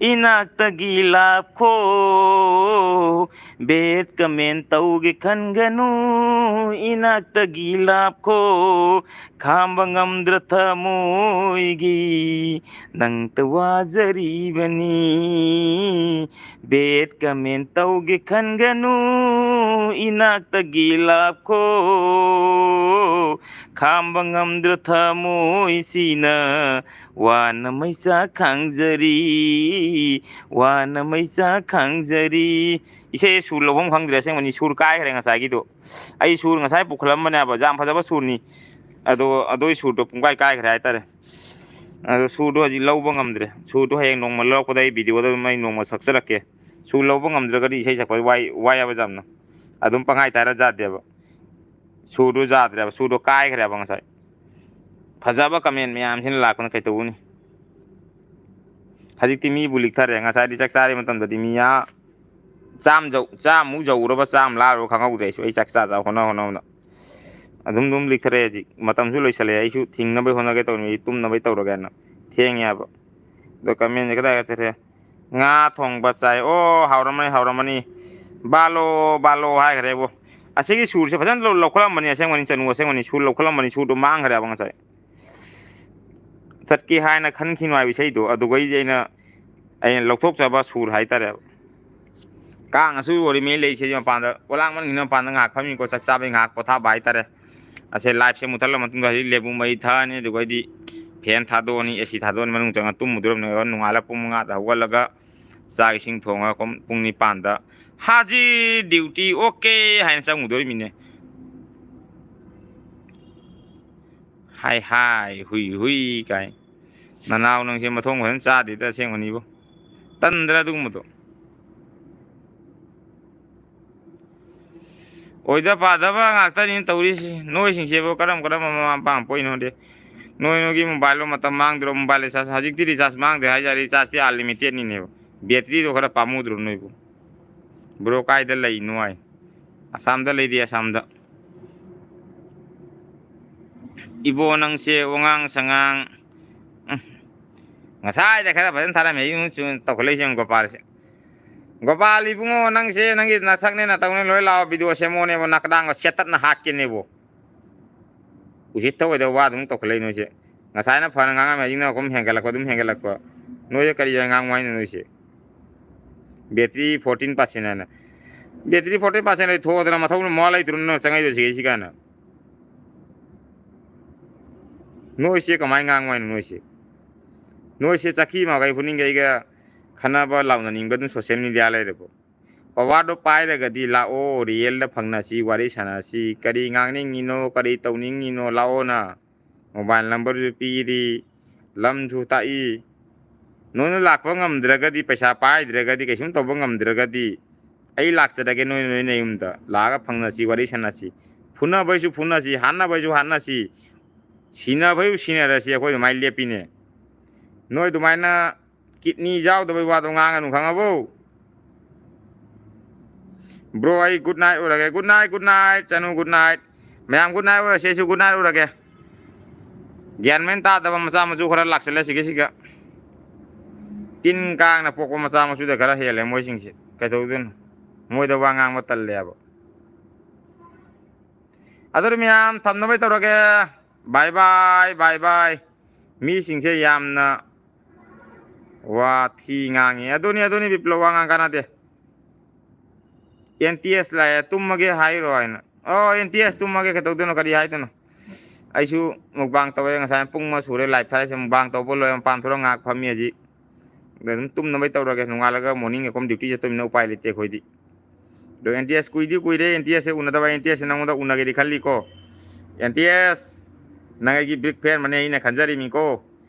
ꯏꯅꯥꯛꯇꯒꯤ ꯂꯥꯞꯈꯣ꯫ Bad comment ꯇꯧꯒꯦ ꯈꯟꯒꯅꯨ, ꯏꯅꯥꯛꯇꯒꯤ ꯂꯥꯞꯈꯣ꯫ ꯈꯥꯝꯕ ꯉꯝꯗ꯭ꯔ ꯊꯃꯣꯏꯒꯤ ꯅꯪꯇ ꯋꯥꯖꯔꯤꯕꯅꯤ꯫ Bad comment ꯇꯧꯒꯦ ꯈꯟꯒꯅꯨ, ꯏꯅꯥꯛꯇꯒꯤ ꯂꯥꯞꯈꯣ꯫ ꯈꯥꯝꯕ ꯉꯝꯗ꯭ꯔ ꯊꯃꯣꯏꯁꯤꯅ ꯋꯥꯅ ꯃꯩꯆꯥꯛ ꯈꯥꯡꯖꯔꯤ, ꯋꯥꯅ ꯃꯩꯆꯥꯛ ꯈꯥꯡꯖꯔꯤ꯫ ꯏꯁꯩ ꯁꯨꯔ ꯂꯧꯐꯝ ꯈꯪꯗ꯭ꯔꯦ ꯑꯁꯦꯡꯕꯅꯤ, ꯁꯨꯔ ꯀꯥꯏꯈ꯭ꯔꯦ ꯉꯁꯥꯏꯒꯤꯗꯣ꯫ ꯑꯩ ꯁꯨꯔ ꯉꯁꯥꯏ ꯄꯨꯈꯠꯂꯝꯕꯅꯦꯕ, ꯌꯥꯝ ꯐꯖꯕ ꯁꯨꯔꯅꯤ꯫ ꯑꯗꯣ ꯑꯗꯨꯏ ꯁꯨꯔꯗꯣ ꯄꯨꯡꯀꯥꯏ ꯀꯥꯏꯈ꯭ꯔꯦ ꯍꯥꯏꯇꯥꯔꯦ꯫ ꯑꯗꯣ ꯁꯨꯔꯗꯣ ꯍꯧꯖꯤꯛ ꯂꯧꯕ ꯉꯝꯗ꯭ꯔꯦ꯫ ꯁꯨꯔꯗꯣ ꯍꯌꯦꯡ ꯅꯣꯡꯃ ꯂꯧꯔꯛꯄꯗ ꯑꯩ video ꯗ ꯑꯗꯨꯝ ꯑꯩ ꯅꯣꯡꯃ ꯁꯛꯆꯔꯛꯀꯦ꯫ ꯁꯨꯔ ꯂꯧꯕ ꯉꯝꯗ꯭ꯔꯒꯗꯤ ꯏꯁꯩ ꯁꯛꯄ ꯋꯥꯏ, ꯋꯥꯏ ꯍꯥꯏꯕ ꯌꯥꯝꯅ꯫ ꯑꯗꯨꯝ ꯄꯪꯍꯥꯏ ꯇꯥꯔ ꯌꯥꯗꯦꯕ꯫ ꯁꯨꯔꯗꯣ ꯌꯥꯗ꯭ꯔꯦꯕ, ꯁꯨꯔꯗꯣ ꯀꯥꯏꯈ꯭ꯔꯦꯕ ꯉꯁꯥꯏ꯫ ꯐꯖꯕ comment ꯃꯌꯥꯝꯁꯤꯅ ꯂꯥꯛꯄꯅ ꯀꯩꯗꯧꯕꯅꯤ? ꯍꯧꯖꯤꯛꯇꯤ ꯃꯤꯕꯨ ꯂꯤꯛꯊꯔꯦ꯫ ꯉꯁꯥꯏꯗꯤ ꯆꯥꯛ ꯆꯥꯔꯤ ꯃꯇꯝꯗꯗꯤ ꯃꯤ ꯑꯥ ꯆꯥꯝ ꯌꯧ-, ꯆꯥꯝꯃꯨꯛ ꯌꯧꯔꯕ, ꯆꯥꯝꯃ ꯂꯥꯜꯂꯕ ꯈꯪꯍꯧꯗ꯭ꯔꯦ ꯑꯩꯁꯨ, ꯑꯩ ꯆꯥꯛ ꯆꯥ ꯆꯥ ꯍꯣꯠꯅ ꯍꯣꯠꯅꯕꯗ꯫ ꯑꯗꯨꯝ ꯑꯗꯨꯝ ꯂꯤꯛꯊꯔꯛꯑꯦ ꯍꯧꯖꯤꯛ꯫ ꯃꯇꯝꯁꯨ ꯂꯣꯏꯁꯜꯂꯛꯑꯦ꯫ ꯑꯩꯁꯨ ꯊꯤꯡꯅꯕꯩ ꯍꯣꯠꯅꯒꯦ ꯇꯧꯔꯤꯅꯤ꯫ ꯑꯩ ꯇꯨꯝꯅꯕꯩ ꯇꯧꯔꯒꯦꯅ꯫ ꯊꯦꯡꯉꯦꯕ꯫ ꯑꯗꯣ comment ꯀꯗꯥꯏ ꯆꯠꯈ꯭ꯔꯦ? ꯉꯥ ꯊꯣꯡꯕ ꯆꯥꯏ꯫ ꯑꯣ, ꯍꯥꯎꯔꯝꯃꯅꯤ, ꯍꯥꯎꯔꯝꯃꯅꯤ꯫ ꯕꯥꯂꯣ, ꯕꯥꯂꯣ ꯍꯥꯏꯈ꯭ꯔꯦꯕꯨ꯫ ꯑꯁꯤꯒꯤ ꯁꯨꯔꯁꯦ ꯐꯖꯅ ꯂꯧ-, ꯂꯧꯈꯠꯂꯝꯕꯅꯤ, ꯑꯁꯦꯡꯕꯅꯤ, ꯆꯅꯨ ꯑꯁꯦꯡꯕꯅꯤ, ꯁꯨꯔ ꯂꯧꯈꯠꯂꯝꯕꯅꯤ, ꯁꯨꯔꯗꯣ ꯃꯥꯡꯈ꯭ꯔꯦꯕ ꯉꯁꯥꯏ꯫ ꯆꯠꯀꯦ ꯍꯥꯏꯅ ꯈꯟꯈꯤꯅꯨ ꯍꯥꯏꯕ ꯏꯁꯩꯗꯣ, ꯑꯗꯨꯒꯩꯗꯤ ꯑꯩꯅ, ꯑꯩꯅ ꯂꯧꯊꯣꯛꯆꯕ ꯁꯨꯔ ꯍꯥꯏꯇꯥꯔꯦꯕ꯫ ꯀꯥꯡꯅꯁꯨ ꯑꯣꯔꯤꯃꯤ ꯂꯩꯁꯦ ꯃꯄꯥꯟꯗ, ꯑꯣꯂꯥꯡ ꯃꯅꯨꯡꯁꯤꯅ ꯃꯄꯥꯟꯗ ꯉꯥꯏꯍꯥꯛ ꯐꯝꯃꯤꯀꯣ, ꯆꯥꯛ ꯆꯥꯕꯩ ꯉꯥꯏꯍꯥꯛ ꯄꯣꯊꯥꯕ ꯍꯥꯏꯇꯥꯔꯦ꯫ ꯑꯁꯦ live ꯁꯦ ꯃꯨꯠꯊꯠꯂ ꯃꯇꯨꯡꯗ ꯍꯧꯖꯤꯛ ꯂꯦꯕꯨ ꯃꯩ ꯊꯛꯑꯅꯤ, ꯑꯗꯨꯒ ꯑꯩꯗꯤ fan ꯊꯥꯗꯣꯛꯑꯅꯤ, AC ꯊꯥꯗꯣꯛꯑꯅꯤ, ꯃꯅꯨꯡ ꯆꯪꯉ ꯇꯨꯝꯃꯨꯗꯣꯔꯕꯅꯦ꯫ ꯅꯣꯡꯉꯥꯜꯂ ꯄꯨꯡ ꯃꯉꯥꯗ ꯍꯧꯒꯠꯂꯒ ꯆꯥꯛ ꯏꯁꯤꯡ ꯊꯣꯡꯉꯒ ꯀꯨꯝ-, ꯄꯨꯡ ꯅꯤꯄꯥꯟꯗ ꯍꯥꯖꯤ duty okay ꯍꯥꯏꯅ ꯆꯪꯉꯨꯗꯣꯔꯤꯃꯤꯅꯦ꯫ ꯍꯥꯏ ꯍꯥꯏ ꯍꯨꯏ ꯍꯨꯏ ꯀꯥꯏ꯫ ꯅꯅꯥꯎ ꯅꯪꯁꯦ ꯃꯊꯣꯡ ꯐꯖꯅ ꯆꯥꯗꯦꯗ ꯑꯁꯦꯡꯕꯅꯤꯕꯨ꯫ ꯇꯟꯗ꯭ꯔꯥ ꯑꯗꯨꯒꯨꯝꯕꯗꯣ? ꯑꯣꯏꯗ ꯄꯥꯗꯕ ꯉꯥꯛꯇꯅꯤ ꯇꯧꯔꯤꯁꯤ꯫ ꯅꯣꯏꯁꯤꯡꯁꯤꯕꯨ ꯀꯔꯝ ꯀꯔꯝꯕ ꯃꯃꯥ ꯃꯄꯥꯅ ꯄꯣꯛꯏꯅꯣ ꯈꯪꯗꯦ꯫ ꯅꯣꯏ ꯅꯣꯏꯒꯤ mobile ꯂꯣ ꯃꯇꯝ ꯃꯥꯡꯗ꯭ꯔꯣ? Mobile recharge, ꯍꯧꯖꯤꯛꯇꯤ recharge ꯃꯥꯡꯗ꯭ꯔꯦ ꯍꯥꯏꯖꯔꯦ, recharge T unlimited ꯅꯤꯅꯦꯕ꯫ Battery ꯗꯣ ꯈꯔ ꯄꯥꯝꯃꯨꯗ꯭ꯔꯣ ꯅꯣꯏꯕꯨ? Bro ꯀꯥꯏꯗ ꯂꯩꯅꯣ ꯍꯥꯏ? ꯑꯁꯥꯝꯗ ꯂꯩꯔꯤ, ꯑꯁꯥꯝꯗ꯫ ꯏꯕꯣ ꯅꯪꯁꯦ ꯋꯥꯉꯥꯡ ꯁꯉꯥꯡ, ꯎꯝ꯫ ꯉꯁꯥꯏꯗ ꯈꯔ ꯐꯖꯅ ꯊꯥꯔꯝꯃꯦ, ꯑꯩ ꯑꯃꯨꯛ ꯆꯨꯝ ꯇꯧꯈꯠꯂꯛꯏꯁꯦ ꯌꯦꯡꯉꯨ ꯒꯣꯄꯥꯜꯁꯦ꯫ ꯒꯣꯄꯥꯜ ꯏꯕꯨꯡꯉꯣ, ꯅꯪꯁꯦ ꯅꯪꯒꯤ ꯅꯁꯛꯅꯦ ꯅꯇꯧꯅꯦ ꯂꯣꯏ ꯂꯥꯛꯑꯣ, video ꯁꯦꯝꯃꯣꯅꯦꯕꯣ, ꯅꯈꯗꯥꯡꯒ ꯁꯦꯠꯇꯠꯅ ꯍꯥꯠꯀꯦꯅꯦꯕꯣ꯫ ꯎꯁꯤꯠ ꯊꯑꯣꯏꯗꯕ ꯋꯥ ꯑꯗꯨꯝ ꯇꯧꯈꯠꯂꯛꯏ ꯅꯣꯏꯁꯦ꯫ ꯉꯁꯥꯏꯅ ꯐꯅ ꯉꯥꯡꯉꯝꯃꯦ, ꯍꯧꯖꯤꯛꯅ ꯑꯗꯨꯝ ꯍꯦꯟꯒꯠꯂꯛꯄ, ꯑꯗꯨꯝ ꯍꯦꯟꯒꯠꯂꯛꯄ꯫ ꯅꯣꯏꯁꯦ ꯀꯔꯤ ꯉꯥꯡꯉꯨ ꯍꯥꯏꯅꯣ ꯅꯣꯏꯁꯦ? Battery fourteen percent ꯍꯥꯏꯅ꯫ Battery fourteen percent ꯂꯩ ꯊꯣꯛꯑꯗꯅ ꯃꯊꯧ ꯃꯋꯥ ꯂꯩꯇ꯭ꯔꯣ ꯅꯪ ꯆꯪꯉꯛꯏꯗꯣ ꯁꯤꯒꯩꯁꯤ ꯀꯥꯏꯅ? ꯅꯣꯏꯁꯦ ꯀꯃꯥꯏꯅ ꯉꯥꯡꯉꯨ ꯍꯥꯏꯅꯣ ꯅꯣꯏꯁꯦ? ꯅꯣꯏꯁꯦ ꯆꯀꯤ ꯃꯥꯒꯩ ꯈꯨꯅꯤꯡꯒꯩꯒ ꯈꯠꯅꯕ ꯂꯥꯎꯅꯅꯤꯡꯕ ꯑꯗꯨꯝ social media ꯂꯩꯔꯕꯣ? Power ꯗꯣ ꯄꯥꯏꯔꯒꯗꯤ ꯂꯥꯛꯑꯣ, real ꯗ ꯐꯪꯅꯁꯤ, ꯋꯥꯔꯤ ꯁꯥꯟꯅꯁꯤ꯫ ꯀꯔꯤ ꯉꯥꯡꯅꯤꯡꯉꯤꯅꯣ, ꯀꯔꯤ ꯇꯧꯅꯤꯡꯉꯤꯅꯣ, ꯂꯥꯛꯑꯣꯅ꯫ Mobile number ꯁꯨ ꯄꯤꯔꯤ, ꯂꯝꯁꯨ ꯇꯥꯛꯏ꯫ ꯅꯣꯏꯅ ꯂꯥꯛꯄ ꯉꯝꯗ꯭ꯔꯒꯗꯤ, ꯄꯩꯁꯥ ꯄꯥꯏꯗ꯭ꯔꯒꯗꯤ, ꯀꯩꯁꯨꯝ ꯇꯧꯕ ꯉꯝꯗ꯭ꯔꯒꯗꯤ, ꯑꯩ ꯂꯥꯛꯆꯔꯒꯦ ꯅꯣꯏ, ꯅꯣꯏ ꯅꯌꯨꯝꯗ꯫ ꯂꯥꯛꯑꯒ ꯐꯪꯅꯁꯤ, ꯋꯥꯔꯤ ꯁꯥꯟꯅꯁꯤ꯫ ꯐꯨꯅꯕꯩꯁꯨ ꯐꯨꯅꯁꯤ, ꯍꯥꯠꯅꯕꯩꯁꯨ ꯍꯥꯠꯅꯁꯤ, ꯁꯤꯅꯕꯩꯁꯨ ꯁꯤꯅꯔꯁꯤ, ꯑꯩꯈꯣꯏ ꯑꯗꯨꯃꯥꯏꯅ ꯂꯦꯞꯄꯤꯅꯦ꯫ ꯅꯣꯏ ꯑꯗꯨꯃꯥꯏꯅ kidney ꯌꯥꯎꯗꯕꯩ ꯋꯥꯗꯣ ꯉꯥꯡꯒꯅꯨ, ꯈꯪꯉꯕꯣ? Bro, ꯑꯩ good night ꯑꯣꯏꯔꯒꯦ꯫ Good night, good night, ꯆꯅꯨ, good night꯫ ꯃꯌꯥꯝ good night ꯑꯣꯏꯔꯁꯦ, ꯑꯩꯁꯨ good night ꯑꯣꯏꯔꯒꯦ꯫ ꯒ꯭ꯌꯥꯟ ꯃꯦꯟ ꯇꯥꯗꯕ ꯃꯆꯥ ꯃꯁꯨ ꯈꯔ ꯂꯥꯛꯁꯜꯂꯦ ꯁꯤꯒꯤ ꯁꯤꯒ꯫ ꯇꯤꯟ ꯀꯥꯡꯅ ꯄꯣꯛꯄ ꯃꯆꯥ ꯃꯁꯨꯗ ꯈꯔ ꯍꯦꯜꯂꯦ ꯃꯣꯏꯁꯤꯡꯁꯦ꯫ ꯀꯩꯗꯧꯗꯣꯏꯅꯣ? ꯃꯣꯏꯗ ꯋꯥ ꯉꯥꯡꯕ ꯇꯜꯂꯦꯕ꯫ ꯑꯗꯨꯗꯤ ꯃꯌꯥꯝ ꯊꯝꯅꯕꯩ ꯇꯧꯔꯒꯦ꯫ ꯕꯥꯏ ꯕꯥꯏ, ꯕꯥꯏ ꯕꯥꯏ꯫ ꯃꯤꯁꯤꯡꯁꯦ ꯌꯥꯝꯅ ꯋꯥꯊꯤ ꯉꯥꯡꯉꯤ꯫ ꯑꯗꯨꯅꯤ, ꯑꯗꯨꯅꯤ ꯕꯤꯄ꯭ꯂꯣꯞ, ꯋꯥ ꯉꯥꯡ ꯀꯥꯟꯅꯗꯦ꯫ ꯑꯦꯟ ꯇꯤ ꯑꯦꯁ ꯂꯥꯛꯑꯦ, "ꯇꯨꯝꯃꯒꯦ ꯍꯥꯏꯔꯣ?" ꯍꯥꯏꯅ꯫ "ꯑꯣ, ꯑꯦꯟ ꯇꯤ ꯑꯦꯁ ꯇꯨꯝꯃꯒꯦ ꯀꯩꯗꯧꯗꯣꯏꯅꯣ, ꯀꯔꯤ ꯍꯥꯏꯗꯣꯏꯅꯣ?" ꯑꯩꯁꯨ ꯃꯨꯛꯕꯥꯡ ꯇꯧꯋꯦ, ꯉꯁꯥꯏ ꯄꯨꯡ ꯑꯃ ꯁꯨꯔꯦ ꯂꯥꯏꯚ ꯊꯥꯔꯤꯁꯦ꯫ ꯃꯨꯛꯕꯥꯡ ꯇꯧꯕ ꯂꯣꯏꯔ ꯃꯄꯥꯟ ꯊꯣꯛꯂꯒ ꯉꯥꯏꯍꯥꯛ ꯐꯝꯃꯤ ꯍꯧꯖꯤꯛ꯫ ꯑꯗꯨꯝ ꯇꯨꯝꯅꯕꯩ ꯇꯧꯔꯒꯦ, ꯅꯣꯡꯉꯥꯜꯂꯒ ꯃꯣꯔꯅꯤꯡ ꯑꯩꯈꯣꯏ ꯗ꯭ꯌꯨꯇꯤ ꯆꯠꯇꯣꯏꯅꯤꯅ ꯎꯄꯥꯏ ꯂꯩꯇꯦ ꯑꯩꯈꯣꯏꯗꯤ꯫ ꯑꯗꯣ ꯑꯦꯟ ꯇꯤ ꯑꯦꯁ ꯀꯨꯏꯗꯤ ꯀꯨꯏꯔꯦ, ꯑꯦꯟ ꯇꯤ ꯑꯦꯁꯁꯦ ꯎꯅꯗꯕ꯫ ꯑꯦꯟ ꯇꯤ ꯑꯦꯁꯁꯦ ꯅꯪꯉꯣꯟꯗ ꯎꯅꯒꯦꯗꯤ ꯈꯜꯂꯤꯀꯣ꯫ ꯑꯦꯟ ꯇꯤ ꯑꯦꯁ, ꯅꯪ ꯑꯩꯒꯤ ꯕꯤꯛ ꯐꯦꯟ ꯑꯃꯅꯦ ꯑꯩꯅ ꯈꯟꯖꯔꯤꯃꯤꯀꯣ꯫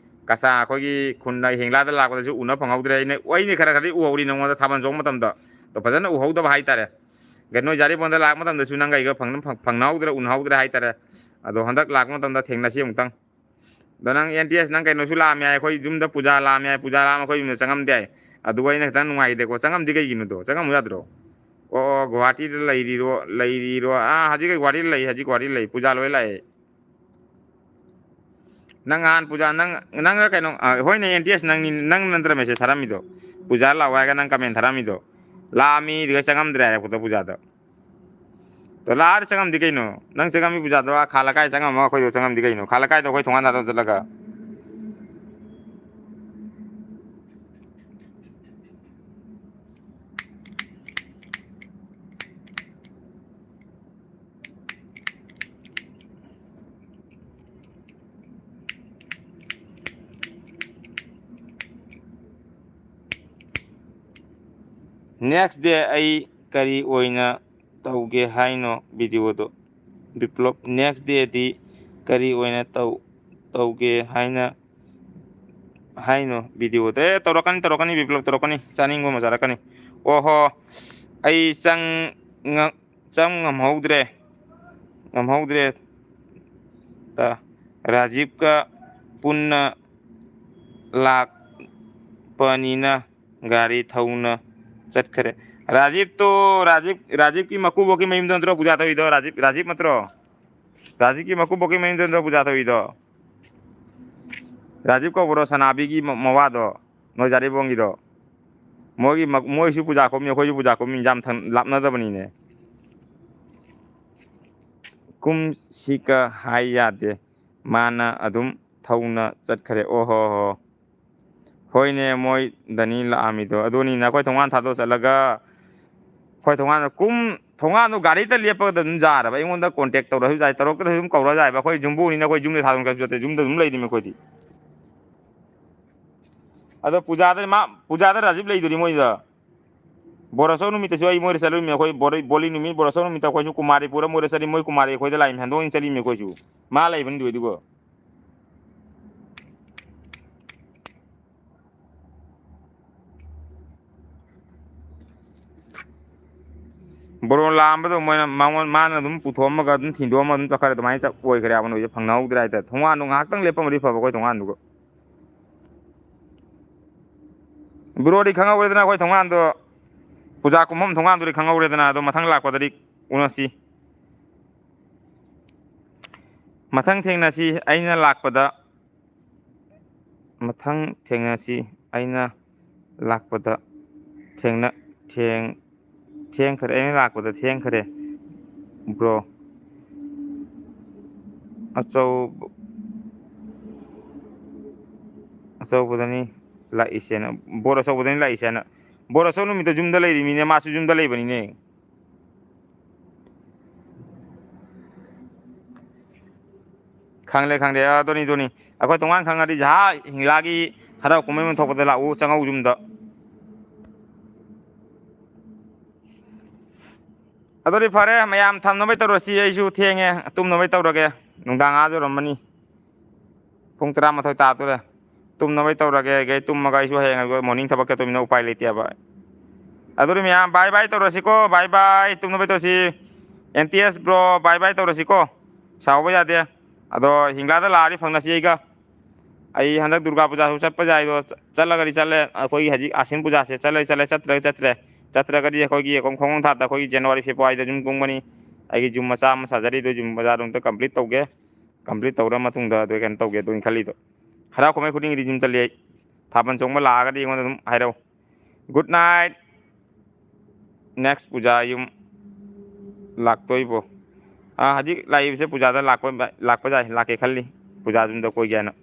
ꯀꯁꯥ ꯑꯩꯈꯣꯏꯒꯤ ꯈꯨꯟꯗ ꯍꯦꯡꯂꯥꯗ ꯂꯥꯛꯄꯗꯁꯨ ꯎꯅ ꯐꯪꯍꯧꯗ꯭ꯔꯦ꯫ ꯑꯩꯅ, ꯑꯩꯅ ꯈꯔ ꯈꯔꯗꯤ ꯎꯍꯧꯔꯤ ꯅꯪꯉꯣꯟꯗ ꯊꯥꯕꯜ ꯆꯣꯡꯕ ꯃꯇꯝꯗ꯫ ꯑꯗꯣ ꯐꯖꯅ ꯎꯍꯧꯗꯕ ꯍꯥꯏꯇꯥꯔꯦ꯫ ꯅꯣꯏ ꯖꯥꯔꯤꯕꯣꯟꯗ ꯂꯥꯛꯄ ꯃꯇꯝꯗꯁꯨ ꯅꯪꯒ ꯑꯩꯒ ꯐꯪꯅ-, ꯐꯪ-, ꯐꯪꯅꯍꯧꯗ꯭ꯔꯦ, ꯎꯅꯍꯧꯗ꯭ꯔꯦ ꯍꯥꯏꯇꯥꯔꯦ꯫ ꯑꯗꯣ ꯍꯟꯗꯛ ꯂꯥꯛꯄ ꯃꯇꯝꯗ ꯊꯦꯡꯅꯁꯤ ꯑꯃꯨꯛꯇꯪ꯫ ꯑꯗꯣ ꯅꯪ ꯑꯦꯟ ꯇꯤ ꯑꯦꯁ, ꯅꯪ ꯀꯩꯅꯣꯁꯨ ꯂꯥꯛꯑꯝꯃꯦ ꯍꯥꯏ, ꯑꯩꯈꯣꯏ ꯌꯨꯝꯗ ꯄꯨꯖꯥ ꯂꯥꯛꯑꯝꯃꯦ ꯍꯥꯏ, ꯄꯨꯖꯥ ꯂꯥꯛꯑꯝꯃ ꯑꯩꯈꯣꯏ ꯌꯨꯝꯗ ꯆꯪꯉꯝꯗꯦ ꯍꯥꯏ꯫ ꯑꯗꯨꯒ ꯑꯩꯅ ꯈꯤꯇꯪ ꯅꯨꯡꯉꯥꯏꯇꯦꯀꯣ, ꯆꯪꯉꯝꯗꯤ ꯀꯩꯒꯤꯅꯣꯗꯣ? ꯆꯪꯉꯝꯃꯨ ꯌꯥꯗ꯭ꯔꯣ? ꯑꯣ, ꯑꯣ, ꯒꯨꯍꯥꯇꯤꯗ ꯂꯩꯔꯤꯔꯣ, ꯂꯩꯔꯤꯔꯣ? ꯑꯥ, ꯍꯧꯖꯤꯛ ꯒꯨꯍꯥꯇꯤꯗ ꯂꯩ, ꯍꯧꯖꯤꯛ ꯒꯨꯍꯥꯇꯤꯗ ꯂꯩ, ꯄꯨꯖꯥ ꯂꯣꯏ ꯂꯥꯛꯑꯦ꯫ ꯅꯪ ꯉꯍꯥꯟ ꯄꯨꯖꯥ, ꯅꯪ, ꯅꯪꯅ ꯀꯩꯅꯣ, ꯑ, ꯍꯣꯏꯅꯦ, ꯑꯦꯟ ꯇꯤ ꯑꯦꯁ ꯅꯪꯅꯤ, ꯅꯪ ꯅꯠꯇ꯭ꯔ ꯃꯦꯁꯦꯖ ꯊꯥꯔꯝꯃꯤꯗꯣ? ꯄꯨꯖꯥ ꯂꯥꯛꯑꯣ ꯍꯥꯏꯔꯒ ꯅꯪ ꯀꯃꯦꯟ ꯊꯥꯔꯝꯃꯤꯗꯣ? ꯂꯥꯛꯑꯝꯃꯤ, ꯑꯗꯨꯒ ꯆꯪꯉꯝꯗ꯭ꯔꯦ ꯍꯥꯏꯔꯛꯄꯗꯣ ꯄꯨꯖꯥꯗ꯫ ꯑꯗꯣ ꯂꯥꯛꯑꯗꯤ ꯆꯪꯉꯝꯗꯤ ꯀꯩꯅꯣ? ꯅꯪ ꯆꯪꯉꯝꯃꯤ ꯄꯨꯖꯥꯗꯣ, ꯑꯥ ꯈꯥ ꯂꯩꯀꯥꯏ ꯆꯪꯉꯝꯃꯒ ꯑꯩꯈꯣꯏꯗꯣ ꯆꯪꯉꯝꯗꯤ ꯀꯩꯅꯣ? ꯈꯥ ꯂꯩꯀꯥꯏꯗꯣ ꯑꯩꯈꯣꯏ ꯊꯣꯡꯒꯥꯟ ꯊꯥꯗꯣꯛ ꯆꯠꯂꯒ꯫ Next day ꯑꯩ ꯀꯔꯤ ꯑꯣꯏꯅ ꯇꯧꯒꯦ ꯍꯥꯏꯅꯣ videoꯗꯣ? ꯕꯤꯄ꯭ꯂꯣꯞ, next dayꯗꯤ ꯀꯔꯤ ꯑꯣꯏꯅ ꯇꯧ-, ꯇꯧꯒꯦ ꯍꯥꯏꯅ, ꯍꯥꯏꯅꯣ videoꯗꯣ? ꯑꯦ, ꯇꯧꯔꯛꯀꯅꯤ, ꯇꯧꯔꯛꯀꯅꯤ, ꯕꯤꯄ꯭ꯂꯣꯞ ꯇꯧꯔꯛꯀꯅꯤ, ꯆꯥꯅꯤꯡꯕ ꯑꯃ ꯆꯥꯔꯛꯀꯅꯤ꯫ ꯑꯣꯍꯣ, ꯑꯩ ꯆꯪ-, ꯉ-, ꯆꯪ ꯉꯝꯍꯧꯗ꯭ꯔꯦ, ꯉꯝꯍꯧꯗ꯭ꯔꯦ꯫ ꯇ-, ꯔꯥꯖꯤꯕꯀ ꯄꯨꯟꯅ ꯂꯥꯛꯄꯅꯤꯅ ꯒꯥꯔꯤ ꯊꯧꯅ ꯆꯠꯈꯔꯦ꯫ ꯔꯥꯖꯤꯕꯇꯣ, ꯔꯥꯖꯤꯕ, ꯔꯥꯖꯤꯕꯀꯤ ꯃꯀꯨꯕꯣꯛꯀꯤ ꯃꯌꯨꯝꯗ ꯅꯠꯇ꯭ꯔꯣ ꯄꯨꯖꯥ ꯇꯧꯔꯤꯗꯣ? ꯔꯥꯖꯤꯕ, ꯔꯥꯖꯤꯕ ꯅꯠꯇ꯭ꯔꯣ? ꯔꯥꯖꯤꯕꯀꯤ ꯃꯀꯨꯕꯣꯛꯀꯤ ꯃꯌꯨꯝꯗ ꯅꯠꯇ꯭ꯔꯣ ꯄꯨꯖꯥ ꯇꯧꯔꯤꯗꯣ? ꯔꯥꯖꯤꯕ ꯀꯧꯕ꯭ꯔꯣ ꯁꯅꯥꯕꯤꯒꯤ ꯃ-, ꯃꯋꯥꯗꯣ? ꯅꯣꯏ ꯌꯥꯔꯤꯄꯣꯛꯂꯣꯝꯒꯤꯗꯣ꯫ ꯃꯣꯏꯒꯤ ꯃ-, ꯃꯣꯏꯁꯨ ꯄꯨꯖꯥ ꯀꯨꯝꯃꯤ, ꯑꯩꯈꯣꯏꯁꯨ ꯄꯨꯖꯥ ꯀꯨꯝꯃꯤ, ꯌꯥꯝ ꯊꯪ-, ꯂꯥꯞꯅꯗꯕꯅꯤꯅꯦ꯫ ꯀꯨꯝꯁꯤꯀ ꯍꯥꯏ ꯌꯥꯗꯦ꯫ ꯃꯥꯅ ꯑꯗꯨꯝ ꯊꯧꯅ ꯆꯠꯈ꯭ꯔꯦ꯫ ꯑꯣ ꯍꯣ ꯍꯣ꯫ ꯍꯣꯏꯅꯦ, ꯃꯣꯏ ꯗꯅꯤ ꯂꯥꯛꯑꯝꯃꯤꯗꯣ꯫ ꯑꯗꯨꯅꯤꯅ ꯑꯩꯈꯣꯏ ꯊꯣꯡꯒꯥꯟ ꯊꯥꯗꯣꯛ ꯆꯠꯂꯒ, ꯑꯩꯈꯣꯏ ꯊꯣꯡꯒꯥꯟꯗ ꯀꯨꯝ-, ꯊꯣꯡꯒꯥꯟꯗꯣ ꯒꯥꯔꯤꯗ ꯂꯦꯞꯄꯒ ꯑꯗꯨꯝ ꯌꯥꯔꯕ꯫ ꯑꯩꯉꯣꯟꯗ contact ꯇꯧꯔꯁꯨ ꯌꯥꯏ, ꯇꯧꯔꯛꯇ꯭ꯔꯁꯨ ꯑꯗꯨꯝ ꯀꯧꯔꯁꯨ ꯌꯥꯏꯕ꯫ ꯑꯩꯈꯣꯏ ꯌꯨꯝꯕꯨꯅꯤꯅ ꯑꯩꯈꯣꯏ ꯌꯨꯝꯗ ꯊꯥꯗꯣꯛ ꯆꯠꯄ ꯌꯥꯗꯦ, ꯌꯨꯝꯗ ꯑꯗꯨꯝ ꯂꯩꯔꯤꯃꯤ ꯑꯩꯈꯣꯏꯗꯤ꯫ ꯑꯗꯣ ꯄꯨꯖꯥꯗ ꯃꯥ, ꯄꯨꯖꯥꯗ ꯔꯥꯖꯤꯞ ꯂꯩꯗꯨꯗꯤ ꯃꯣꯏꯗ꯫ ꯕꯣꯔ ꯑꯆꯧ ꯅꯨꯃꯤꯠꯇꯁꯨ ꯑꯩ ꯃꯣꯏꯗ ꯆꯠꯂꯨꯃꯤ꯫ ꯑꯩꯈꯣꯏ ꯕꯣꯔ-, ꯕꯣꯂꯤ ꯅꯨꯃꯤꯠ, ꯕꯣꯔ ꯑꯆꯧ ꯅꯨꯃꯤꯠꯇ ꯑꯩꯈꯣꯏꯁꯨ ꯀꯨꯃꯥꯔꯤ ꯄꯨꯔ ꯃꯣꯏꯗ ꯆꯠꯂꯤ, ꯃꯣꯏ ꯀꯨꯃꯥꯔꯤ ꯑꯩꯈꯣꯏꯗ ꯂꯥꯛꯏꯃꯤ, ꯍꯟꯗꯣꯛ ꯍꯟꯖꯤꯟ ꯆꯠꯂꯤꯃꯤ ꯑꯩꯈꯣꯏꯁꯨ꯫ ꯃꯥ ꯂꯩꯕꯅꯤ ꯑꯗꯨꯒ꯫ ꯕꯣꯔꯣ ꯂꯥꯛꯑꯝꯕꯗꯣ ꯃꯣꯏꯅ ꯃꯉꯣꯟ-, ꯃꯥꯅ ꯑꯗꯨꯝ ꯄꯨꯊꯣꯛꯑꯝꯃꯒ ꯑꯗꯨꯝ ꯊꯤꯟꯗꯣꯛꯑꯝꯃꯒ ꯑꯗꯨꯝ ꯆꯠꯈ꯭ꯔꯦ꯫ ꯑꯗꯨꯃꯥꯏꯅ ꯆꯠ-, ꯑꯣꯏꯈ꯭ꯔꯦ ꯍꯥꯏꯕ ꯅꯣꯏꯁꯦ, ꯐꯪꯅꯍꯧꯗ꯭ꯔꯦ ꯍꯥꯏꯇꯥꯔꯦ꯫ ꯊꯣꯡꯒꯥꯟꯗꯣ ꯉꯥꯏꯍꯥꯛꯇꯪ ꯂꯦꯞꯄꯝꯃꯗꯤ ꯐꯕ ꯑꯩꯈꯣꯏ ꯊꯣꯡꯒꯥꯟꯗꯨꯒ꯫ ꯕ꯭ꯔꯣꯗꯤ ꯈꯪꯍꯧꯔꯦꯗꯅ ꯑꯩꯈꯣꯏ ꯊꯣꯡꯒꯥꯟꯗꯣ, ꯄꯨꯖꯥ ꯀꯨꯝꯐꯝ ꯊꯣꯡꯒꯥꯟꯗꯨꯗꯤ ꯈꯪꯍꯧꯔꯦꯗꯅ꯫ ꯑꯗꯣ ꯃꯊꯪ ꯂꯥꯛꯄꯗꯗꯤ ꯎꯅꯁꯤ꯫ ꯃꯊꯪ ꯊꯦꯡꯅꯁꯤ ꯑꯩꯅ ꯂꯥꯛꯄꯗ꯫ ꯃꯊꯪ ꯊꯦꯡꯅꯁꯤ꯫ ꯑꯩꯅ ꯂꯥꯛꯄꯗ ꯊꯦꯡꯅ-, ꯊꯦꯡ-, ꯊꯦꯡꯈ꯭ꯔꯦ꯫ ꯑꯩꯅ ꯂꯥꯛꯄꯗ ꯊꯦꯡꯈ꯭ꯔꯦ, ꯕ꯭ꯔꯣ꯫ ꯑꯆꯧꯕ-, ꯑꯆꯧꯕꯗꯅꯤ ꯂꯥꯛꯏꯁꯦꯅ, ꯕꯣꯔ ꯑꯆꯧꯕꯗꯅꯤ ꯂꯥꯛꯏꯁꯦꯅ꯫ ꯕꯣꯔ ꯑꯆꯧ ꯅꯨꯃꯤꯠꯇ ꯌꯨꯝꯗ ꯂꯩꯔꯤꯃꯤꯅꯦ, ꯃꯥꯁꯨ ꯌꯨꯝꯗ ꯂꯩꯕꯅꯤꯅꯦ꯫ ꯈꯪꯂꯦ, ꯈꯪꯂꯦ꯫ ꯑ, ꯑꯗꯨꯅꯤ, ꯑꯗꯨꯅꯤ꯫ ꯑꯩꯈꯣꯏ ꯇꯣꯉꯥꯟ ꯈꯪꯉꯗꯤ ꯖꯍꯥ ꯍꯤꯡꯂꯥꯒꯤ ꯍꯔꯥꯎ ꯀꯨꯝꯍꯩ ꯑꯃ ꯊꯣꯛꯄꯗ ꯂꯥꯛꯎ, ꯆꯪꯉꯧ ꯌꯨꯝꯗ꯫ ꯑꯗꯨꯗꯤ ꯐꯔꯦ, ꯃꯌꯥꯝ ꯊꯝꯅꯕꯩ ꯇꯧꯔꯁꯤ꯫ ꯑꯩꯁꯨ ꯊꯦꯡꯉꯦ, ꯇꯨꯝꯅꯕꯩ ꯇꯧꯔꯒꯦ꯫ ꯅꯨꯡꯗꯥꯡ ꯑꯥ ꯌꯧꯔꯝꯃꯅꯤ꯫ ꯄꯨꯡ ꯇꯔꯥꯃꯥꯊꯣꯏ ꯇꯥꯗꯣꯔꯦ꯫ ꯇꯨꯝꯅꯕꯩ ꯇꯧꯔꯒꯦ꯫ ꯑꯩ ꯇꯨꯝꯃꯒ ꯑꯩꯁꯨ ꯍꯌꯦꯡ morning ꯊꯕꯛ ꯆꯠꯇꯣꯏꯅꯤꯅ ꯎꯄꯥꯏ ꯂꯩꯇꯦꯕ꯫ ꯑꯗꯨꯗꯤ ꯃꯌꯥꯝ bye bye ꯇꯧꯔꯁꯤꯀꯣ, bye bye꯫ ꯇꯨꯝꯅꯕꯩ ꯇꯧꯁꯤ꯫ N T S bro, bye bye ꯇꯧꯔꯁꯤꯀꯣ꯫ ꯁꯥꯎꯕ ꯌꯥꯗꯦ꯫ ꯑꯗꯣ ꯍꯤꯡꯒꯥꯗ ꯂꯥꯛꯑꯗꯤ ꯐꯪꯅꯁꯤ ꯑꯩꯒ꯫ ꯑꯩ ꯍꯟꯗꯛ ꯗꯨꯔꯒꯥ ꯄꯨꯖꯥꯁꯨ ꯆꯠꯄ ꯌꯥꯏꯗꯣ, ꯆ-, ꯆꯠꯂꯒꯗꯤ ꯆꯠꯂꯦ꯫ ꯑꯩꯈꯣꯏꯒꯤ ꯍꯧꯖꯤꯛ ꯑꯥꯁꯤꯟ ꯄꯨꯖꯥꯁꯦ ꯆꯠꯂꯦ, ꯆꯠꯂꯦ, ꯆꯠꯇ꯭ꯔꯒ ꯆꯠꯇ꯭ꯔꯦ꯫ ꯆꯠꯇ꯭ꯔꯒꯗꯤ ꯑꯩꯈꯣꯏꯒꯤ ꯈꯣꯡ-, ꯈꯣꯡ ꯊꯥꯗ ꯑꯩꯈꯣꯏꯒꯤ January February ꯗ ꯌꯨꯝ ꯀꯨꯝꯒꯅꯤ꯫ ꯑꯩꯒꯤ ꯌꯨꯝ ꯃꯆꯥ ꯑꯃ ꯁꯥꯖꯔꯤꯗꯣ, ꯌꯨꯝ ꯃꯆꯥꯗꯣ ꯑꯝꯇ complete ꯇꯧꯒꯦ꯫ Complete ꯇꯧꯔ ꯃꯇꯨꯡꯗ ꯑꯗꯨ ꯀꯩꯅꯣ ꯇꯧꯒꯦ ꯑꯗꯨ ꯑꯩꯅ ꯈꯜꯂꯤꯗꯣ꯫ ꯍꯔꯥꯎ ꯀꯨꯝꯍꯩ ꯈꯨꯗꯤꯡꯒꯤꯗꯤ ꯌꯨꯝ ꯆꯠꯂꯤ ꯑꯩ꯫ ꯊꯥꯕꯜ ꯆꯣꯡꯕ ꯂꯥꯛꯑꯒꯗꯤ ꯑꯩꯉꯣꯟꯗ ꯑꯗꯨꯝ ꯍꯥꯏꯔꯛꯎ꯫ Good night꯫ Next ꯄꯨꯖꯥ ꯌꯨꯝ ꯂꯥꯛꯇꯣꯏꯕꯣ? ꯑꯥ, ꯍꯧꯖꯤꯛ ꯂꯥꯛꯏꯕꯁꯦ ꯄꯨꯖꯥꯗ ꯂꯥꯛꯄ, ꯂꯥꯛꯄ ꯌꯥꯏ, ꯂꯥꯛꯀꯦ ꯈꯜꯂꯤ꯫ ꯄꯨꯖꯥ ꯌꯨꯝꯗ ꯀꯣꯏꯒꯦ ꯍꯥꯏꯅ꯫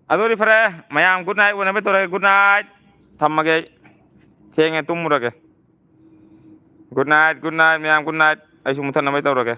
ꯑꯗꯨꯗꯤ ꯐꯔꯦ, ꯃꯌꯥꯝ good night ꯑꯣꯏꯅꯕ ꯇꯧꯔꯒꯦ꯫ Good night꯫ ꯊꯝꯃꯒꯦ ꯑꯩ꯫ ꯊꯦꯡꯉꯦ, ꯇꯨꯝꯃꯨꯔꯒꯦ꯫ Good night, good night, ꯃꯌꯥꯝ good night꯫ ꯑꯩꯁꯨ ꯃꯨꯊꯠꯅꯕ ꯇꯧꯔꯒꯦ꯫